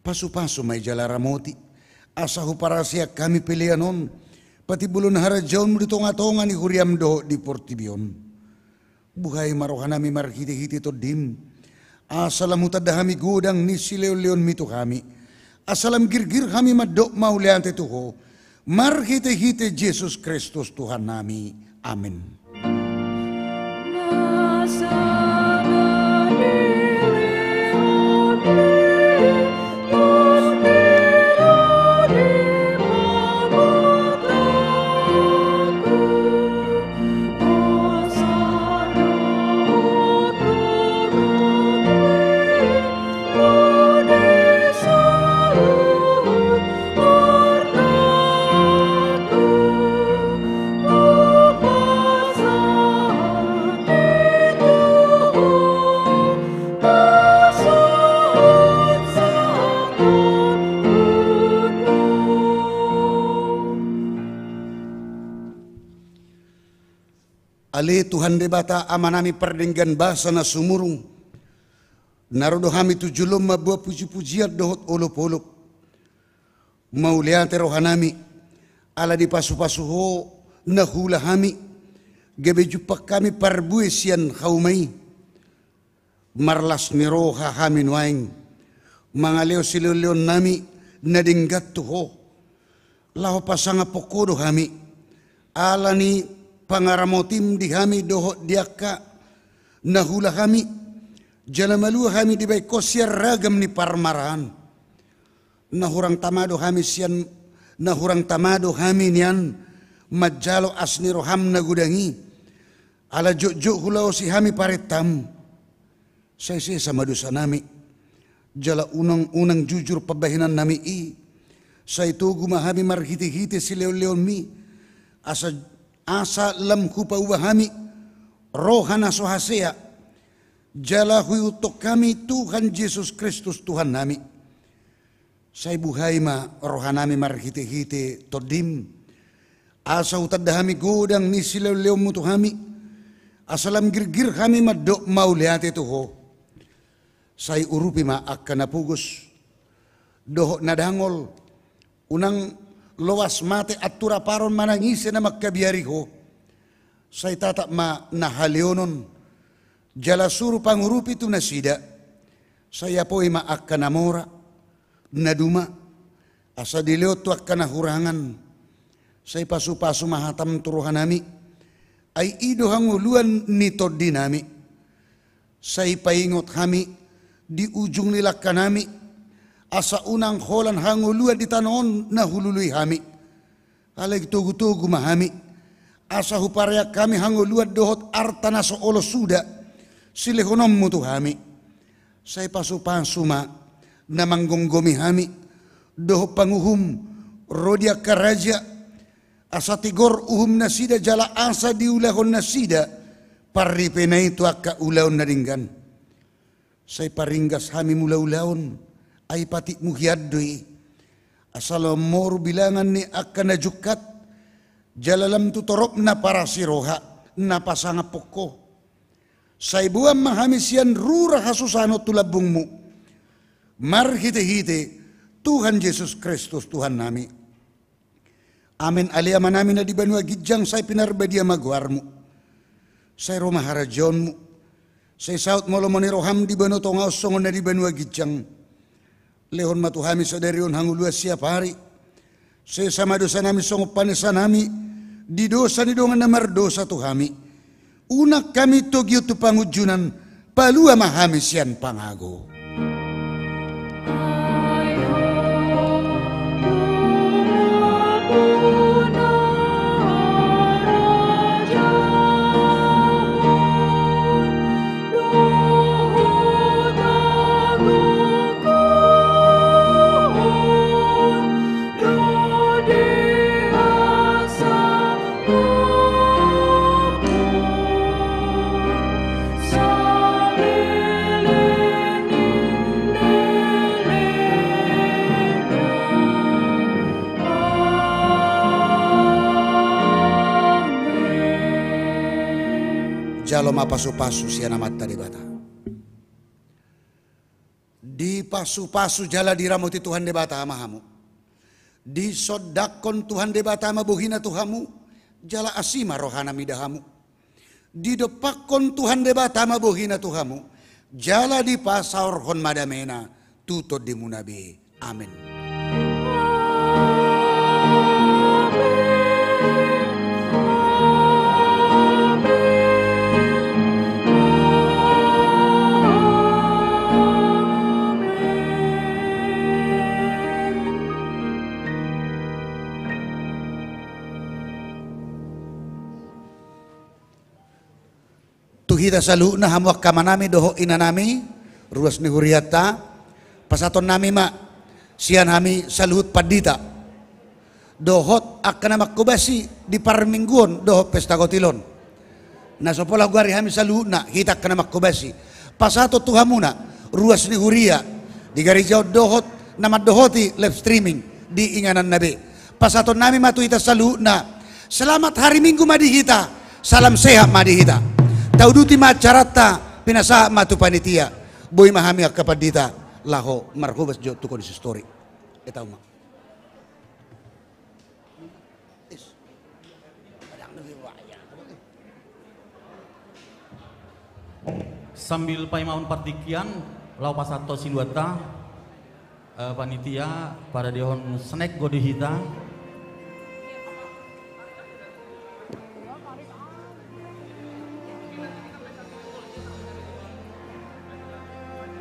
pasupasu ma i jala ramoti, asa huparaseang hami pelean on, patimbulhon harajaonmu di tongatonga ni huriam dohot di portibi on. Buhai ma rohanami marhitehite Tondim, asa lam hutanda hami godang ni silehonlehonmi tu hami, asa lam girgir hami mandok mauliate tu Ho, marhitehite Jesus Kristus Tuhannami. Amen. Ale Tuhan Debata Amanami pardenggan basa na sumurung, na ro do hami tu jolom mamboan pujipujian dohot olopolop. Mauliate rohanami, ala dipasupasu Ho na huula hami, gabe jumpang hami parbue sian hauma i. Marlas ni roha hami nuaeng, mangalehon silehonlehonnami na denggan tu Ho. Laho pasangaphon Ho do hami, ala ni pangaramotim di hami dohot di angka na huula hami, jala malua hami dibahen Ho sian ragam ni parmaraan. Na hurang tama do hami sian, na hurang tama do hami nian manjalo asi ni roham na godang i. Ala jotjot hulaosi hami parentam. Sai sesa ma dosanami, jala unang, unang jujur pambahenannami i. Sai togu ma hami marhitehite silehonlehonmi, asa, asa lam hupauba hami roha na so hasea, jala huihuthon hami Tuhan Jesus Kristus Tuhannami. Sai buhai ma rohanami marhitehite Tondim, asa hutanda hami godang ni silehonlehonmu tu hami, asa lam girgir hami mandok mauliate tu Ho. Sai urupi ma angka na pogos dohot na dangol, unang loas mate antusias paron manang ise na mangkabiari ho. Sai tatap ma na haleonon, jala suru pangurupi tu nasida. Sai apoi ma angka na mora, na duma, asa dilehon tu angka na hurangan. Sai pasupasu ma hatam tu rohanami, ai i do hangoluan ni tondinami. Sai paingot hami di ujung ni langkanami, asa unang holan hangoluan di tano on na hulului hami. Alai togutogu ma hami, asa hupareang hami hangoluan dohot arta na so olo suda silehononmu tu hami. Sai pasupasu ma na manggomgomi hami, dohot panguhum ro di angka raja, asa tigor uhum nasida jala asa diulahon nasida parripena i tu angka ulaon na denggan. Sai paringgas hami mulaulaon, ai patikmu hian do i. Asa lam moru bilangan ni angka na jungkat, jala lam tu torop na parasiroha, na pasangaphon ho. Sai boan ma hami sian rura hasusaan on tu lambungmu. Marhitehite Tuhan Jesus Kristus Tuhannami. Amen. Ale Amanami na di banua ginjang, sai pinarbadia ma goarmu. Sai ro ma harajaonmu. Sai saut ma lomo ni roham di banua tonga on songon na di banua ginjang. Lehon ma tu hami sadari on hangoluan siapari. Sesa ma dosanami songon panesanami di dosa ni dongan na mardosa tu hami. Unang hami togihon tu pangunjunan, palua ma hami sian pangago. Jalo ma pasupasu sian Amanta Debata. Dipasupasu jala diramoti Tuhan Debata ma hamu. Disondangkon Tuhan Debata ma bohina tu hamu, jala asi ma rohana mida hamu. Didompakkon Tuhan Debata ma bohina tu hamu, jala dipasaorhon ma damena tu tondimuna be. Amen. Tu hita saluhutna, hamu angka amanami dohot inanami, ruas ni hurianta, pasahatonnami ma sian hami saluhut pandita dohot angka na manghobasi di parmingguon dohot pesta gotil on. Na so pola hugoari hami saluhutna, hita angka na manghobasi, pasahaton tu hamuna, ruas ni huria di gareja on dohot na mandohoti live streaming di ingananna be. Pasahatonnami ma tu hita saluhutna, selamat hari Minggu ma di hita, salam sehat ma di hita. Tauduti ma acaranta, pinasahat ma tu panitia. Boi ma hami angka pandita laho marhobas jo tu konsistori. Etau ma. Sambil paimahon partingkian, laho pasahat tu siluanta, eh, panitia, paradiahon snack do di hita.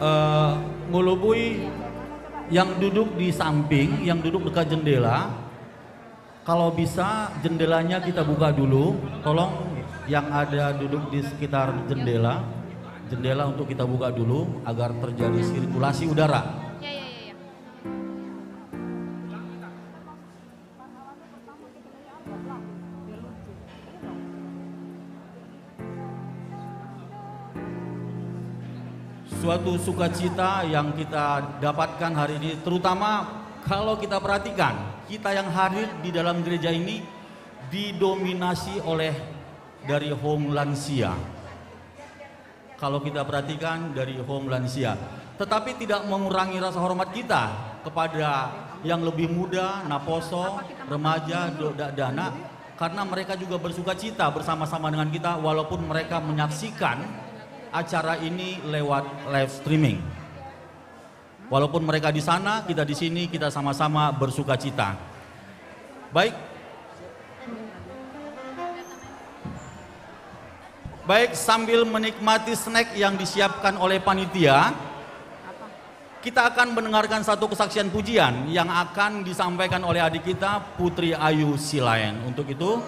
Eh, molo boi yang duduk di samping, yang duduk dekat jendela, kalau bisa jendelanya kita buka dulu. Tolong yang ada duduk di sekitar jendela, jendela untuk kita buka dulu agar terjadi sirkulasi udara. Ya, ya, ya, ya. Suatu sukacita yang kita dapatkan hari ini, terutama kalau kita perhatikan, kita yang hadir di dalam gereja ini didominasi oleh dari home lansia. Kalau kita perhatikan dari home lansia, Tetapi tidak mengurangi rasa hormat kita kepada yang lebih muda, naposo, remaja, do-, dakdanak, karena mereka juga bersukacita bersama-sama dengan kita, walaupun mereka menyaksikan acara ini lewat live streaming. Walaupun mereka di sana, kita di sini, kita sama-sama bersukacita. Baik. Baik, sambil menikmati snack yang disiapkan oleh panitia, kita akan mendengarkan satu kesaksian pujian yang akan disampaikan oleh adik kita, Putri Ayu Silaen. Untuk itu,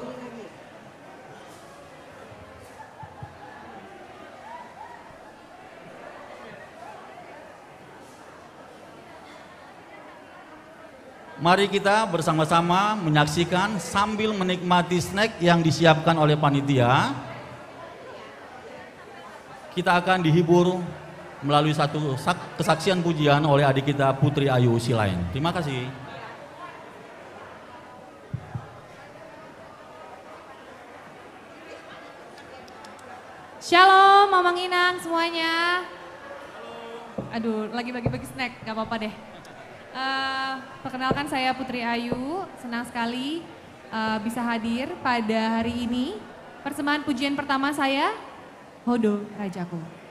mari kita bersama-sama menyaksikan sambil menikmati snack yang disiapkan oleh panitia. Kita akan dihibur melalui satu sak-, kesaksian pujian oleh adik kita Putri Ayu Silaen. Terima kasih. Shalom, Mamang Inang semuanya. Aduh, lagi bagi-bagi snack, nggak apa-apa deh. Eh, perkenalkan, saya Putri Ayu, senang sekali, eh, bisa hadir pada hari ini. Persembahan pujian pertama saya, Ho do Rajaku.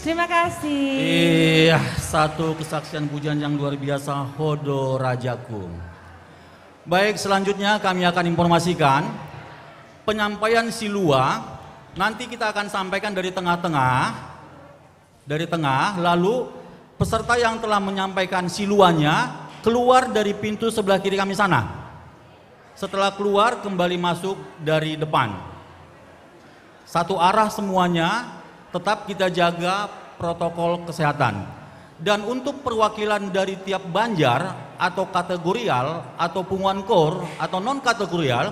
Terima kasih. Iya, satu kesaksian pujian yang luar biasa, Ho do Rajaku. Baik, selanjutnya kami akan informasikan penyampaian silua. Nanti kita akan sampaikan dari tengah-tengah, dari tengah, lalu peserta yang telah menyampaikan siluanya keluar dari pintu sebelah kiri kami sana. Setelah keluar, kembali masuk dari depan. Satu arah semuanya, tetap kita jaga protokol kesehatan. Dan untuk perwakilan dari tiap banjar atau kategorial atau punguan kor atau non kategorial,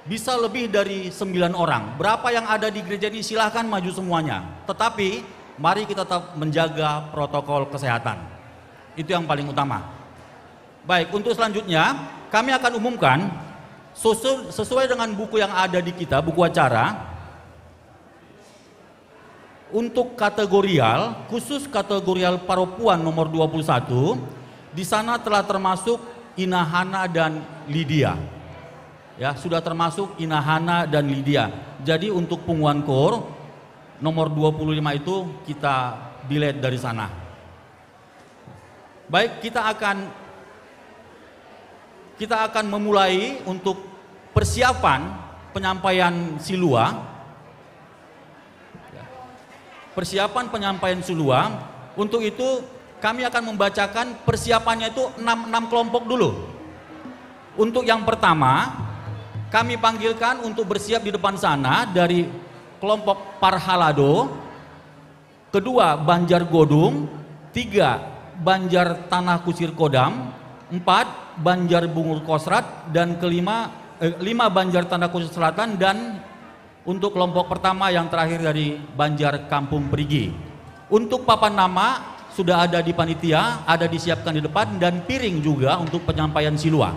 bisa lebih dari sembilan orang. Berapa yang ada di gereja ini, silahkan maju semuanya. Tetapi, mari kita tetap menjaga protokol kesehatan. Itu yang paling utama. Baik, untuk selanjutnya, kami akan umumkan sesu-, sesuai dengan buku yang ada di kita, buku acara. Untuk kategorial, khusus kategorial paropuan nomor dua puluh satu, di sana telah termasuk Ina Hana dan Lydia. Ya, sudah termasuk Ina Hana dan Lydia. Jadi untuk punguan kor nomor dua puluh lima itu kita delete dari sana. Baik, kita akan, kita akan memulai untuk persiapan penyampaian silua. Persiapan penyampaian silua. Untuk itu, kami akan membacakan persiapannya itu enam, enam kelompok dulu. Untuk yang pertama, kami panggilkan untuk bersiap di depan sana dari kelompok Parhalado. Kedua, Banjar Godung. Tiga, Banjar Tanah Kusir Kodam. Empat, Banjar Bungur Kosrat. Dan kelima, eh, lima, Banjar Tanah Kusir Selatan. Dan untuk kelompok pertama yang terakhir dari Banjar Kampung Perigi. Untuk papan nama sudah ada di panitia, ada disiapkan di depan, dan piring juga untuk penyampaian silua.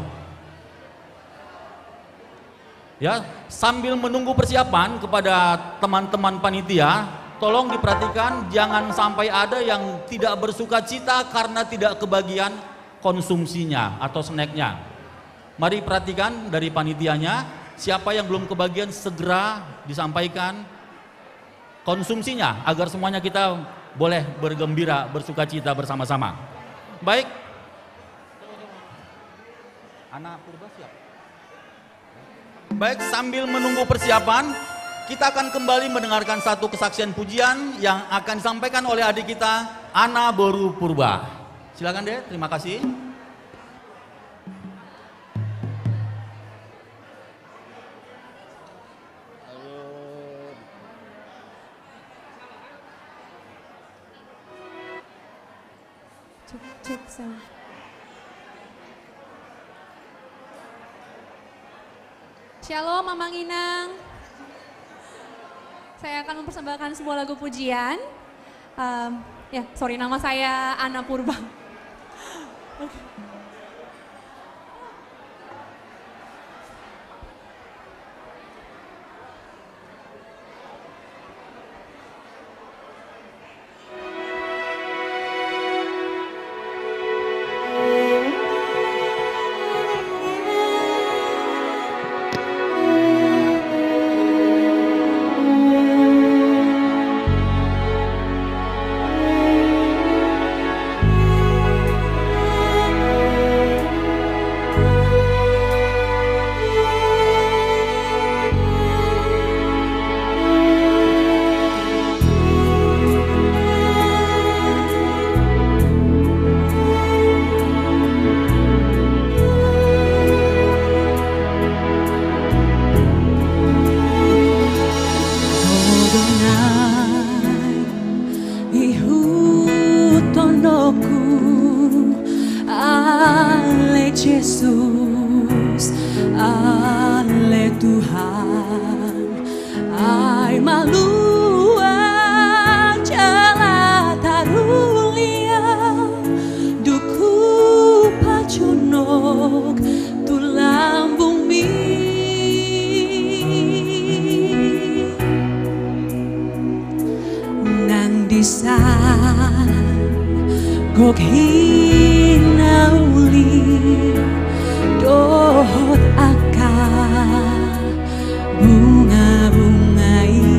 Ya, sambil menunggu persiapan, kepada teman-teman panitia, tolong diperhatikan, jangan sampai ada yang tidak bersukacita karena tidak kebagian konsumsinya atau snacknya. Mari perhatikan dari panitianya, siapa yang belum kebagian segera disampaikan konsumsinya, agar semuanya kita boleh bergembira, bersukacita bersama-sama. Baik. Ana Purba siap. Baik, sambil menunggu persiapan, kita akan kembali mendengarkan satu kesaksian pujian yang akan disampaikan oleh adik kita, Ana Boru Purba. Silakan, Dek, terima kasih. Cek, cek, sound. Shalom, Amang Inang. Saya akan mempersembahkan sebuah lagu pujian. Em, ya, sorry, nama saya Ana Purba. Oke. Ihut tondongku, ale Jesus, ale Tuhan, ai malua jala tarulia, dung hupajonok tu lambungmi. Nang disan gok hinauli dohot angka bunga-bunga i,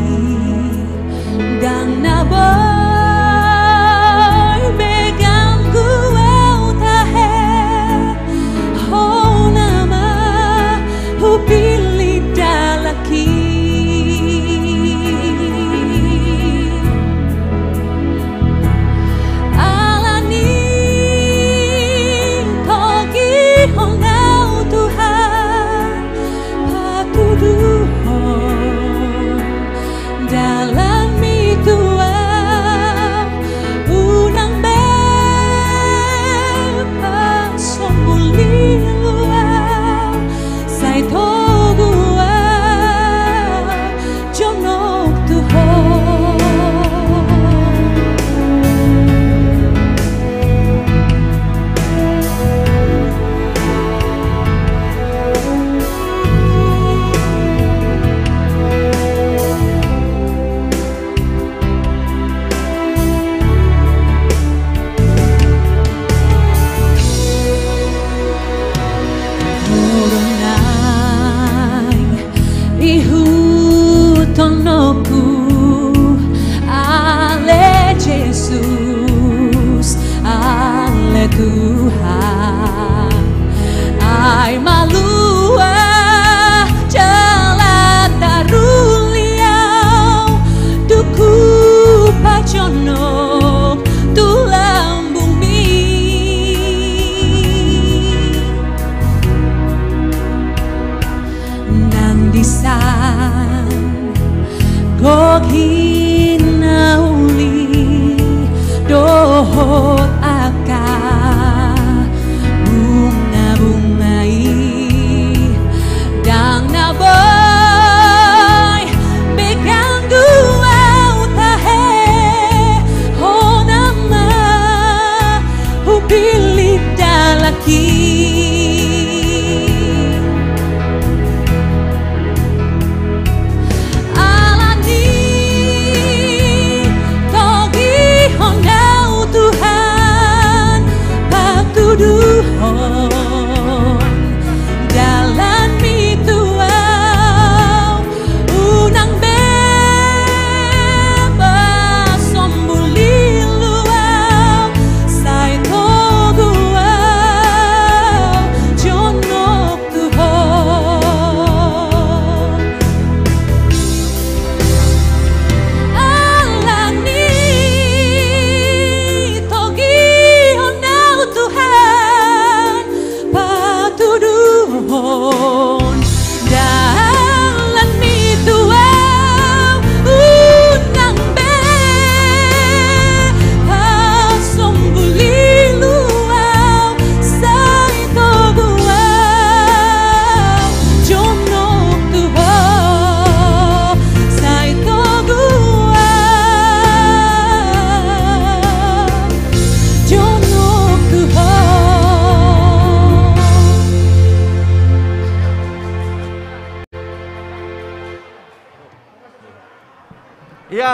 ndang na bo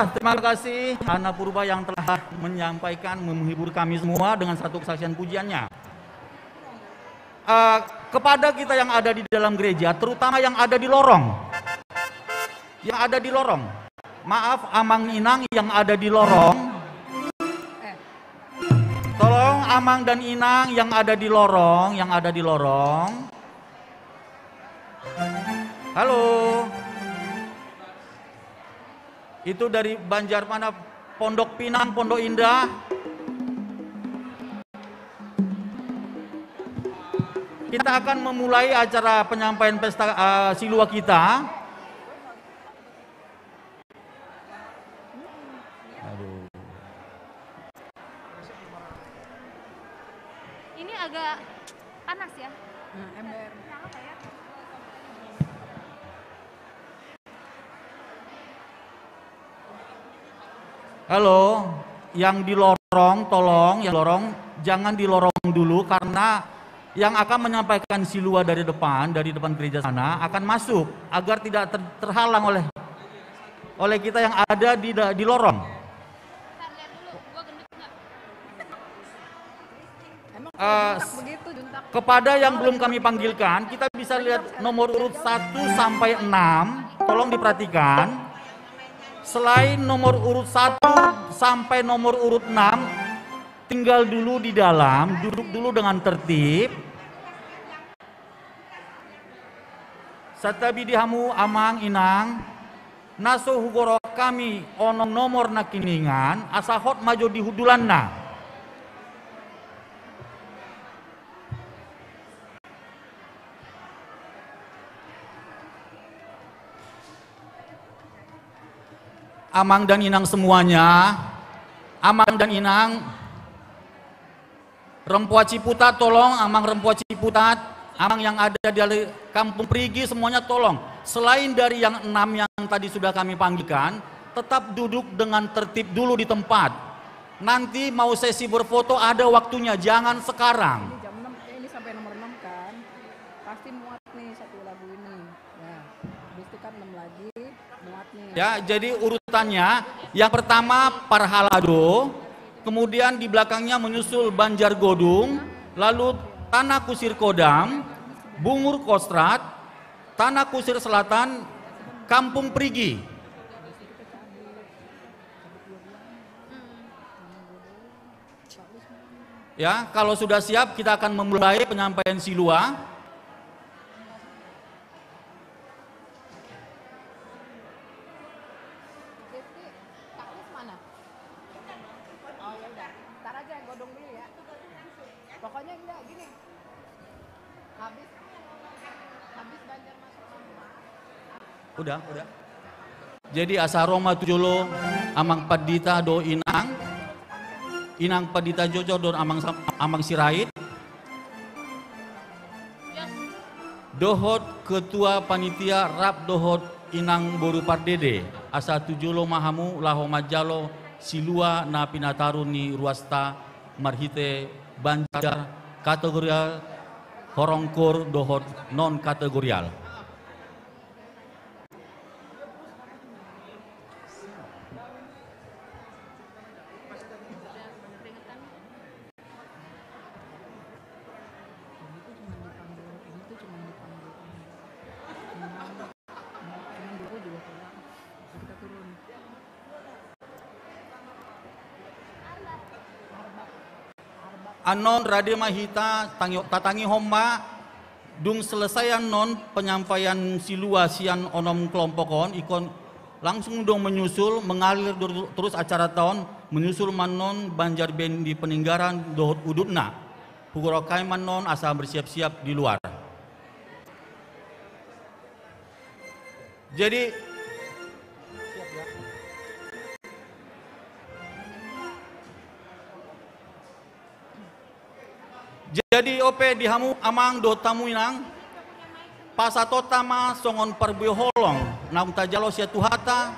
terima kasih Ana Purba yang telah menyampaikan, menghibur kami semua dengan satu kesaksian pujiannya. Eh, kepada kita yang ada di dalam gereja, terutama yang ada di lorong. Yang ada di lorong. Maaf, amang inang yang ada di lorong. Tolong amang dan inang yang ada di lorong, yang ada di lorong. Halo. Itu dari Banjar mana? Pondok Pinang, Pondok Indah. Kita akan memulai acara penyampaian pesta, eh, Silua kita. Aduh. Ini agak panas ya? Nah, ember. Nyala nggak ya? Halo, yang di lorong, tolong, yang lorong, jangan di lorong dulu, karena yang akan menyampaikan Silua dari depan, dari depan gereja sana, akan masuk, agar tidak ter-, terhalang oleh, oleh kita yang ada di da-, di lorong. Eh, s-, kepada yang belum kami panggilkan, kita bisa lihat nomor urut satu sampai enam, tolong diperhatikan. Selain nomor urut satu sampai nomor urut enam, tinggal dulu di dalam, duduk dulu dengan tertib. Santabi di hamu amang inang, na so hugorahon hami onom nomor nangkiningan, asa hot ma jo di hundulanna. Amang dan inang semuanya, amang dan inang, Rempoa Ciputat, tolong, amang Rempoa Ciputat, amang yang ada di Kampung Perigi, semuanya tolong. Selain dari yang enam yang tadi sudah kami panggilkan, tetap duduk dengan tertib dulu di tempat. Nanti mau sesi berfoto ada waktunya, jangan sekarang. Ini jam enam, eh, ini sampai nomor enam kan? Pasti muat nih satu lagu ini. Ya, habis itu kan enam lagi, muat nih. Ya, jadi urutannya, yang pertama Parhalado, kemudian di belakangnya menyusul Banjar Godung, lalu Tanah Kusir Kodam, Bungur Kostrad, Tanah Kusir Selatan, Kampung Perigi. Ya, kalau sudah siap, kita akan memulai penyampaian Silua. Pokoknya enggak, gini. Habis, habis Banjar masuk semua. Udah, udah. Jadi asa ro ma tu jolo amang pandita dohot inang, inang pandita jojo dohot amang sa-, amang Sirait. Dohot ketua panitia rap dohot inang boru pardede, asa tu jolo ma hamu laho manjalo Silua na pinataru ni ruasta marhite Banjar kategorial, horong koor dohot non kategorial. Annon rade ma hita, tangi-, tatangihon ma, dung selesai annon penyampaian Silua sian onom kelompok on, ingkon langsung do menyusul, mengalir dur-, terus acarata on, menyusul ma annon Banjar Band di Peninggaran dohot udutna. Hugorahon hami ma annon asa bersiap-siap di luar. Jadi, jadi on pe di hamu amang dohot hamu inang, pasahatonta ma songon parbue holong naung tajalo sian Tuhanta,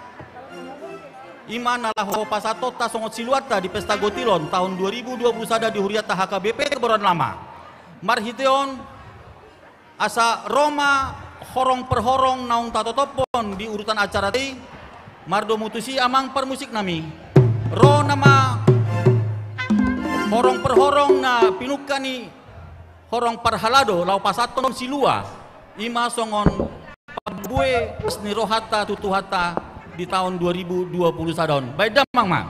i ma na laho pasahatonta songon siluanta di pesta gotilon taon dua ribu dua puluh sada di hurianta H K B P Boran Lama. Marhite on, asa ro ma horong per horong naung tatotophon di urutan acarata i, Mardomu tusi amang parmusik nami. Ro nama horong parhorong na pinungka ni horong parhalado laho pasahathon silua. Ima songon parbue ni rohanta tu Tuhanta di taon dua ribu dua puluh sada on. Baen damang ma.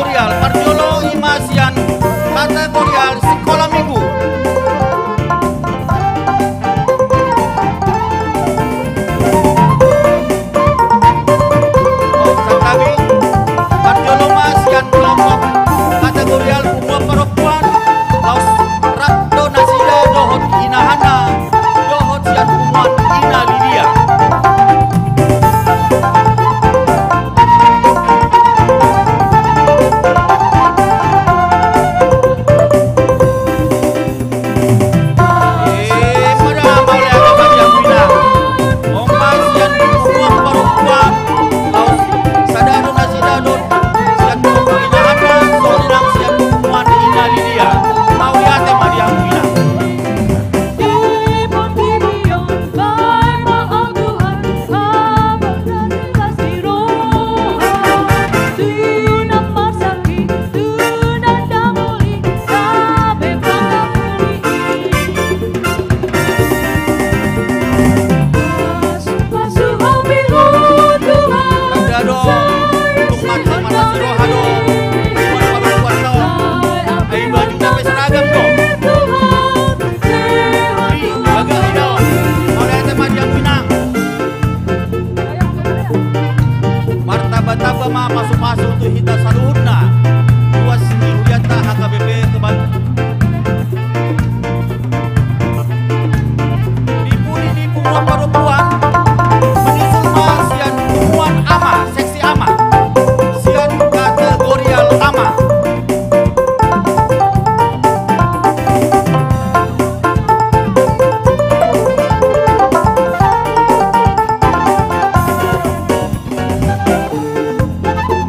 Kategorial parjolo i ma sian kategorial sikola minggu. Santabi, parjolo ma sian kelompok kategorial punguan parompuan, laos rap do nasida dohot inahanna, dohot sian punguan Ina Lidia. Martamba-tamba ma pasu-pasu tu hita saluhutna. Ruas ni hurianta H K B P Kebalu. Di pudi ni punguan parompuan, menyusul ma sian punguan ama, seksi ama, sian kategorial ama.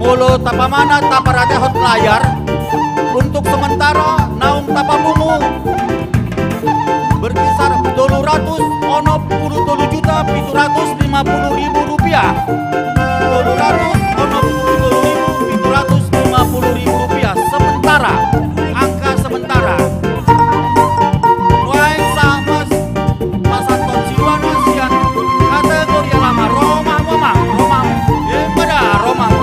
Molo tapamana taparatehon layar, untuk sementara naung tapapungu berkisar tolu ratus onom pulu tolu juta pitu ratus lima pulu ribu rupiah. Tolu ratus onom pulu tolu ribu pitu ratus lima pulu ribu rupiah sementara, angka sementara. Nuaeng sa mas Pasahat tu si Wana sian kategori alama. Ro ma hamu, Amang, ro ma hamu. Emma da, ro ma hamu.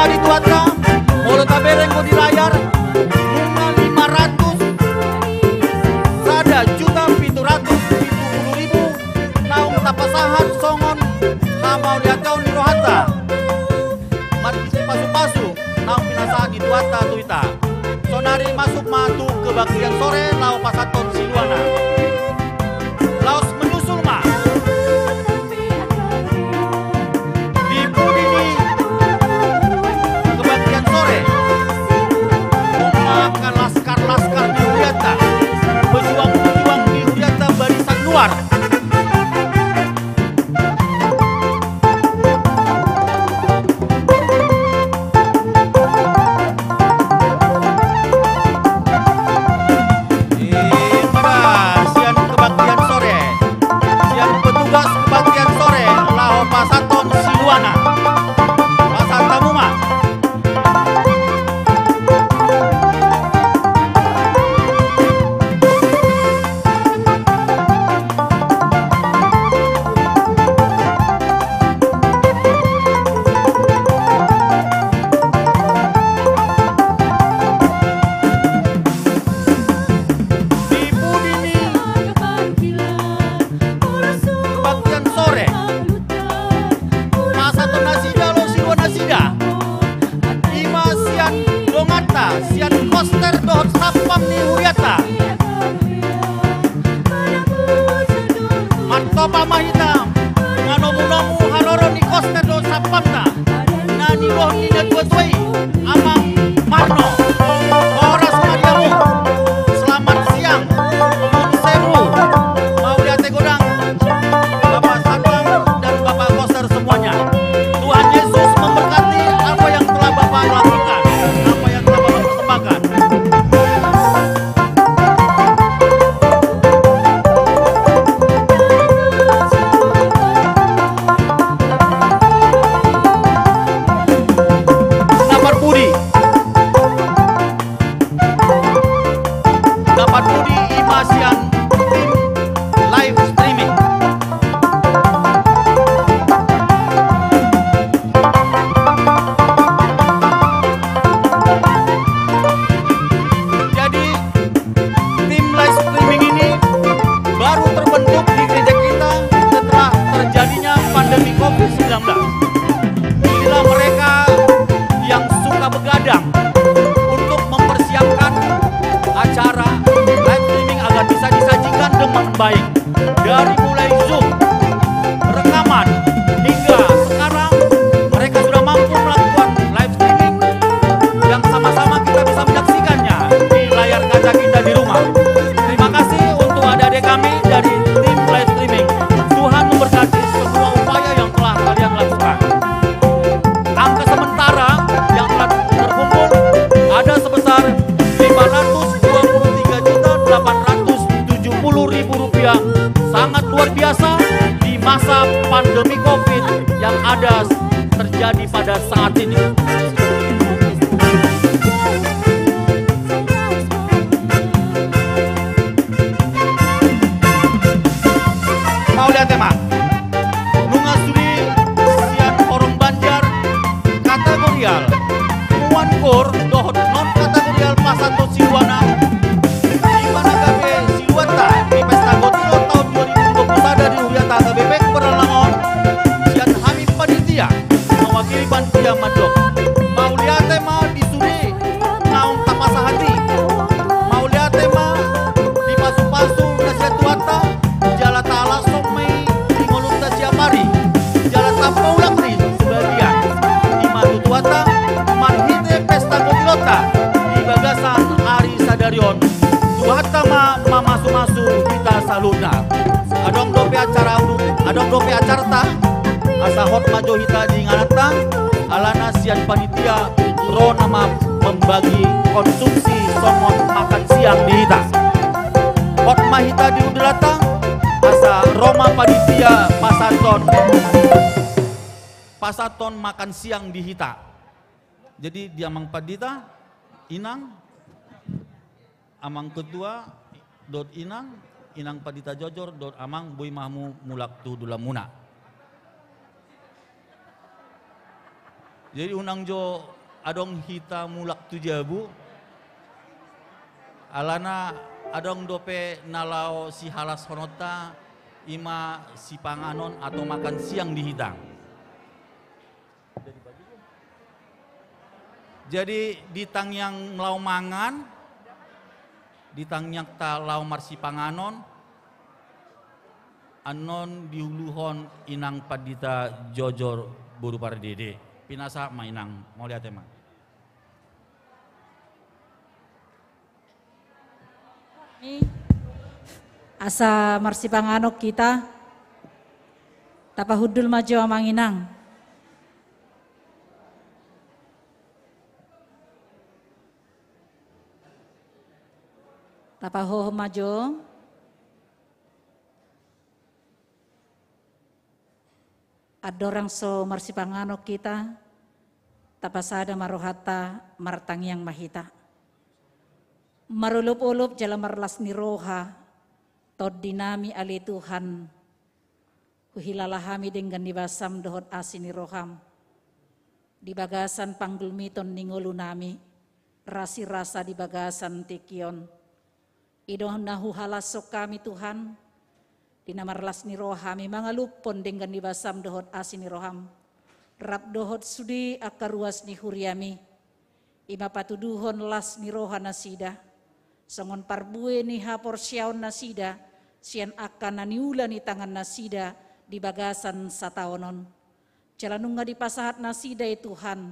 Ari tuata, molo tabereng do di layar, nunga lima ratus, sada juta pitu ratus pitu pulu ribu, naung tapasahat songon hamauliateon ni rohanta. Marhite pasu-pasu naung pinasahat ni Tuhanta tu hita. Saonari masuk ma tu kebaktian sore laho pasahathon siluana. Laos menyusul ma. Di pudi ni kebaktian sore, nunga angka laskar-laskar ni hurianta, pejuang-pejuang ni hurianta barisan luar. Ima sian kebaktian sore, sian petugas kebaktian sore, laho pasahathon siluana. Pasahat hamu ma. Di pudi ni kebaktian sore, pasahaton nasida laho siluanasida. Ima sian donganta, sian koster dohot satpam ni hurianta. Martopak ma hita manomu-nomu haroro ni koster dohot satpamta, na niboan ni natuatua i, Amang Marno. Horas ma di hamu. Selamat siang. Nuaeng sewu. Mauliate godang, Bapak Satpam dan Bapak Koster semuanya. Tuhan Yesus memberkati apa yang telah Bapak lakukan, apa yang telah Bapak persembahkan. Na parpudi. Na parpudi ima sian tim live streaming. Jadi, tim live streaming ini baru terbentuk di gereja kita setelah terjadinya pandemi covid sembilan belas. Inilah mereka yang suka begadang untuk mempersiapkan acara live streaming agar bisa disajikan dengan baik. Dari mulai Zoom, rekaman, hingga sekarang mereka sudah mampu melakukan live streaming yang sama-sama kita bisa menyaksikannya di layar kaca kita di rumah. Terima kasih untuk adik-adik kami dari tim live streaming. Tuhan memberkati semua upaya yang telah kalian lakukan. Angka sementara yang telah terkumpul ada sebesar lima ratus dua puluh tiga juta delapan ratus tujuh puluh ribu rupiah. Sangat luar biasa di masa pandemi covid yang ada terjadi pada saat ini. Mauliate ma. Nunga sude sian horong Banjar, kategorial, muan gor dohot non kategorial pasahaton siluana. Ima na gabe siluanta di Pesta Gotiro taon dua ribu dua puluh sada di huriata H K B P Kumparan Langon, sian hami panitia mewakili panitia mandok. Mauliate ma di sude naung tapasahat i. Mauliate ma di pasu-pasu na sian Tuhanta, jala talashon ma i di ngolunta siapari, jala tapaulak ni sebagian ima tu Tuhanta marhite pesta gotironta di bagasan ari sadari on. Tuhanta ma mamasu-masu hita saluhutna. Adong dope acara, adong dope acarata, asa hot ma jo hita di ingananta, alana sian panitia ro nama membagi konsumsi songon makan siang di hita. Hot ma hita di undulanta, asa ro ma panitia pasahathon, pasahathon makan siang di hita. Jadi di Amang Pandita, Inang, Amang Ketua dohot Inang, Inang Pandita Jojor dohot Amang, boi ma hamu mulak tu hundulanmuna. Jadi unang jo adong hita mulak tu jabu, alana adong dope na laho sihalashononta, i ma sipanganon atau makan siang di hita. Jadi di tangiang laho mangan, di tangiangta laho marsipanganon, annon diuluhon inang pandita Jojor boru Pardede. Pinasahat ma inang, mauliate ma. Asa marsipanganon hita, tapahundul ma jo amang inang. Tapahohom ma jo. Andorang so marsipanganon hita, tapasada ma rohanta, martangiang ma hita. Marolopolop jala marlas ni roha, Tondi nami ale Tuhan, huhilala hami denggan ni basam dohot asi ni roham di bagasan panggulmiton ni ngolu nami, rasirasa di bagasan tingki on. I do na huhalashon hami Tuhan, di na marlas ni roha hami mangaluphon denggan ni basam dohot asi ni roham, rap dohot sude angka ruas ni huriami, i ma patuduhon las ni roha nasida, songon parbue ni haporseaon nasida, sian angka na niula ni tangan nasida di bagasan sataon on. Jala nunga dipasahat nasida i Tuhan,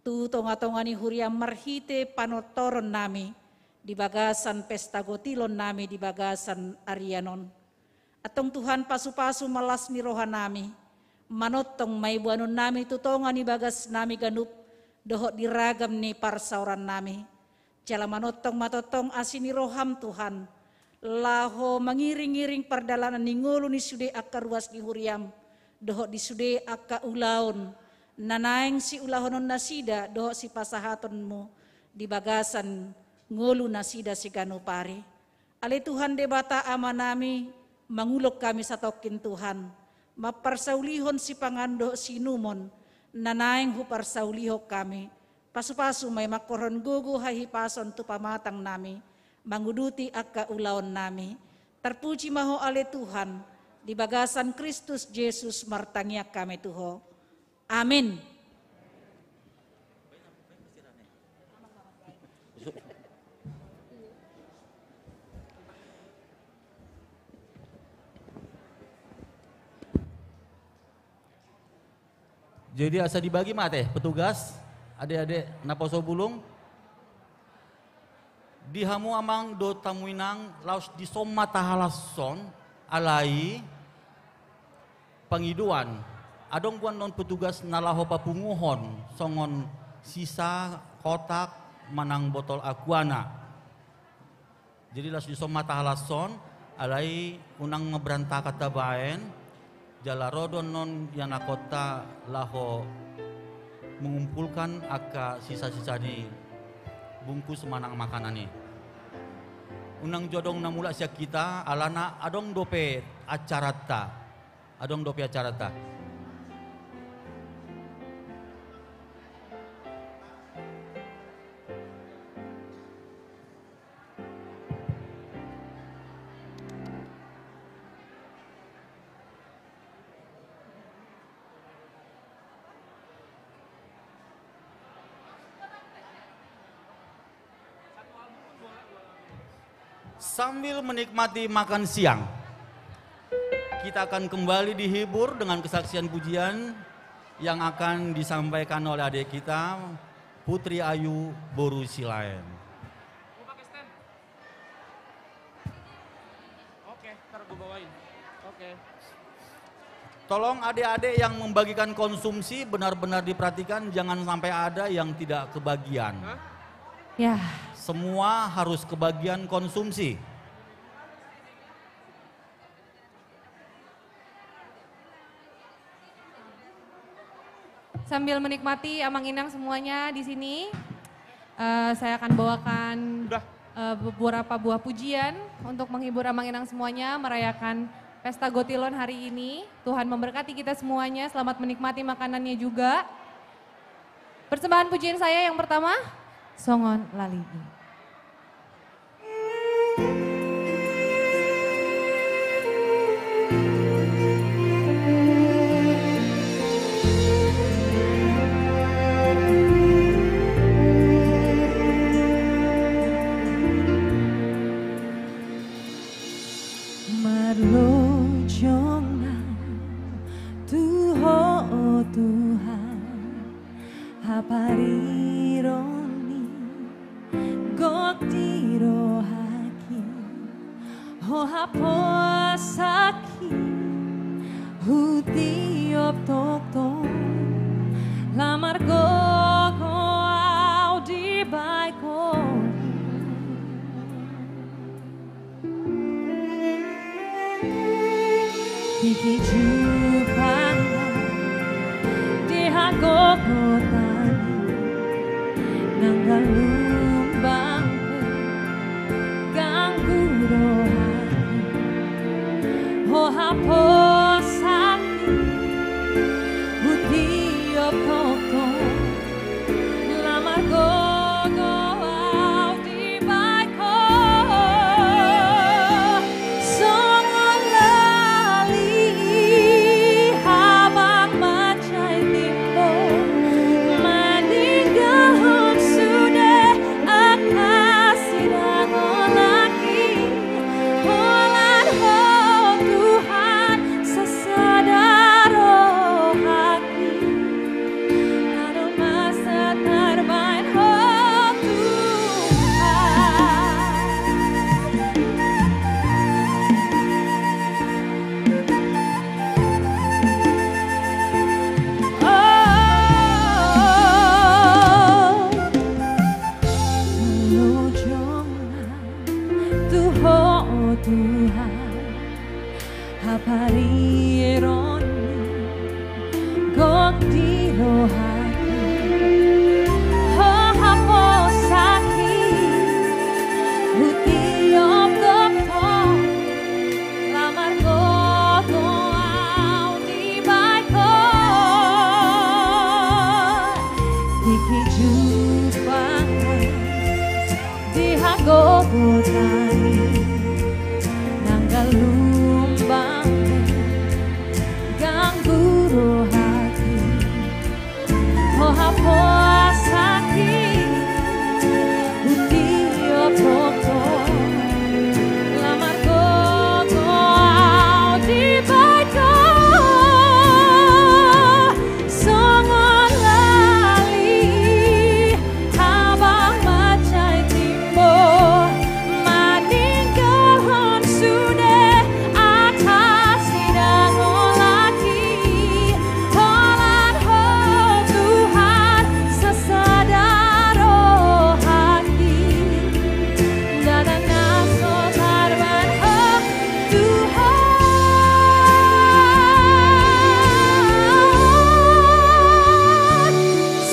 tu tongatonga ni huriam marhite panortoron nami, di bagasan pesta gotilon nami di bagasan arian on. Antong Tuhan pasupasu ma las ni roha nami, manongtong ma i boanon nami tu tonga ni bagas nami ganup, dohot di ragam ni parsaoran nami. Jala manongtong ma tongtong asi ni roham Tuhan, laho mangiringiring pardalanan ni ngolu ni sude angka ruas ni huriam, dohot di sude angka ulaon, na naeng siulahonon nasida dohot sipasahatonmu di bagasan ngolu nasida siganup ari. Ale Tuhan Debata Ama nami, mangulon hami satongkin Tuhan, mamparsaulihon sipanganon dohot siinumon, na naeng huparsaulihon hami, pasupasu ma i mangkorhon gogo hahipason tu pamatang nami, manguduti angka ulaon nami. Tarpuji ma Ho ale Tuhan, di bagasan Kristus Jesus martangiang hami tu Ho. Amin. Jadi asa dibagi ma ate, petugas, adek-adek naposo bulung. Di hamu amang dohot hamu inang, laos dison ma tahalashon, alai pangidoan, adong boanon petugas na laho papunguhon songon sisa kotak manang botol aquana. Jadi laos dison ma tahalashon, alai unang berantakan tabaen, jala ro do annon ianakhonta laho mengumpulkan angka sisa-sisa ni bungkus manang makanan i. Unang jo adong na mulak sian hita, alana adong dope acaranta. Adong dope acaranta. Sambil menikmati makan siang, kita akan kembali dihibur dengan kesaksian pujian yang akan disampaikan oleh adik kita, Putri Ayu boru Silaen. Oke, ntar gua bawain. Oke. Tolong adik-adik yang membagikan konsumsi benar-benar diperhatikan, jangan sampai ada yang tidak kebagian. Hah? Ya. Semua harus kebagian konsumsi. Sambil menikmati Amang Inang semuanya di sini, eh, saya akan bawakan, eh, beberapa buah pujian untuk menghibur Amang Inang semuanya merayakan Pesta Gotilon hari ini. Tuhan memberkati kita semuanya, selamat menikmati makanannya juga. Persembahan pujian saya yang pertama, Songon Lali i. Marlojong au tu Ho, o Tuhan, hapariron ni gok di rohangki, Ho haposanki hu tiop tongtong, lam margogo au dibahen Ho. Tingki jumpang nang di hagogotan i, nang galumbang pe ganggu rohangki, Ho haposanki hu tiop tongtong, lam margogo au dibahen Ho. Songon lali i habang mansai timbo, maninggalhon sude angka sidaonanki, holan Ho Tuhan sasada rohangki. Adong masa tarbahen Ho Tuhan. Oh, marlojong au tu Ho, o Tuhan, hapariron ni gok di rohangki, Ho haposanki hu tiop tongtong, lam margogo au dibahen Ho. Tingki jumpang nang di hagogotan i, nang galumbang pe ganggu rohangki, Ho haposanki hu tiop tongtong, lam margogo au dibahen Ho. Songon lali i habang mansai timbo, maninggalhon sude angka sidaonanki, holan Ho Tuhan sasada rohangki. Ndada na so tarbahen Ho Tuhan.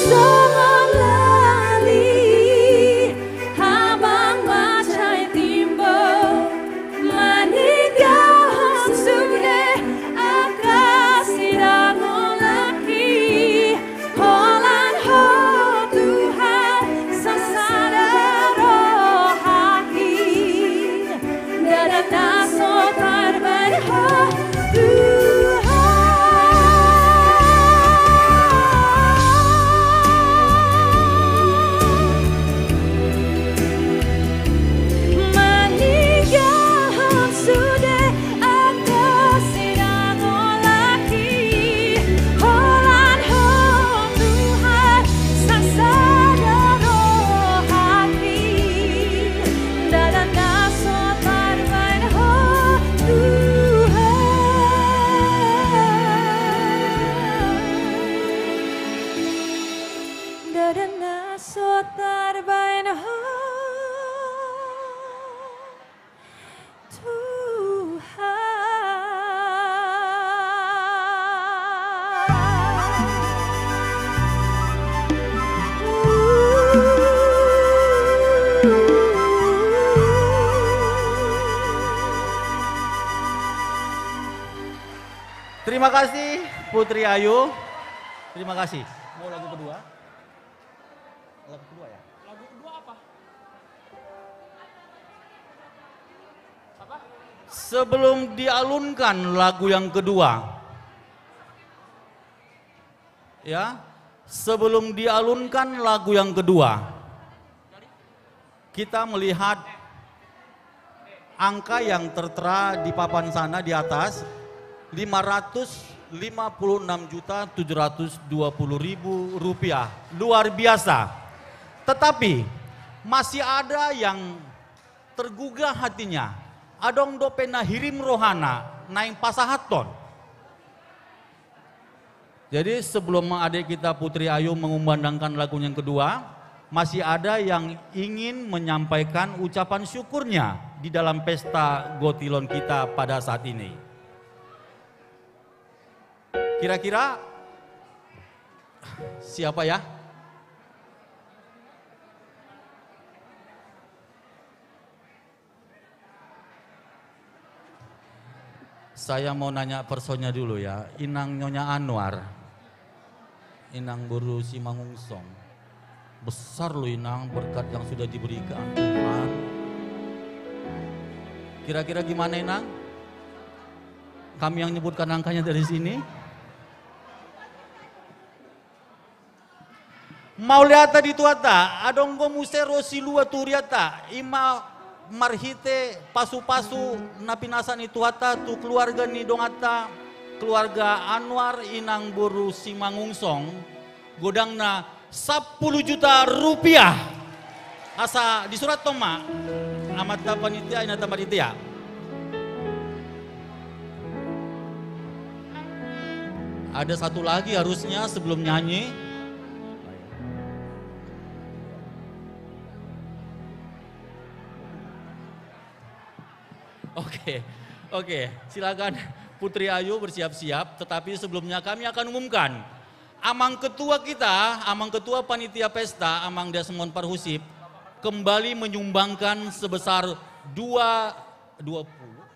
Songon lali i habang mansai timbo, maninggalhon sude angka sidaonanki, holan Ho Tuhan sasada rohangki. Ndada na so tarbahen Ho Tuhan. Maninggalhon sude angka sidaonanki, holan Ho Tuhan sasada rohangki. Ndada na so tarbahen Ho Tuhan. Ndada na so tarbahen Ho Tuhan. Terima kasih, Putri Ayu. Terima kasih. Mau lagu kedua? Sebelum dialunkan lagu yang kedua, ya, sebelum dialunkan lagu yang kedua, kita melihat angka yang tertera di papan sana di atas, lima ratus lima puluh enam juta tujuh ratus dua puluh ribu rupiah. Luar biasa. Tetapi masih ada yang tergugah hatinya. Adong dope na hirim rohana naeng pasahathon. Jadi, sebelum adik kita Putri Ayu mengumandangkan lagu yang kedua, masih ada yang ingin menyampaikan ucapan syukurnya di dalam pesta Gotilon kita pada saat ini. Kira-kira siapa, ya? Saya mau nanya personnya dulu, ya. Inang Nyonya Anwar. Inang boru Simanungsong. Besar loh, Inang, berkat yang sudah diberikan Tuhan. Kira-kira gimana, Inang? Kami yang nyebutkan angkanya dari sini. Mauliate di Tuhanta, adong do muse ro silua tu hurianta, i ma marhite pasupasu na pinasa ni Tuhanta tu keluarga ni donganta, keluarga Anwar, Inang boru Simanungsong, godangna sampulu juta rupiah. Asa disurathon ma amanta panitia, inanta panitia. Ada satu lagi harusnya sebelum nyanyi. Oke, oke, silakan Putri Ayu bersiap-siap. Tetapi sebelumnya kami akan umumkan, Amang Ketua kita, Amang Ketua Panitia Pesta, Amang Desmond Parhusip, kembali menyumbangkan sebesar dua, dua puluh,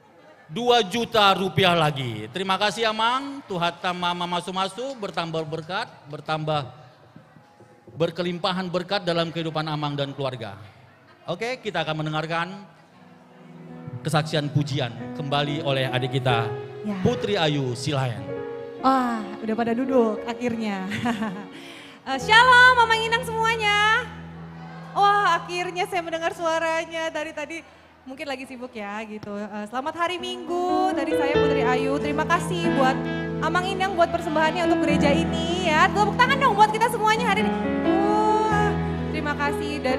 dua juta rupiah lagi. Terima kasih, Amang. Tuhan tambah mamasu-masu, bertambah berkat, bertambah berkelimpahan berkat dalam kehidupan Amang dan keluarga. Oke, kita akan mendengarkan kesaksian pujian kembali oleh adik kita, Ya. Putri Ayu Silayan. Wah, udah pada duduk akhirnya. Eh, shalom, Amang Inang semuanya. Wah, akhirnya saya mendengar suaranya dari tadi. Mungkin lagi sibuk ya, gitu. Eh, selamat hari Minggu dari saya, Putri Ayu. Terima kasih buat Amang Inang buat persembahannya untuk gereja ini, ya. Tepuk tangan dong buat kita semuanya hari ini. Wah, terima kasih dan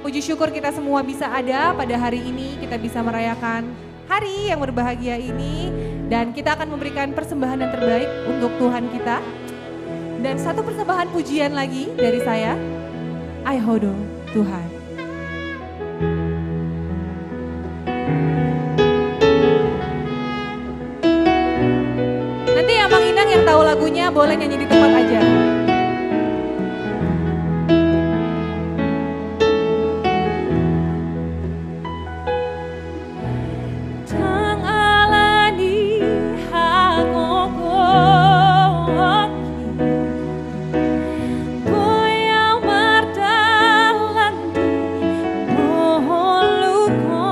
puji syukur kita semua bisa ada pada hari ini, kita bisa merayakan hari yang berbahagia ini, dan kita akan memberikan persembahan yang terbaik untuk Tuhan kita. Dan satu persembahan pujian lagi dari saya, Ai Ho Do Tuhan. Nanti Amang Inang yang tahu lagunya boleh nyanyi di tempat aja. Ndang ala ni hagogoonki, boi ahu mardalan di ngolungku.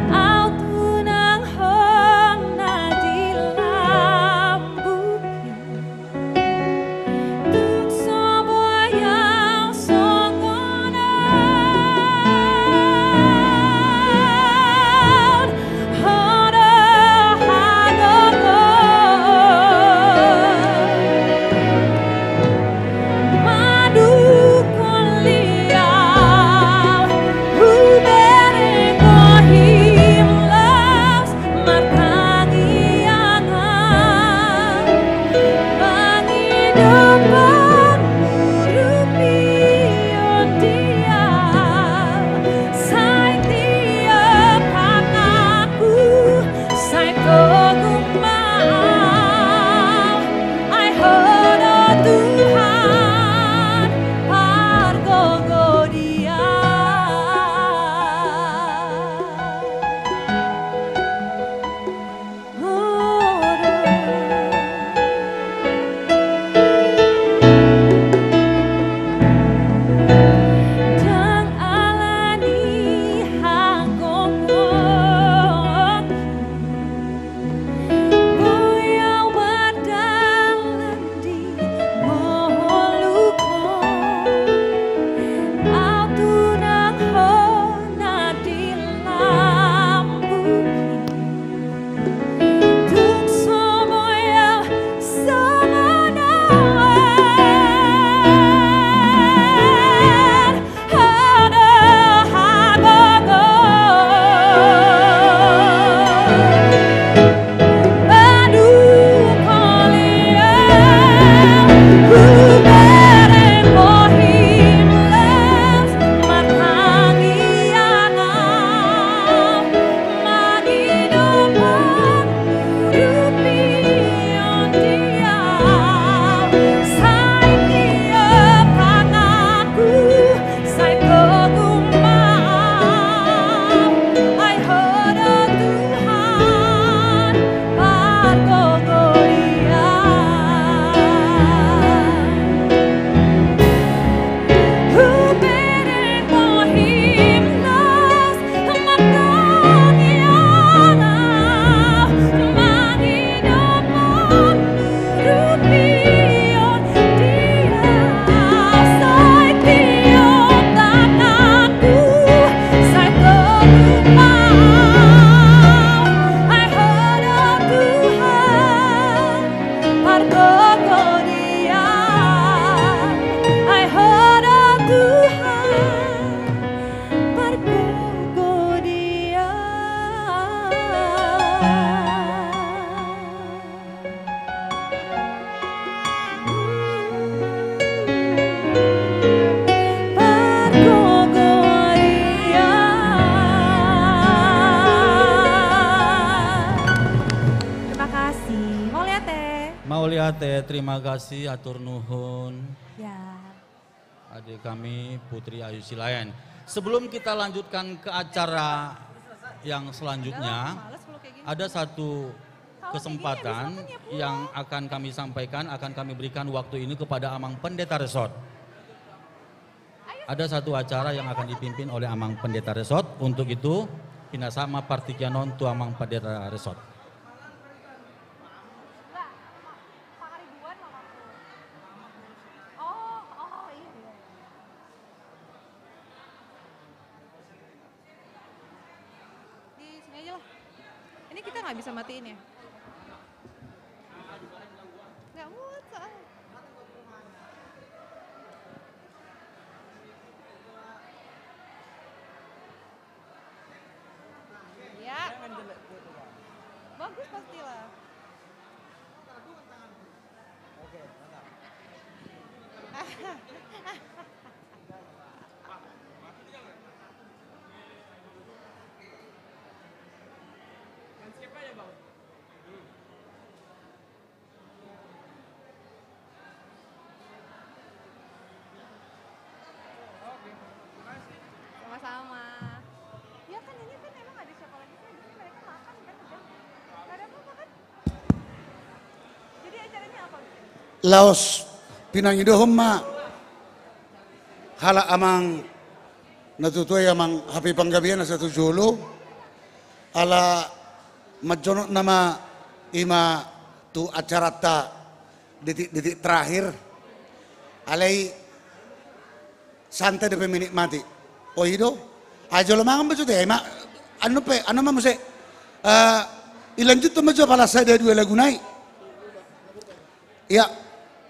Ahu tunanghon na di lambungki. Ate, terima kasih, atur nuhun. Ya. Adik kami, Putri Ayu Silaen. Sebelum kita lanjutkan ke acara yang selanjutnya, ada satu kesempatan yang akan kami sampaikan, akan kami berikan waktu ini kepada Amang Pendeta Resort. Ada satu acara yang akan dipimpin oleh Amang Pendeta Resort. Untuk itu, pinasahat ma partingkian on tu Amang Pendeta Resort. Di sini aja lah. Ini kita nggak bisa matiin ya? Nggak muat soalnya. Ya. Bagus pastilah. Oke, mantap. Landscape aja, Bang. Sama-sama. Ya kan, ini kan emang ada siapa lagi sih? Ini mereka makan kan, udah. Nggak ada apa-apa kan? Jadi acaranya apa gitu? Laos pinangidohon ma halak amang na tutu i, amang hape Panggabean na sahat tu jolo, ala manjonok nama i ma tu acaranta detik-detik terakhir. Alai santai dope menikmati. O i do. Ai jolo mangan ma jo te, ai ma, anu pe, anu ma muse, eh, ilanjuthon ma jo pala sada dua lagu nai. Iya,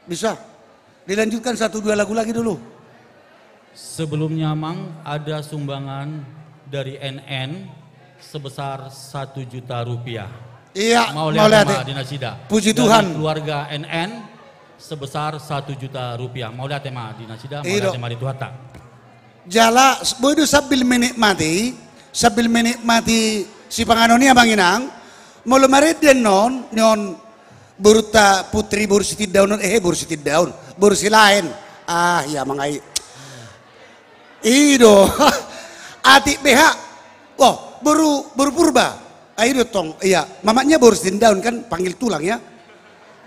bisa. Dilanjutkan satu dua lagu lagi dulu. Sebelumnya, Amang, ada sumbangan dari N N sebesar satu juta rupiah. Iya, mauliate ma di nasida. Puji Tuhan. Dari keluarga N N sebesar satu juta rupiah. Mauliate ma di nasida, mauliate ma di Tuhanta. Jala, boi do sambil menikmati, sambil menikmati sipanganon i, Amang Inang, molo marende annon, ni on borunta Putri boru Sitindaon on, eh, boru Sitindaon, boru Silaen. Ah, iya, Amang, ai. I do. Atik B H. Wah, boru, boru Purba. Ah, i do tong, iya. Mamaknya boru Sitindaon kan, panggil tulang ya.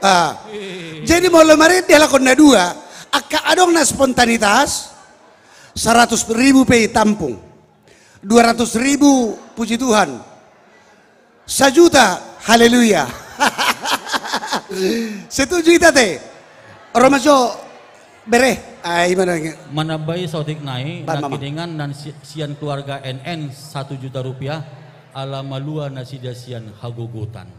Ah. Jadi molo marende halak on na dua, angka adong na spontanitas, seratus ribu pe tampung. Dua ratus ribu, puji Tuhan. Sajuta, haleluya. Setuju hita te? Ro ma jo, bere. Ah, i ma na. Manambai saotik nai, nangkiningan na si-, sian keluarga N N satu juta rupiah, ala malua nasida sian hagogotan.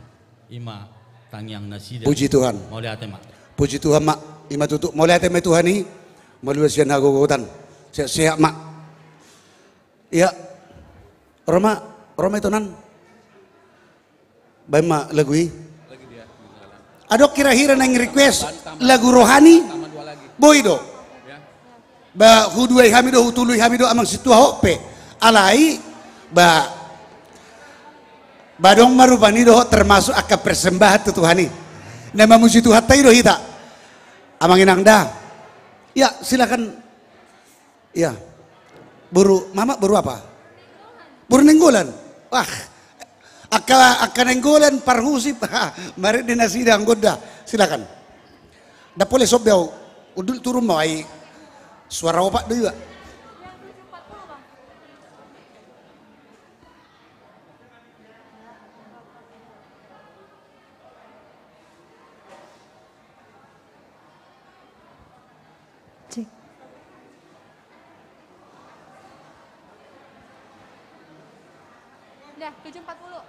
I ma tangiang nasida. Puji Tuhan. Mauliate ma. Puji Tuhan ma. I ma tutu. Mauliate ma Tuhan i. Malua sian hagogotan. Sehat-sehat ma. Iya. Ro ma, ro ma ito nan. Baen ma lagu i. Adong hira-hira naeng request lagu rohani. Boi do. Ba huduai hami do, hutului hami do, Amang Sintua, hot pe. Alai ba, ba adong ma rupani dohot termasuk angka persembahan tu Tuhan i. Na mamuji Tuhanta i do hita. Amang Inang da. Ya, silakan. Iya. Boru, Mamak boru apa? Boru Nainggolan. Wah. Angka, angka Nainggolan, parhusip. Marende nasida anggo da. Silakan. Nda pola sob be au. Undul turun ma au, ai suara opat do iba. Cek. Dah, tujuh empat puluh.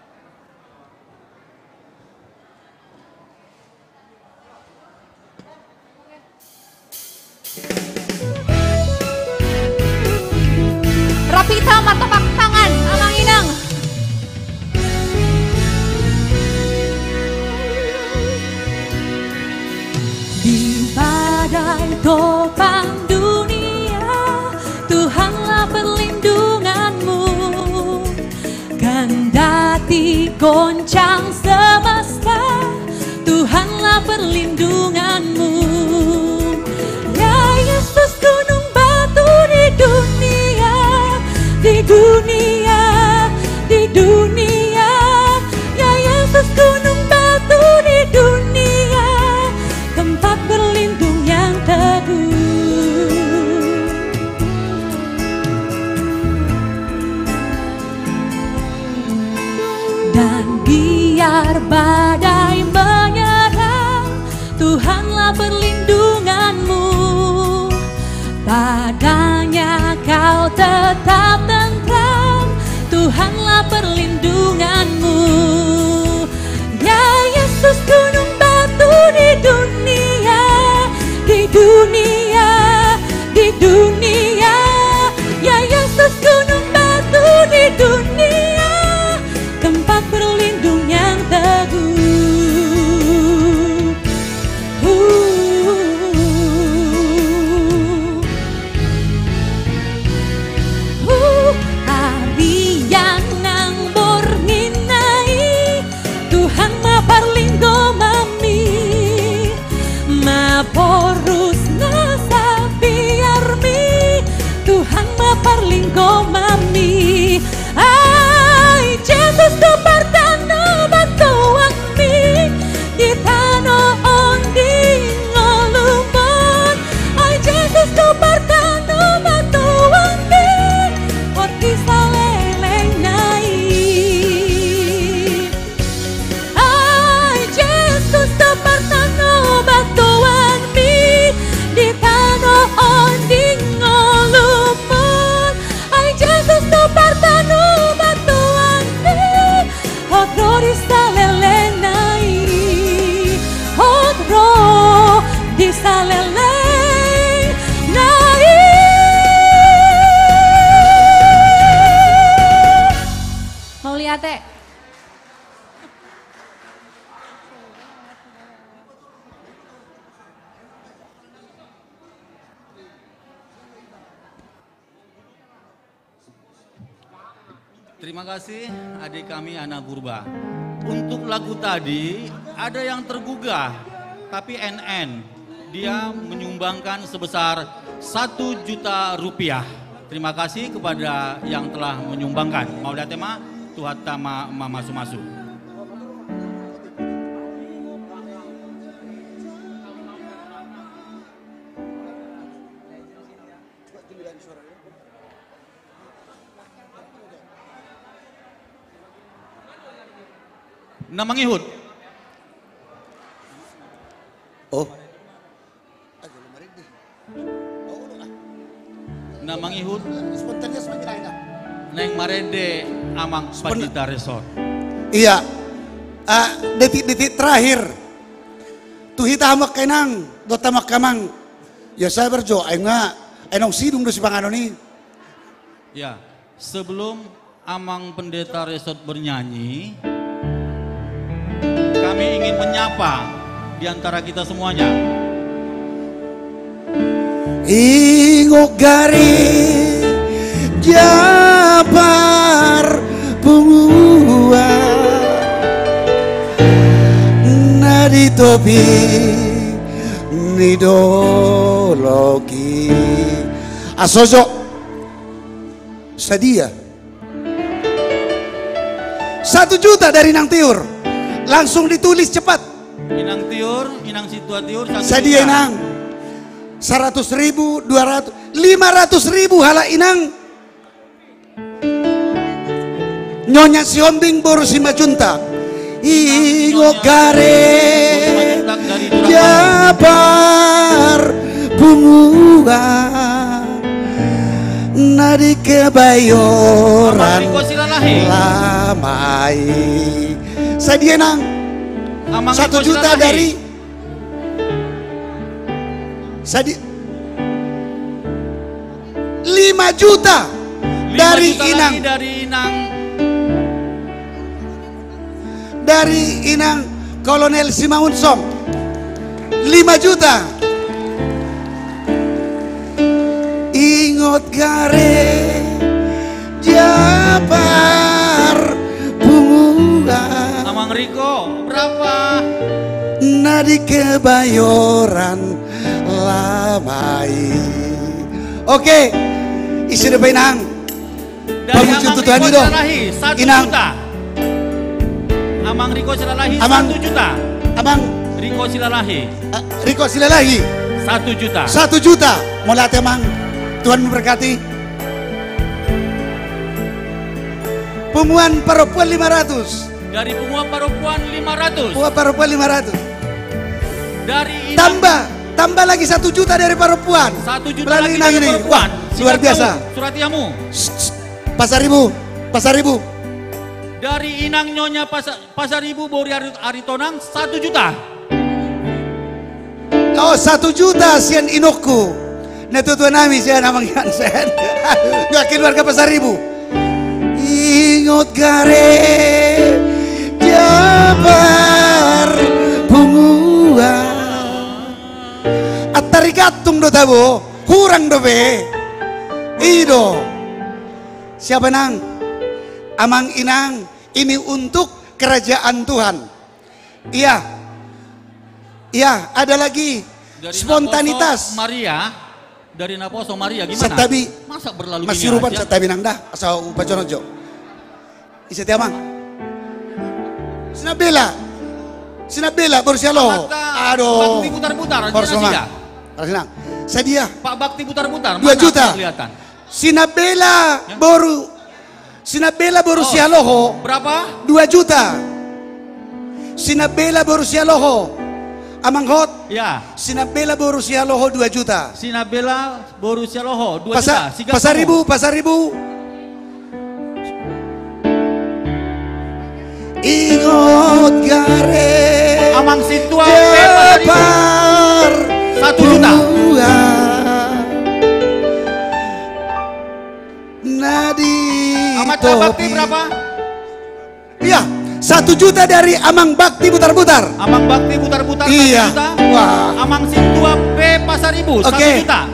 Rapi hita martopang tangan, Amang Inang. Di badai topang dunia, Tuhanlah perlindunganmu. Kendati goncang semesta, Tuhanlah perlindunganmu. Ya Yesus, gunung batu di dunia, di dunia, di dunia. Ya Yesus, gunung batu di dunia, tempat berlindung yang teguh. Dan biar badai menyerang, Tuhanlah perlindunganmu. Padanya kau tetap tentram, Tuhanlah perlindunganmu. Ya Yesus, gunung batu di dunia, di dunia, di dunia. Ya Yesus, gunung batu di dunia, tempat berlindung yang teguh. Huh. Huh, arian nang borngin na i, Tuhan ma parlinggomanmi. Maporus na sapiarmi, Tuhan ma parlinggomanmi. Ai Jesus, tu partano batuanmi di tano on di ngolumon. Ai Jesus, tu partano batuanmi, hot di saleleng na i. Ai Jesus, tu partano batuanmi di tano on di ngolumon. Ai Jesus, tu partano batuanmi, hot ro di saleleng na i, hot ro di saleleng na i. Mauliate. Terima kasih adik kami Ana Purba. Untuk lagu tadi ada yang tergugah, tapi N N dia menyumbangkan sebesar satu juta rupiah. Terima kasih kepada yang telah menyumbangkan. Mauliate ma, Tuhanta ma mamasumasu. Na mangihut. Oh. Na mangihut. Naeng marende Amang Pandita Resort. Iya. Ah, detik-detik terakhir. Tu hita hamu angka inang, dohot hamu angka amang. Ya, sabar jo, ai nga, ai naung sidung do sipanganon i. Ya, sebelum Amang Pendeta Resort bernyanyi, kami ingin menyapa di antara kita semuanya. Ingot gareja parpunguan na di topi ni dolok i. Aso jo. Sadia. Satu juta dari Inang Tiur. Langsung ditulis cepat. Inang Tiur, Inang Situa Tiur, satu juta. Sadia, Inang? Seratus ribu, dua ratus, lima ratus ribu halak Inang. Nyonya Sihombing boru Simanjuntak. Ingot gareja parpunguan na di Kebayoran Lama i. Sadia, Inang? Satu juta dari Sadia. Lima juta dari Inang. Lima juta lagi dari Inang. Dari Inang Kolonel Simangunsong. Lima juta. Ingot gareja parpunguan. Amang Riko, berapa? Di Kebayoran Lama i. Oke, ise dope, Inang? Dari Pamuji Amang tu Tuhan Riko i do. Silalahi, satu juta. Inang. Amang Riko Silalahi, Amang. Satu juta. Amang. Riko Silalahi. Eh, Riko Silalahi. Satu juta. Satu juta. Mauliate, Amang. Tuhan memberkati. Punguan Parompuan lima ratus. Dari Punguan Parompuan lima ratus. Punguan Parompuan lima ratus. Dari Inang. Tambah, tambah lagi satu juta dari Parompuan. Satu juta lagi dari Parompuan. Melalui Inang ini. Wah, luar biasa. Surati hamu. Pasaribu, Pasaribu. Dari Inang Nyonya Pasa-, Pasaribu, Boru Ari-, Aritonang, satu juta. Oh, satu juta sian inongku. Na tuatua nami sian Amang Yansen. Nunga keluarga Pasaribu. Ingot gareja parpunguan. Antari gantung do tabo, hurang dope. I do. Siapa, Nang? Amang Inang, ini untuk kerajaan Tuhan. Iya. Iya, ada lagi. Dari spontanitas. Naposo Maria. Dari Naposo Maria, gimana? Santabi. Masa berlalu gini aja? Masirupan santabi, Nang, da. Asa upajonok jo. Ise, Amang? Sinambela. Sinambela boru Sihaloho. Aduh. Pak Bakti Butarbutar, Pak Bakti Butarbutar, jelasin dah. Sadia? Pak Bakti Butarbutar, mana kelihatan? Dua juta. Sinambela boru, Sinambela boru Sihaloho. Berapa? Dua juta. Sinambela boru Sihaloho. Amang Hot. Ya. Sinambela boru Sihaloho dua juta. Sinambela boru Sihaloho dua juta. Pasa-, Pasaribu, Pasaribu. Ingot gareja. Amang Sintua P, Pasaribu. Satu juta. Nadi. Amat Bakti berapa? Iya, satu juta dari Amang Bakti Butarbutar. Amang Bakti Butarbutar, iya, satu juta. Wah. Amang Sintua P Pasaribu, oke, satu juta.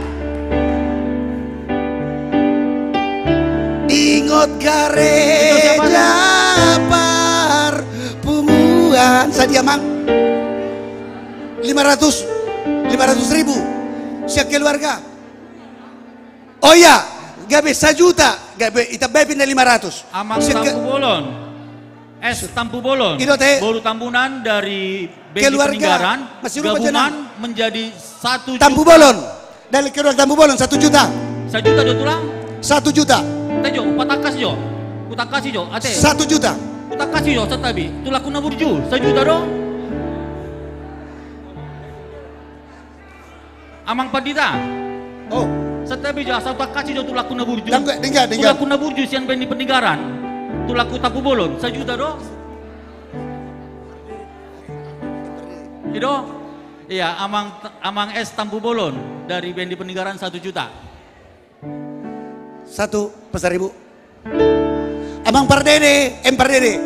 Ingot gareja parpunguan. Sadia, Mang? Lima ratus, lima ratus ribu. Sian keluarga. Oh iya, gabe sajuta, gabe itambai pe na lima ratus. Amang Tampubolon. S Tampubolon. Ido te. Boru Tambunan dari Bendi Peninggaran. Keluarga, masih rupa jenang. Gabungan menjadi satu juta. Tampubolon. Dari keluarga Tampubolon, satu juta. Sajuta do, Tulang? Satu juta. Ate jo, patangkas jo. Hutangkasi jo, ate. Satu juta. Hutangkasi jo, santabi. Tulangku na burju, sajuta do. Amang Pandita. Oh. Santabi jo, asa hutangkasi jo tulangku na burju. Denggan, denggan, denggan. Tulangku na burju sian Bendi Peninggaran. Tulangku Tampubolon, sajuta do. Ido. Iya, Amang, Amang S Tampubolon dari Bendi Peninggaran satu juta. Satu, Pasaribu. Amang Pardede, M Pardede.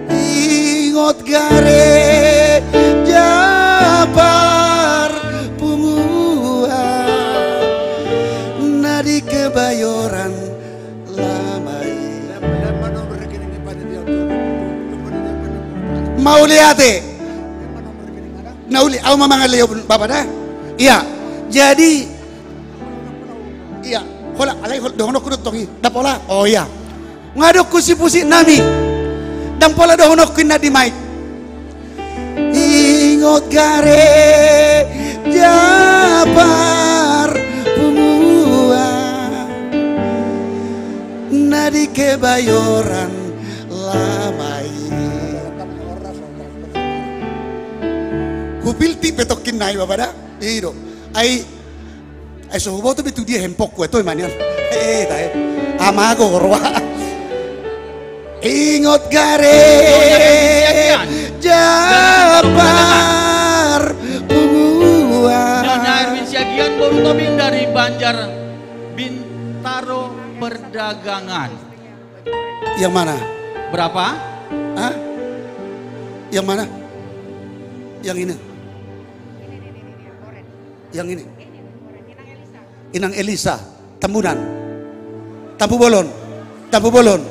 Ingot gareja parpunguan na di Kebayoran Lama i. Mauliate. Na uli, au ma mangalehon, Bapa, da. Iya. Jadi, iya, hola, alai hol-, dohononku do tong i, ndang pola. Oh iya. Nga dohononku sipusik nami. Ndang pola dohononku inna di maik. Ingot gareja parpunguan na di Kebayoran Lama i. Hupiltik pe tongkin nai, Bapa, da. Ido. Ai, ai so huboto be tu dia handphonengku, ai toe ma nian. Eh, tahe. Ama go roa. Ingot gareja parpunguan. Nyonya Erwin Siagian, boru Tobing dari Banjar Bintaro Perdagangan. Yang mana? Berapa? Hah? Yang mana? Yang ini. Yang ini. Inang Elisa, Tambunan. Tampubolon. Tampubolon.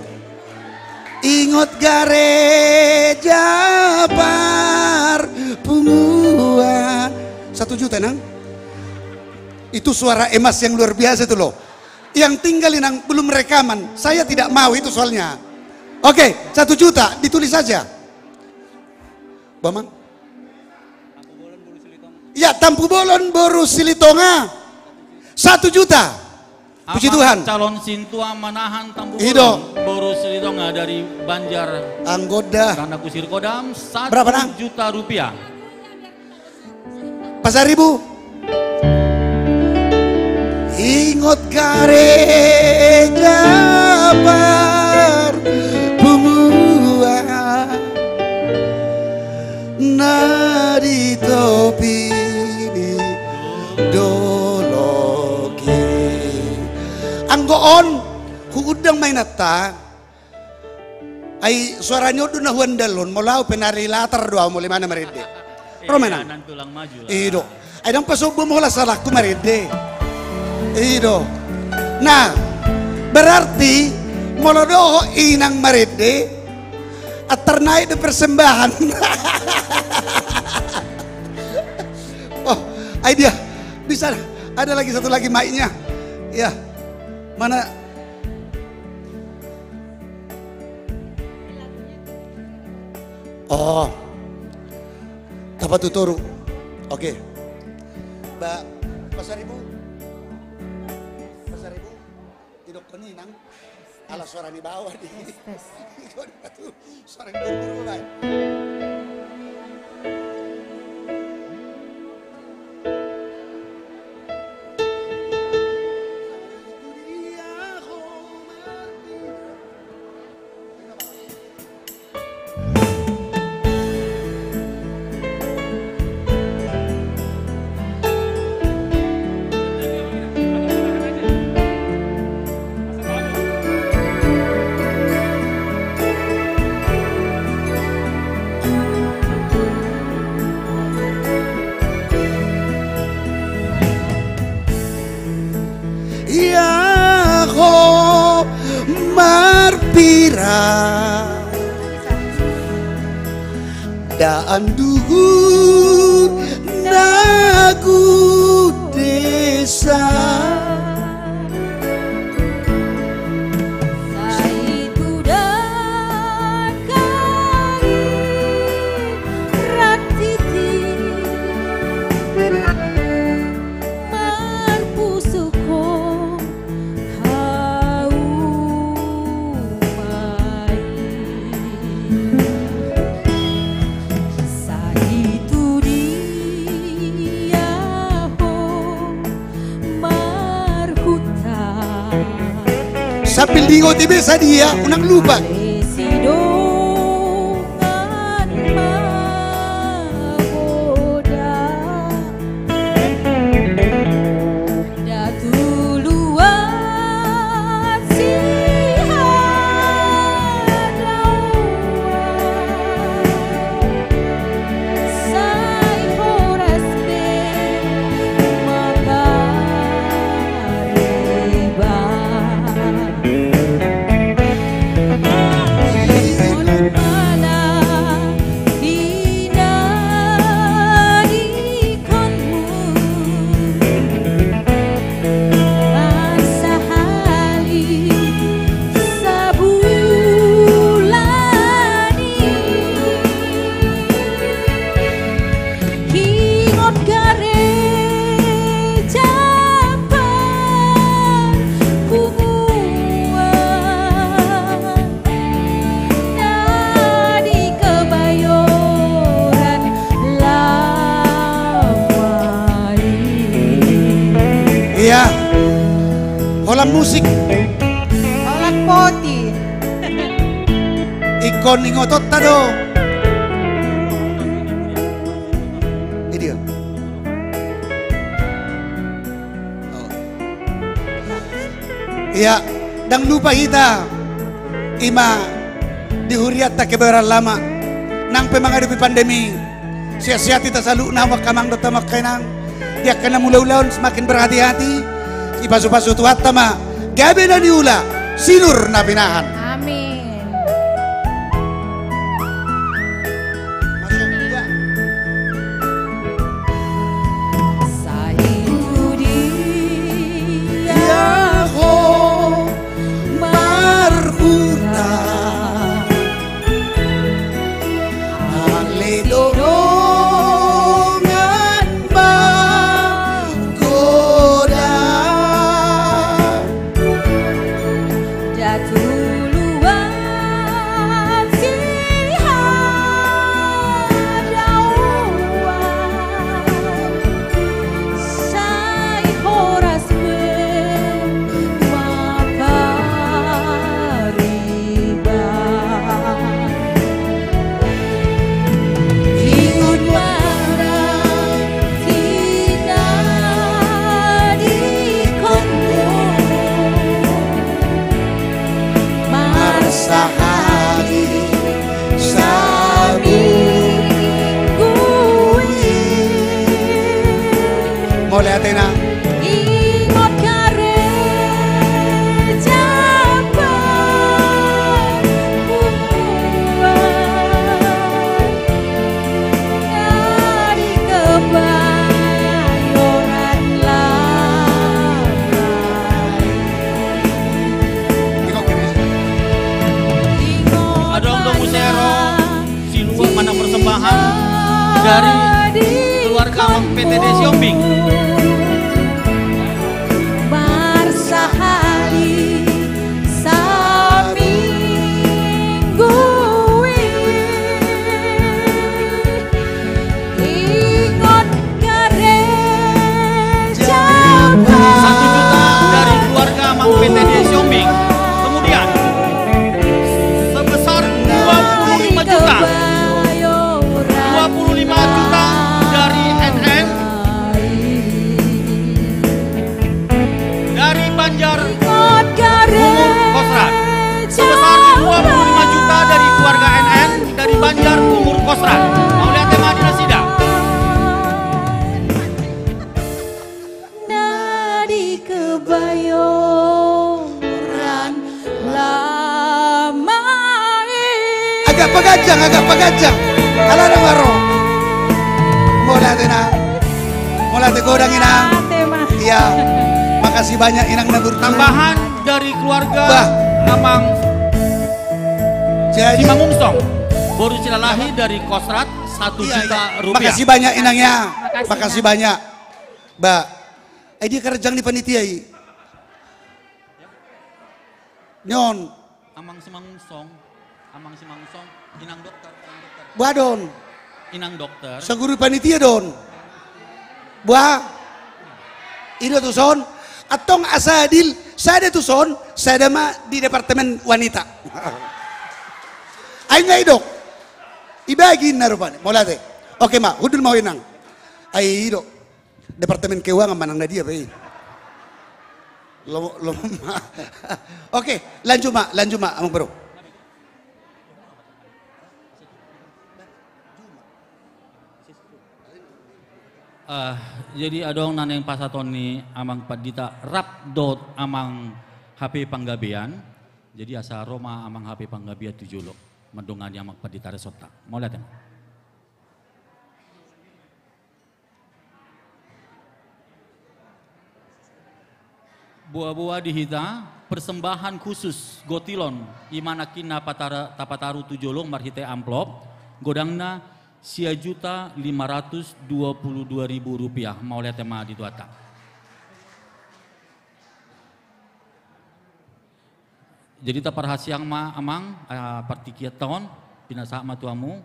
Ingot gareja parpunguan. Tuhan. Satu juta, Nang. Itu suara emas yang luar biasa itu, loh. Yang tinggal, Inang, belum rekaman. Saya tidak mau itu soalnya. Oke, satu juta, ditulis saja. Bamang. Ya, Tampubolon boru Silitonga. Satu juta. Puji Tuhan. Calon sintua manahan Tampubolon boru Silitonga dari Banjar. Anggoda. Karena kusir kodam, satu juta rupiah. Berapa, Nang? Pasaribu. Ingot kareja parpunguan na di topi ni dolok i. Anggo on, huundang ma inanta. Ai suara ni on do na huandalhon, molo au pe na di latar do au, molo imana marende. Ro ma, Inang. Iya, nanti ulang maju lah. I do. Ai ndang pasombu ma holan salangku marende. I do. Nah, berarti molo dohot inang marende, antar naik do persembahan. Oh, ai dia. Bisa ada lagi satu lagi mic-nya. Ya. Mana? Oh. Dapat tutoru. Oke. Ba, Pasaribu. Pasaribu. Tidak kau ni, Nang. Ala suara ni bawa di. Tes, tes. Kau dapat tu. Suara ni bawa, bawa. Ia ho marpira daan duhur na gundesa. Sai tu dangkali rantiti marpusuk ho hauma i. Sai tu dia ho marhuta. Sambil diingoti be sadia, unang lupa. Sidongan ma boda. Nda tuluan sihadaoan, sai horas be mapareba. Molo pala hinangikonmu sahali sabulan i. Ingot gareja parpunguan na di Kebayoran Lama i. Iya. Holan musik. Holan poti. Ingkon ingotonta do. Idia. Oh. Iya, ndang lupa hita. Ima di hurianta Kebayoran Lama. Nang pe mangadopi pandemi. Sehat-sehat hita saluhutna, hamu angka amang dohot hamu angka inang. Di angka na mangula ulaon semakin berhati-hati. Dipasu-pasu Tuhanta ma gabe na niula, sinur na pinahan. Amin. Mauliate, Inang. Ingot karejo Bayoran Labai. Adong do muse ro silua manang persembahan dari keluarga Amang P T D Siombing. Marsahali saminggu i. Ingot karejo. Satu juta dari keluarga Amang P T D Siombing. Kemudian sebesar dua puluh lima juta. Dua puluh lima juta dari N N. Dari Banjar Bungur Kosrat. Sebesar dua puluh lima juta dari keluarga N N. Dari Banjar Bungur Kosrat. Mauliate ma di nasida. Na di Kebayoran Lama i. Agak paganjang, agak paganjang. Ala na maro. Mauliate, Inang. Mauliate godang, Inang. Mauliate, Mas. Iya. Makasih banyak, Inang, na bertemu. Tambahan dari keluarga Amang Simangunsong, boru Silalahi dari Kosrat, satu juta rupiah. Makasih banyak, Inang, ya. Makasih banyak. Ba, ai dia karejo ni panitia i. Nion. Amang Simangunsong. Amang Simangunsong. Inang dokter. Inang dokter. Boha do on? Inang dokter. Saguru panitia do on. Boha? I do tuson. Antong asa adil, sada tuson, sada ma di departemen wanita. Ai nga i do. Ibagi na rupani. Mauliate. Oke ma, hundul ma ho, Inang. Ai i do. Departemen Keuangan manang na dia pe i. Lomo, lomo ma. Oke, lanjut ma, lanjut ma, Amang Bro. Ah, jadi adong na naeng pasahaton ni Amang Pandita rap dohot Amang H P Panggabean. Jadi asa ro ma Amang H P Panggabean tu jolo mandongani Amang Pandita resonta. Mauliate. Boa-boa di hita, persembahan khusus gotilon, i ma nangkin na patara-, tapataru tu jolo marhite amplop, godangna sia juta lima ratus dua puluh dua ribu rupiah, mauliate ma di Tuhanta. Jadi taparhasiang ma, Amang, ah, partingkianta on, pinasahat ma tu hamu.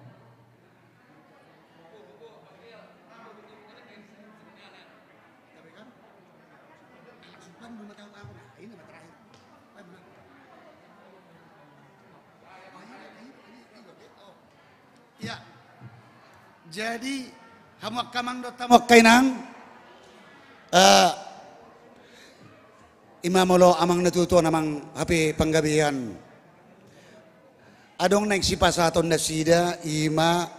Ya. Jadi, hamu angka amang dohot hamu angka inang, eh, i ma molo amang na tuatua on, Amang H P Panggabean. Adong naeng sipasahaton nasida, i ma,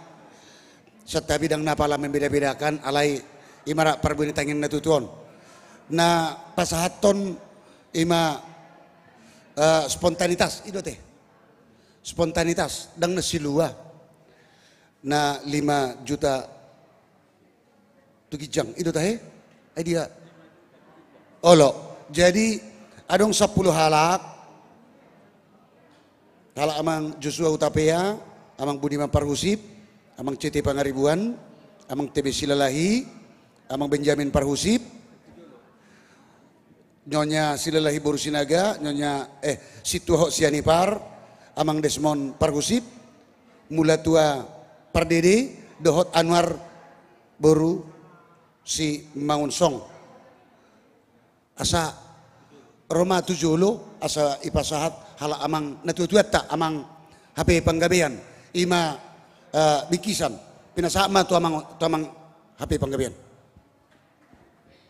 santabi ndang na pola membedabedakan, alai i ma rap parbue ni tangiang na tuatua on. Na pasahathon i ma, eh, spontanitas, i do ate. Spontanitas, ndang na silua. Na lima juta tu ginjang, i do tahe? Ai dia? Olo. Jadi, adong sampulu halak, halak Amang Joshua Hutapea, Amang Budiman Parhusip, Amang C T Pangaribuan, Amang T B Silalahi, Amang Benjamin Parhusip, Nyonya Silalahi boru Sinaga, Nyonya, eh, Sintua Hot Sianipar, Amang Desmond Parhusip, Mulatua Pardede, dohot Anwar boru Simangunsong. Asa ro ma tu jolo, asa ipasahat halak amang na tuatuanta, Amang H P Panggabean, i ma, eh, bingkisan. Pinasahat ma tu Amang, tu Amang H P Panggabean.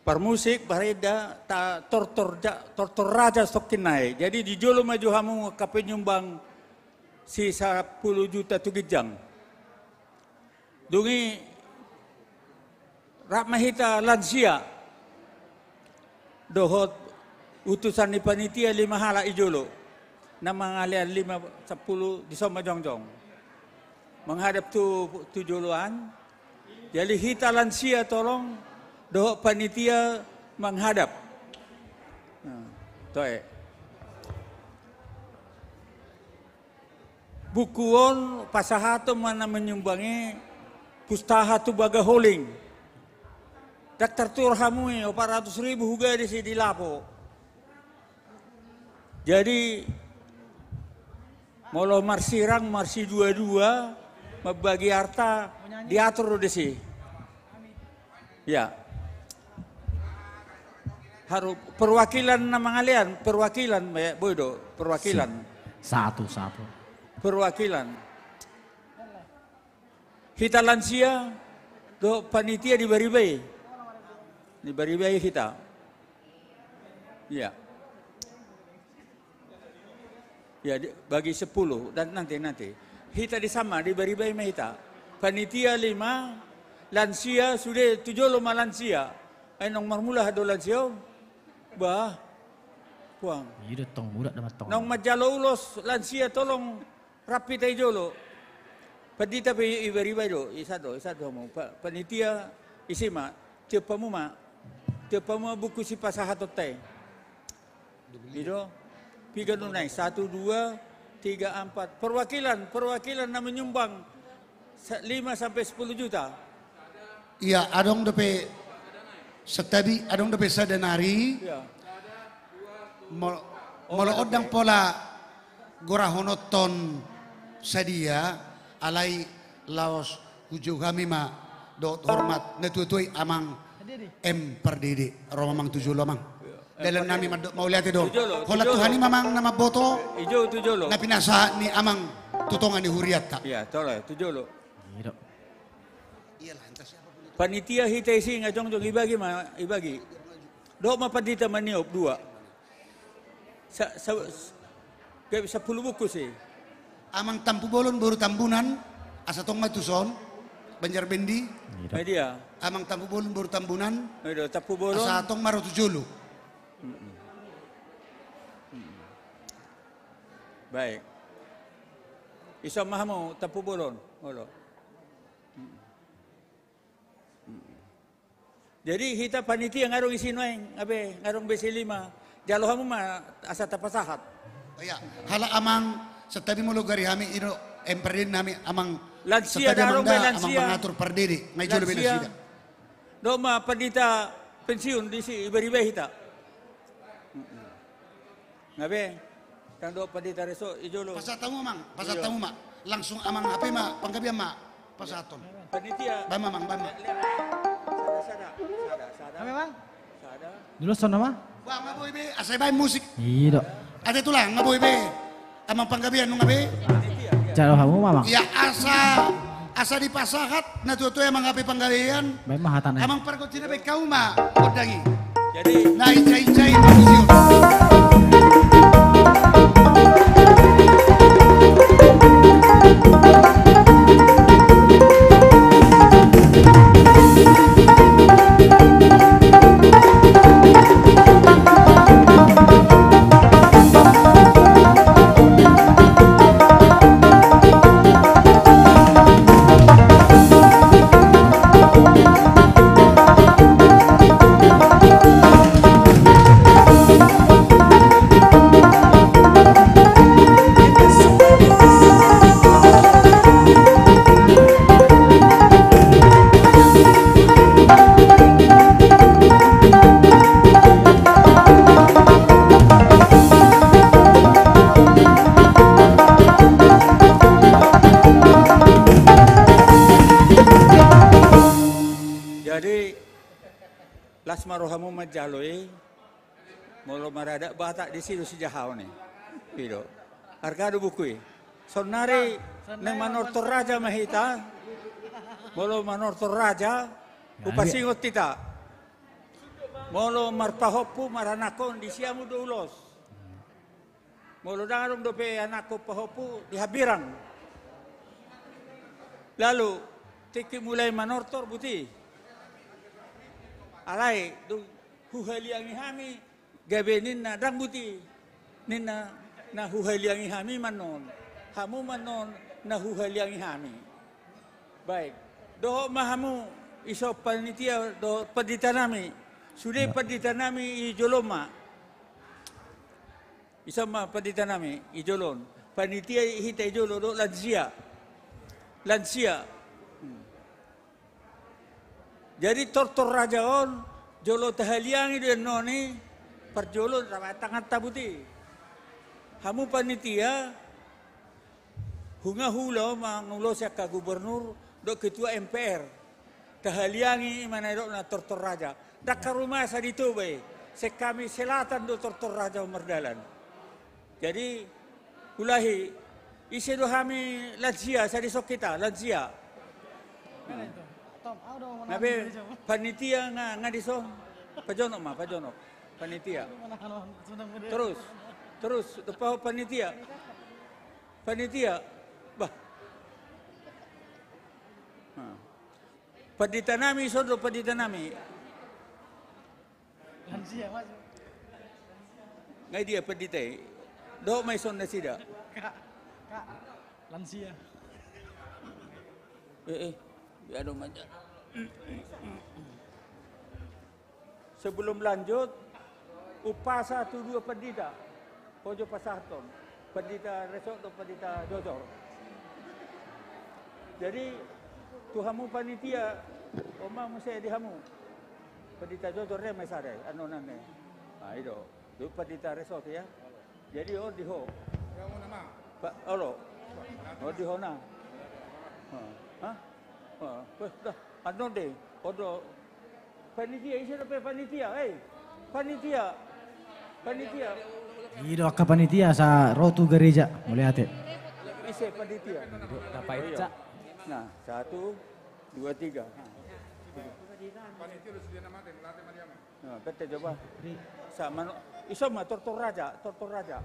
Parmusik, pareda, ta-, tortor ja-, tortor raja songkin nai. Jadi, di jolo ma jo hamu angka penyumbang si sampulu juta tu ginjang. Dung i rap ma hita lansia. Dohot utusan ni panitia lima halak i jolo. Na mangalean lima sampulu dison ma jongjong. Menghadap tu, tu joloan. Jadi hita lansia tolong dohot panitia menghadap. Nah, toe. Buku on pasahaton ma na menyumbang i Pustaha Tubaga Holing. Ndang tartuhor hamu i, opat ratus ribu huga disi di lapo. Jadi molo marsirang, marsidua-dua, mambagi arta, diatur do disi. Ya. Harus perwakilan na mangalean, perwakilan, ya, boi do, perwakilan. Satu, satu. Perwakilan. Hita lansia, do panitia di bariba i. Di bariba i hita. Ya. Ya, di, bagi sepuluh, dan nanti, nanti. Hita di sama, di bariba i ma hita. Panitia lima, lansia, sude tu jolo ma lansia. Ai naung marmula do lansia on. Bah. Puang. Iya, tong muda damat tong. Naung manjalo ulos lansia tolong rap hita i jolo. Pandita pe i bariba i do, i sada do, i sada do hamu. Pa-, panitia isi ma, tiop hamu ma. Tiop hamu ma buku sipasahatonta i. I do, piga do nai, satu, dua, tiga, empat. Perwakilan, perwakilan na menyumbang sa-, lima sampai sepuluh juta. Iya, adong dope, santabi, adong dope sada nari. Iya. Mol-, oh, molo adong ondang pe. Pola gorahononton sadia, alai laos hujou hami ma dohot hormat na tuatua i, Amang M Pardede, ro ma Amang tu jolo, Amang. Iya. Dalan nami mandok mauliate do. Tu jolo, tu jolo. Holan Tuhan i ma, Amang, na mamboto. I jolo, tu jolo. Na pinasahat ni Amang tu tonga ni hurianta. Iya, tole, tu jolo. Iya do. Panitia hita isi nga jongjong, ibagi ma, ibagi. Dohot ma pandita maniop dua. Sa-, sa-, gabe sampulu bungkus i. Amang Tampubolon boru Tambunan, asa tong ma tuson, Banjar Bendi. Iya do. Media. Amang Tampubolon boru Tambunan, iya do, Tampubolon. Asa tong ma ro tu jolo. Mm-mm. Mm-mm. Baik. Ison ma hamu Tampubolon, olo. Mm-mm. Mm-mm. Jadi hita panitia nga adong isi nuaeng, nga be, nga adong be isi lima. Jalo hamu ma asa tapasahat. Iya, halak Amang, santabi molo gari hami i do, M Pardede nami, Amang. Lansia, santabi da adong be, Amang, lansia. Amang mangatur Pardede, nga i jolo be nasida. Lansia. Dohot ma pandita pensiun disi, ibariba hita. Mm-mm. Nga be, tang dohot pandita reso, i jolo. Pasahat hamu, Amang, pasahat hamu ma. Langsung Amang hape ma, panggabean ma pasahaton. Panitia. Baen ma, Amang, baen ma. Sada, sada, sada, sada. Apa, Amang? Sada. Dulu sono ma? Bah, nga boi be, asa baen musik. Iya do. Ate tulang, nga boi be. Amang panggabean nunga be. Jalo hamu ma, Amang. Iya, asa, asa dipasahat na tuatua i, Amang, hape panggabean. Baen ma hatana. Amang pargonsi na baen hamu ma gondang i. Jadi na ica-ica i ma tusi on. Jadi, las ma rohamu manjalo i, molo maradat Batak disi do sijahaon i. I do. Arga do buku i. Saonnari, na manortor raja ma hita. Molo manortor raja, hupasingot hita. Molo marpahompu, maranakhon, disi hamu do ulos. Molo ndang adong dope anakhon pahompu, di hambirang. Lalu, tingki mulai manortor, buti. Alai, dung Huhaliangi hami, gabe ninna, ndang buti. Ninna, na huhaliangi hami ma annon. Hamu ma annon na huhaliangi hami. Baik. Dohot ma hamu, ison panitia, dohot pandita nami. Sude pandita nami i jolo ma. Ison ma pandita nami i jolo on. Panitia hita i jolo, dohot lansia. Lansia. Hmm. Jadi tortor raja on, jolo tahaliangi do annon i, parjolo, tangan tabuti. Hamu panitia, nunga huula on mangulosi angka gubernur, dohot ketua M P R. Tahaliangi i ma na didok na tortor raja. Ndang haru masa di Toba i, se hami selatan do tortor raja on mardalan. Jadi, ulahi, ise do hami lansia, sai dison hita, lansia. Hape, panitia nga, nga dison. Pajonok ma, pajonok. Panitia. Terus, terus, depan panitia. Panitia. Bah. Nah. Pandita nami, ison do pandita nami. Lansia, masuk. Nga i dia pandita i. Dohot ma ison nasida. Kak, kak. Lansia. Eh, eh. Ya, do manja. Sebelum lanjut, umpasa tu dua pandita. Hojo pasahathon. Pandita Resok dohot pandita Jojor. Jadi, tu hamu panitia, on ma muse di hamu. Pandita Jojor re ma i sada i, annon an ne. Ah, i do. Tu pandita Resok ya. Jadi, on di ho. Pa, olo. On di ho na. Hah? Hah? Weh, dah. Annon de. On do. Panitia, ise dope panitia, eh. Panitia. Panitia. I do angka panitia asa ro tu gareja, mauliate. Ise panitia? Dapat, Cak. Nah, satu, dua, tiga. Nah. Nah, bete coba. Sama no, ison ma tortor raja, tortor raja.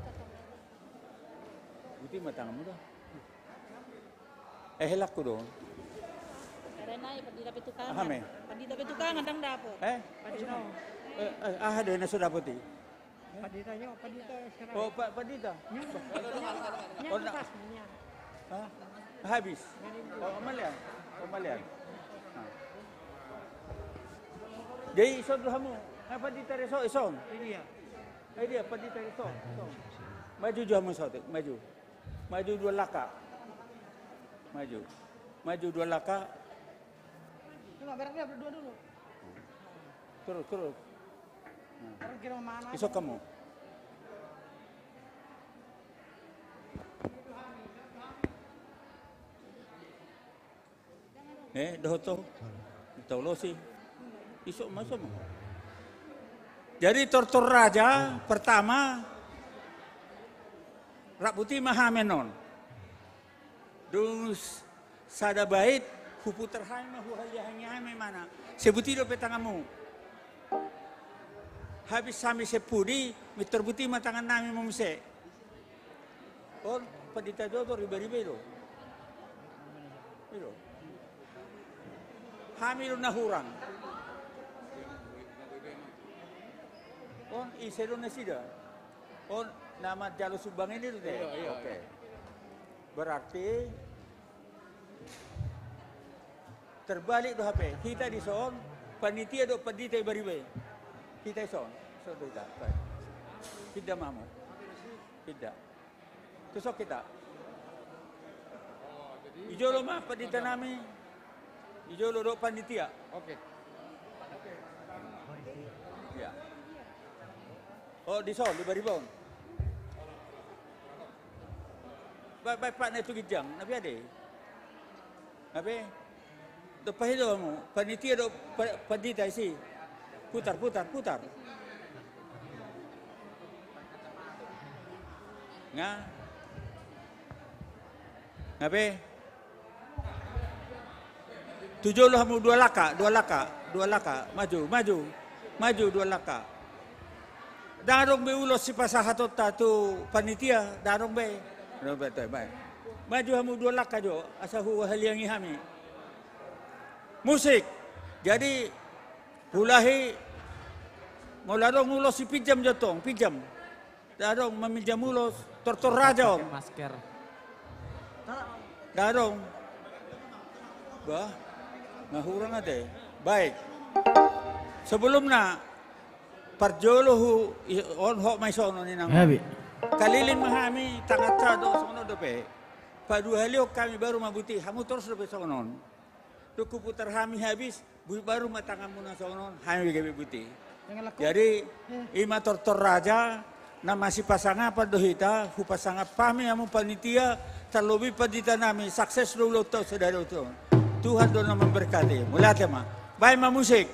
Buti ma tanganmu da. Eh, helakku do. Karena ya, Pandita Petukangan. Aha me? Pandita Petukangan ndang dapot. Eh? Pandita. Eh, eh, aha do na so dapot i? Pandita nyo, pandita serah. Oh, pa-, pandita. Nyo, nyo, nyo, oh, na-, kertas, nyo. Hah? Habis. Oh, malian. Oh, malian. Ah. Jadi, ison do hamu. Ah, pandita Resok, ison. Ini ya. Eh, dia, pandita Resok, ison. Maju jo hamu saotik, maju. Maju dua langkah. Maju. Maju dua langkah. Coba, berak dia berdua dulu. Terus, terus. Nah. Terus kira mana? Isok kamu. Eh, dohot ho. Taulosi. Isok ma, isok ma. Jadi tortor raja pertama, rap buti ma hami annon. Dung sada bait, huputar hami ma, huhaliangi hami ma na. Sai buti dope tanganmu. Habis hami sai pudi, mintor buti ma tangan nami ma muse. On, pandita Jojor, riba-riba i do. I do. Hami do na hurang. On, ise do nasida? On, na manjalo sumbangan i do te? Iya, iya. Oke. Berarti terbalik do hape. Hita dison, panitia dohot pandita i bariba i. Hita dison, dison do hita. Baik. Pinda ma hamu. Pinda. Tuson hita. I jolo ma pandita nami. I jolo dohot panitia. Oke. Iya. Oh, dison, di bariba on. Baik, baik, Pak, na tu ginjang. Na piade? Hape? Dohot pahilo hamu, panitia dohot pa-, pandita isi. Putar, putar, putar. Nga. Nga pe. Tu jolo hamu dua langkah, dua langkah, dua langkah. Maju, maju. Maju dua langkah. Ndang adong be ulos sipasahatonta tu panitia, ndang adong be. Ndang adong be, baik. Maju hamu dua langkah jo, asa huhaliangi hami. Musik. Jadi, hulahi, Molo adong ulos i pinjam jo tong, pinjam. Ndang adong maminjam ulos, tortor raja on. Pakai masker. Ndang adong. Bah, nga hurang ate. Baik. Sebelumna, parjolo hu, i, on hot ma i sonon inang. Kalilin ma hami tangan sa do sonon dope. Paduahalihon hami baru ma buti, hamu torus dope sonon. Dung huputar hami habis, boi baru ma tanganmuna sonon, hami gabe buti. Jadi, ima tortor raja, na masipasangapan do hita, hupasangap hami hamu panitia, tarlobi pandita nami, sukses do ulaonta sadari on. Tuhan do na memberkati. Mauliate ma. Baen ma musik.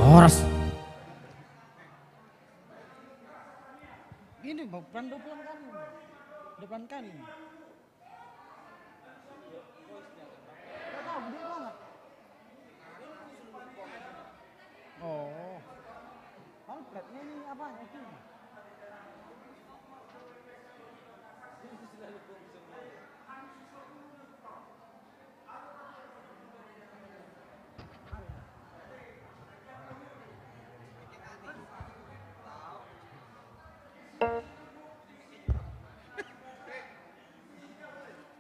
Horas. Ini, Bang, dua puluh kali. Dua puluh kali. Gak tahu, gede banget. Oh. Alfrednya ini apanya itu?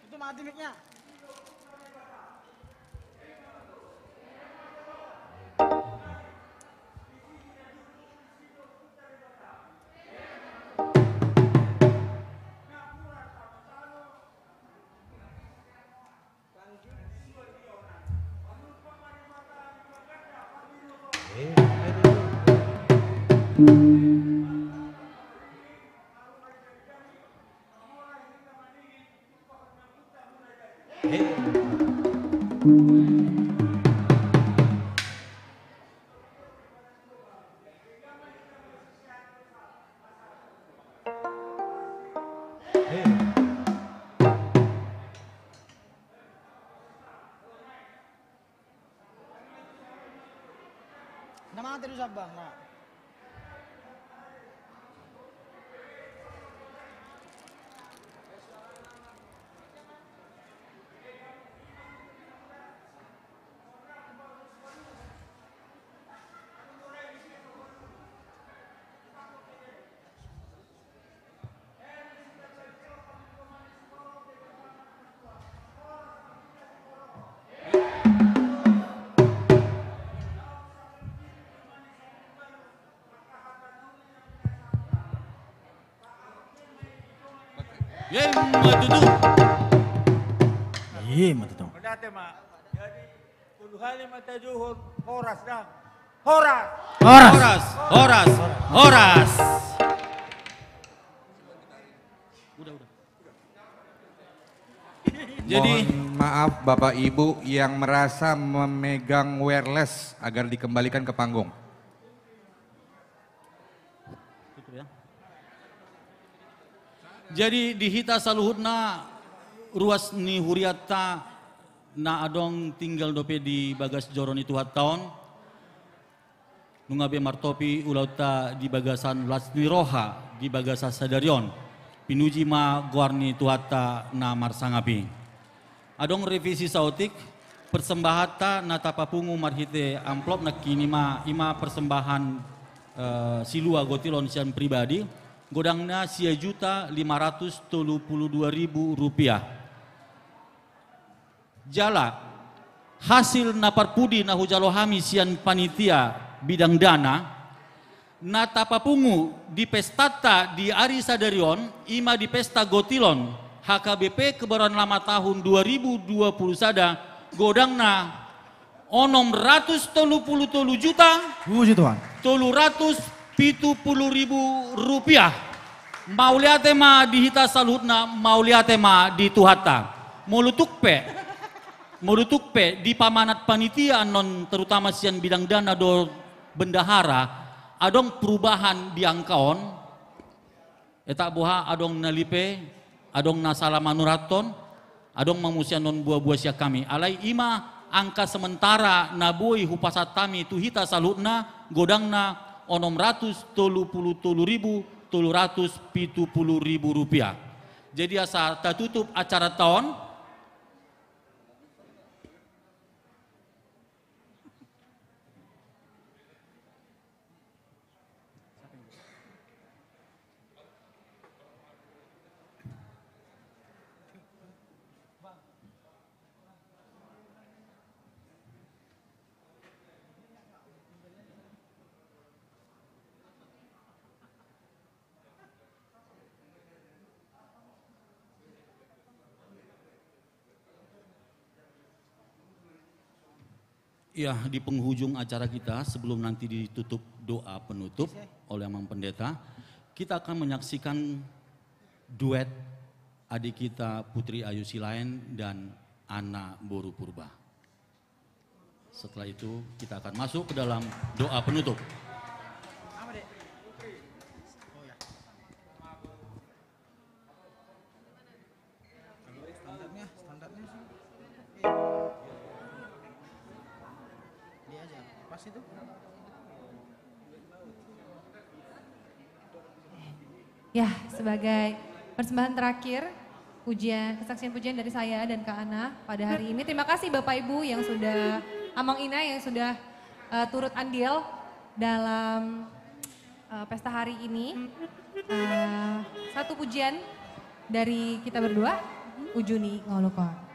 Itu mati mic-nya. Na mate do sambang, na. Matutu. Iya, matutu. Mauliate ma. Jadi, tolu hali ma tajuhut, horas da. Horas. Horas. Horas. Horas. Horas. Udah, udah. Jadi mohon maaf, Bapak Ibu yang merasa memegang wireless agar dikembalikan ke panggung. Tutup ya. Jadi di hita saluhutna ruas ni hurianta na adong tinggal dope di bagas joro ni Tuhanta on. Nunga be martopi ulaonta di bagasan las ni roha di bagasan sadari on. Pinuji ma goar ni Tuhanta na marsangap i. Adong revisi saotik, persembahanta na tapapungu marhite amplop nangkin i ma, i ma persembahan, eh, silua gotilon sian pribadi, godangna sia juta lima ratus tolu pulu dua ribu rupiah. Jala hasil na parpudi na hujalo hami sian panitia bidang dana, na tapapungu di pestanta di ari sadari on, i ma di pesta gotilon H K B P Kebayoran Lama tahun dua ribu dua puluh sada, godangna onom ratus tolu pulu tolu juta, puji Tuhan, tolu ratus pitu pulu ribu rupiah. Mauliate ma di hita saluhutna, mauliate ma di Tuhanta. Molo tung pe, molo tung pe di pamanat panitia annon, terutama sian bidang dana dohot bendahara, adong perubahan di angka on. Etak boha adong na lipe, adong na salah manurathon, adong ma muse annon buabua sian hami. Alai i ma angka sementara na boi hupasahat hami tu hita saluhutna, godangna onom ratus tolu pulu tolu ribu tolu ratus pitu pulu ribu rupiah. Jadi asa tatutup acaranta on. Ya, di penghujung acara kita, sebelum nanti ditutup doa penutup oleh Amang Pendeta, kita akan menyaksikan duet adik kita Putri Ayu Silaen dan Ana Boru Purba. Setelah itu, kita akan masuk ke dalam doa penutup. Standarnya, standarnya sih. Dia aja, pas itu. Ya, sebagai persembahan terakhir, pujian, kesaksian pujian dari saya dan Kak Ana pada hari ini. Terima kasih Bapak Ibu yang sudah, Amang Ina yang sudah, eh, turut andil dalam, eh, pesta hari ini. Eh, satu pujian dari kita berdua, Uju ni Ngolukon.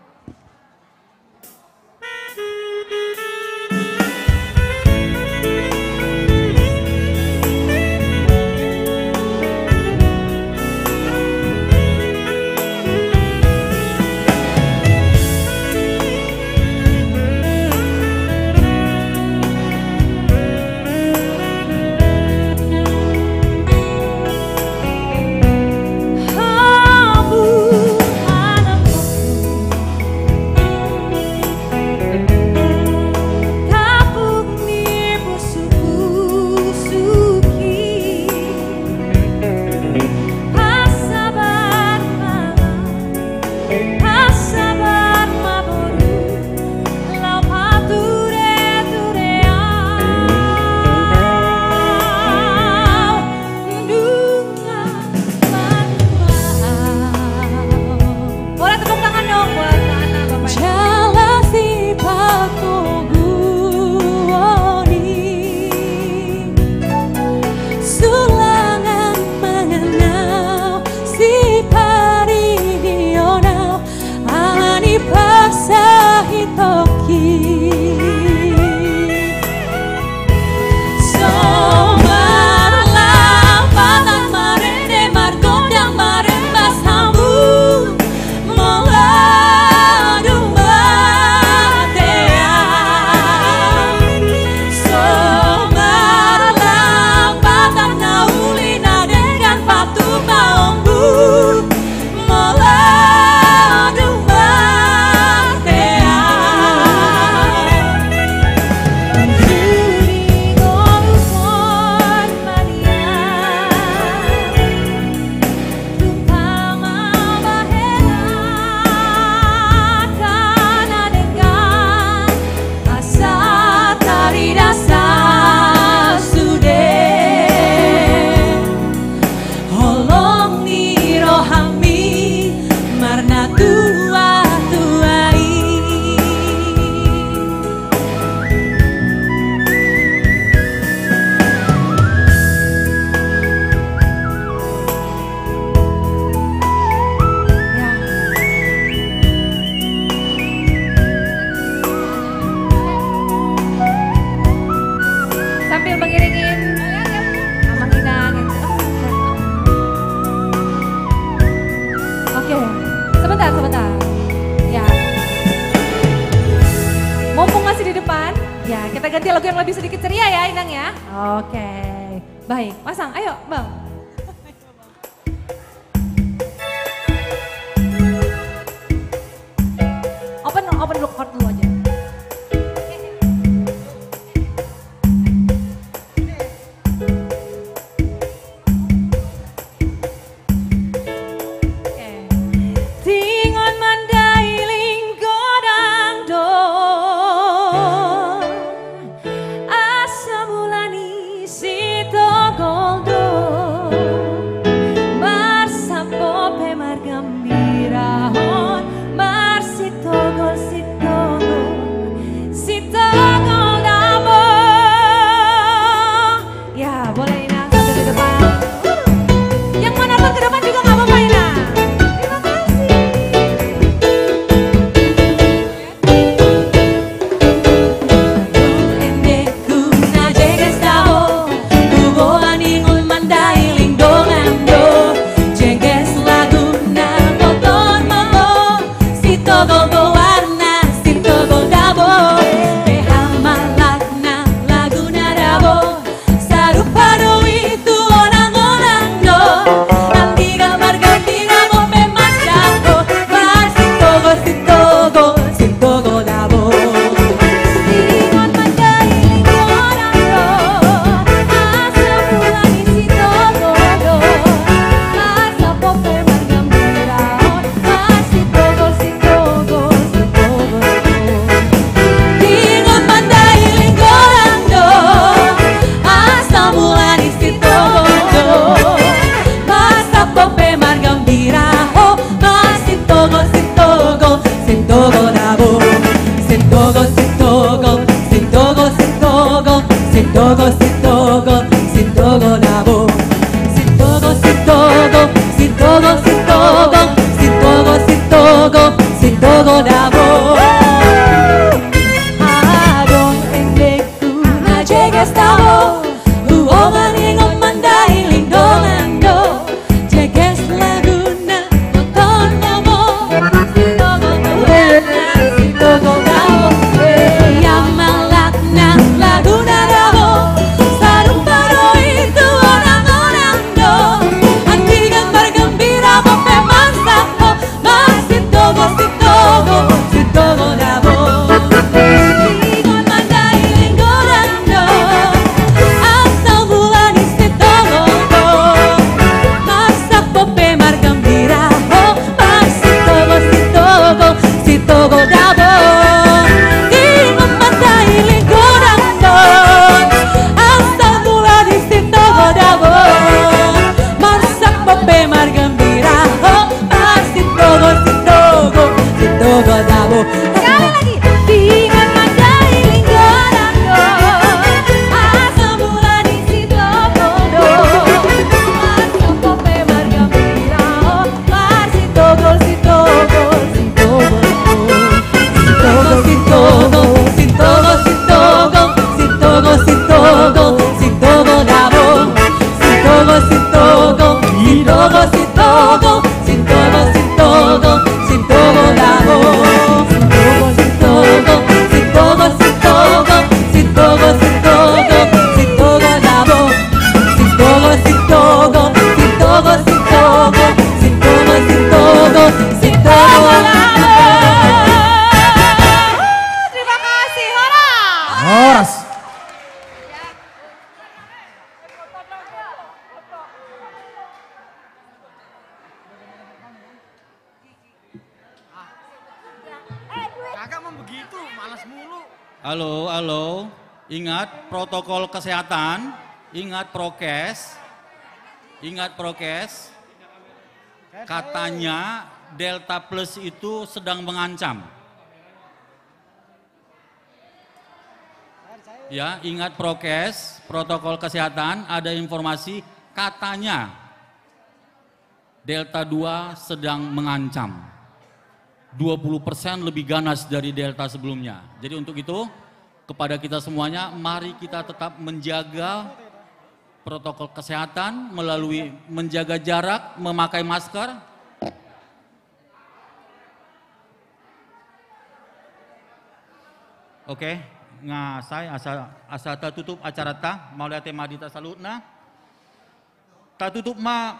Ya, kita ganti lagu yang lebih sedikit ceria ya, Inang ya. Oke. Baik, pasang. Ayo, Bang. Open, open dulu, chord dulu aja. Oke. Ingot mandailing godang do, asam ulaon i sitogol do, marsampo pe margembirahon, marsitogol, sitogol, sitogol dabo. Ya, boleh Inang sambil ke depan. Yang mau nonton ke depan juga nggak apa-apa, Inang. Terima kasih. Endekku na jeges dabo, huboan ingot mandailing godang do, jeges laguna botohon ma ho, sitogol goarna, sitogol dabo, pe hammalakna laguna dabo. Sarupa do i tu onang-onang do, andigan margembira, bope mansat ho, marsitogol, sitogol, sitogol dabo. Ingot mandailing godang do, asam ulaon i sitogol do, marsampo pe margembirahon, marsitogol, sitogol, sitogol dabo. Ingot mandailing godang do, asam ulaon i sitogol do, marsampo pe margembira ho, marsitogol, sitogol, sitogol dabo. Sitogol, sitogol, sitogol, sitogol, sitogol, sitogol, sitogol dabo. Sitogol, sitogol, sitogol, sitogol, sitogol, sitogol, sitogol dabo. Adong endekku na jeges dabo, huboan ingot mandailing godang do, jeges laguna botohon ma ho, sitogol goarna, sitogol dabo, pe hammalakna laguna dabo. Sarupa do i tu onang-onang do, andigan margembira, bope mansat ho, marsitogol, sitogol, sitogol dabo. Ingot mandailing godang do, asam ulaon i sitogol do, marsampo pe margembira ho, marsitogol, sitogol, sitogol dabo. Ingot mandailing godang do, asam ulaon i sitogol dabo, marsampo pe margembira ho, marsitogol, sitogol, sitogol dabo. Sekali lagi. Ingot mandailing godang do, asam ulaon i sitogol do, marsampo pe margembira ho, marsitogol, sitogol, sitogol dabo. Sitogol, sitogol, sitogol, sitogol, sitogol, sitogol, sitogol dabo. Sitogol, sitogol, sitogol, sitogol, sitogol, sitogol, sitogol dabo. Sitogol, sitogol, sitogol, sitogol, sitogol, sitogol, sitogol dabo. Sitogol, sitogol, sitogol, sitogol, sitogol, sitogol, sitogol dabo. Terima kasih, horas. Horas. Kagak mau begitu, malas mulu. Halo, halo. Ingat protokol kesehatan, ingat prokes, ingat prokes. Katanya Delta Plus itu sedang mengancam. Ya, ingat prokes, protokol kesehatan, ada informasi katanya Delta dua sedang mengancam. Dua puluh persen lebih ganas dari Delta sebelumnya. Jadi untuk itu, kepada kita semuanya, mari kita tetap menjaga protokol kesehatan melalui menjaga jarak, memakai masker. Oke. Nga sai asa, asa tatutup acaranta, mauliate ma di hita saluhutna. Tatutup ma,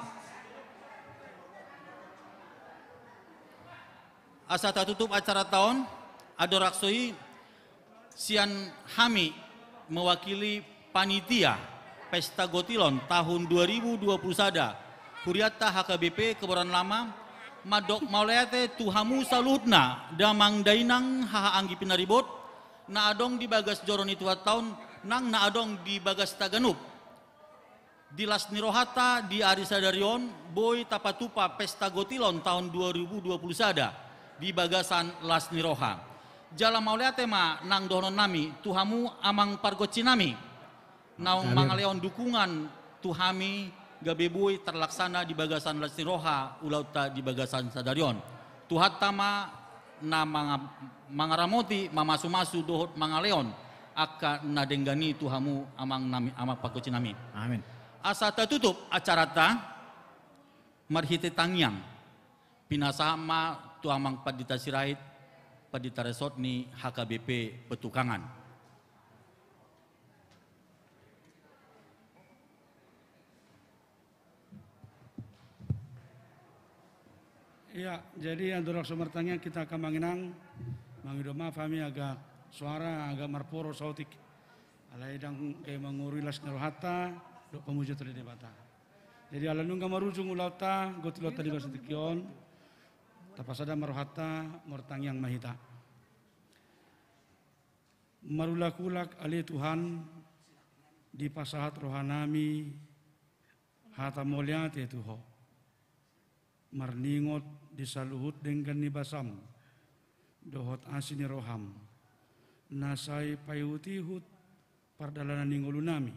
asa tatutup acaranta on, andorang so i sian hami mewakili panitia Pesta Gotilon tahun dua ribu dua puluh sada, hurianta H K B P Kebayoran Lama, mandok mauliate tu hamu saluhutna, damang dainang, haha anggi pinaribot, na adong di bagas joro ni Tuhanta on, nang na adong di bagasta ganup. Di las ni rohanta di ari sadari on, boi tapatupa Pesta Gotilon tahun dua ribu dua puluh sada di bagasan las ni roha. Jala mauliate ma nang dohonon nami tu hamu amang pargonsi nami, naung mangalehon dukungan tu hami gabe boi tarlaksana di bagasan las ni roha ulaonta di bagasan sadari on. Tuhanta ma na manga-, mangaramoti, mamasumasu dohot mangalehon angka na denggan i tu hamu amang nami, amang pargonsi nami. Amin. Asa tatutup acaranta marhite tangiang, pinasahat ma tu amang Pandita Sirait, Pandita Resort ni H K B P Petukangan. Ia, jadi andorang so martangiang hita, amang inang, mangido maaf hami agak suara agak marporo saotik. Alai ndang gabe mangorui las ni rohanta dohot pamujion tu Debata. Jadi ala nunga marujung ulaonta, gotilonta di bagasan tingki on, tapasada ma rohanta, martangiang ma hita. Marulak-ulak ale Tuhan, dipasahat rohanami hata mauliate tu Ho, marningot di saluhut denggan ni basam dohot asi ni roham, na sai paihut-ihut pardalanan ni ngolunami,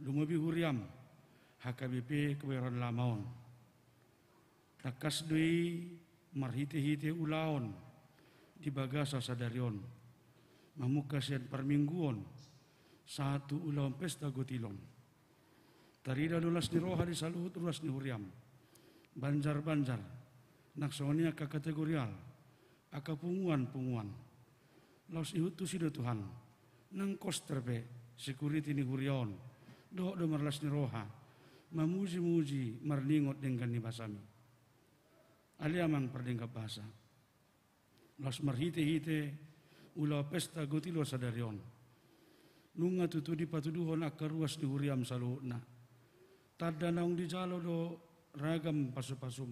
lumobi huriam H K B P Kebayoran Lama on. Tangkas do i marhite-hite ulaon di bagasan sadari on, mamungka sian parmingguon sahat tu ulaon Pesta Gotilon. Tarida do las ni roha di saluhut ruas ni huriam, banjar-banjar, nang songon i angka kategorial, angka punguan-punguan. Laos ihut tusi do Tuhan, nang koster pe security ni huria on, dohot do marlas ni roha mamuji-muji, marningot denggan ni basam i. Ale amang pardenggan basa, laos marhite-hite ulaon Pesta Gotilon sadari on, nunga tutu dipatuduhon angka ruas ni huriam saluhutna. Tanda naung dijalo do ragam pasu-pasum,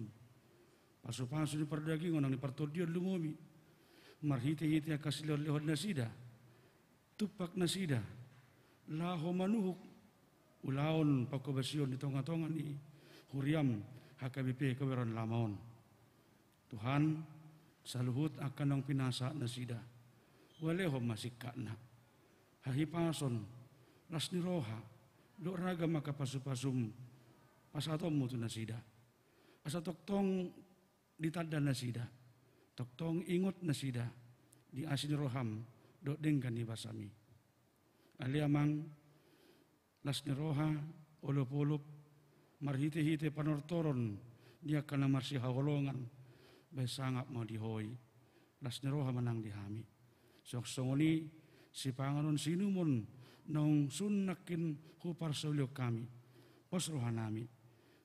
pasu-pasu ni pardagingon nang ni partondion lumobi, marhite-hite angka silehon-lehon nasida, tumpak nasida, laho manuhuk ulaon panghobasion di tonga-tonga ni huriam H K B P Kebayoran Lama on. Tuhan, saluhut angka naung pinasahat nasida, hualehon ma singkatna, hahipason, las ni roha, dohot ragam angka pasu-pasum pasahatonmu tu nasida. Asa tongtong ditanda nasida, tongtong ingot nasida di asi ni roham dohot denggan ni basam i. Ale amang, las ni roha, olop-olop, marhite-hite panortoron di angka na marsihaholongan, bahen sangap ma di Ho i. Las ni roha ma nang di hami. Songon i, sipanganon siinumon naung sun nangkin huparsaulihon hami, pos rohanami,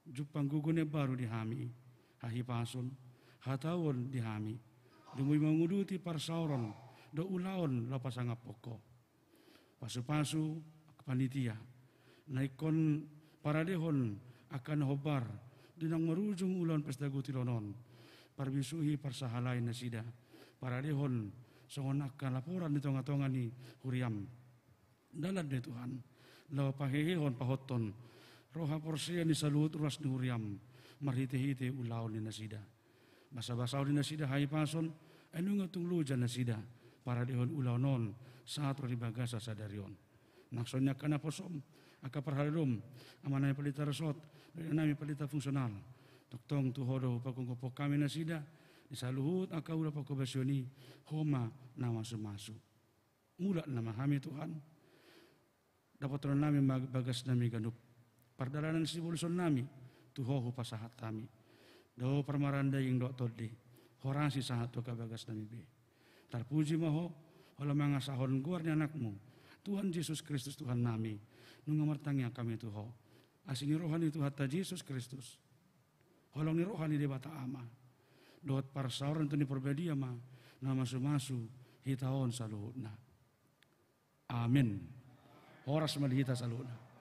jumpang gogo na imbaru di hami, hahipason, hatauon di hami, lumobi manguduti parsaoron dohot ulaon laho pasangaphon Ho. Pasu-pasu panitia na ingkon paradehon angka na hombar di naung marujung ulaon Pesta Gotilon on, parbisuhi, parsahalai nasida, paradehon songon angka laporan di tonga-tonga ni huriam. Dalan do i Tuhan, laho pahehehon, pahothon roha porsea ni saluhut ruas ni huriam marhite-hite ulaon ni nasida. Basa-basaon ni nasida hahipason, ai nunga tung loja nasida paradehon ulaon on sahat ro di bagasan sadari on. Nang songon i angka naposom, angka parhaladom, amanami Pandita Resort, dohot inanami Pandita Fungsional, tongtong tu Ho do hupagophop hami nasida di saluhut angka ulaon panghobasion i. Ho ma na masu-masu. Mulak nama hami Tuhan, dapothononnami ma bagasnami ganup, pardalanan sibolusonnami tu Ho hupasahat hami. Dao parmaraan daging dohot tondi, horasi sahat tu angka bagasnami be. Tarpuji ma Ho, Jala mangasahon goar ni Anakmu, Tuhan Jesus Kristus Tuhannami, nunga martangiang hami tu Ho. Asi ni roha ni Tuhanta Jesus Kristus, holong ni roha ni Debata Ama, dohot parsaoran ni Tondi Parbadia ma na mamasumasu hita on saluhutna. Amen. Horas ma di hita saluhutna.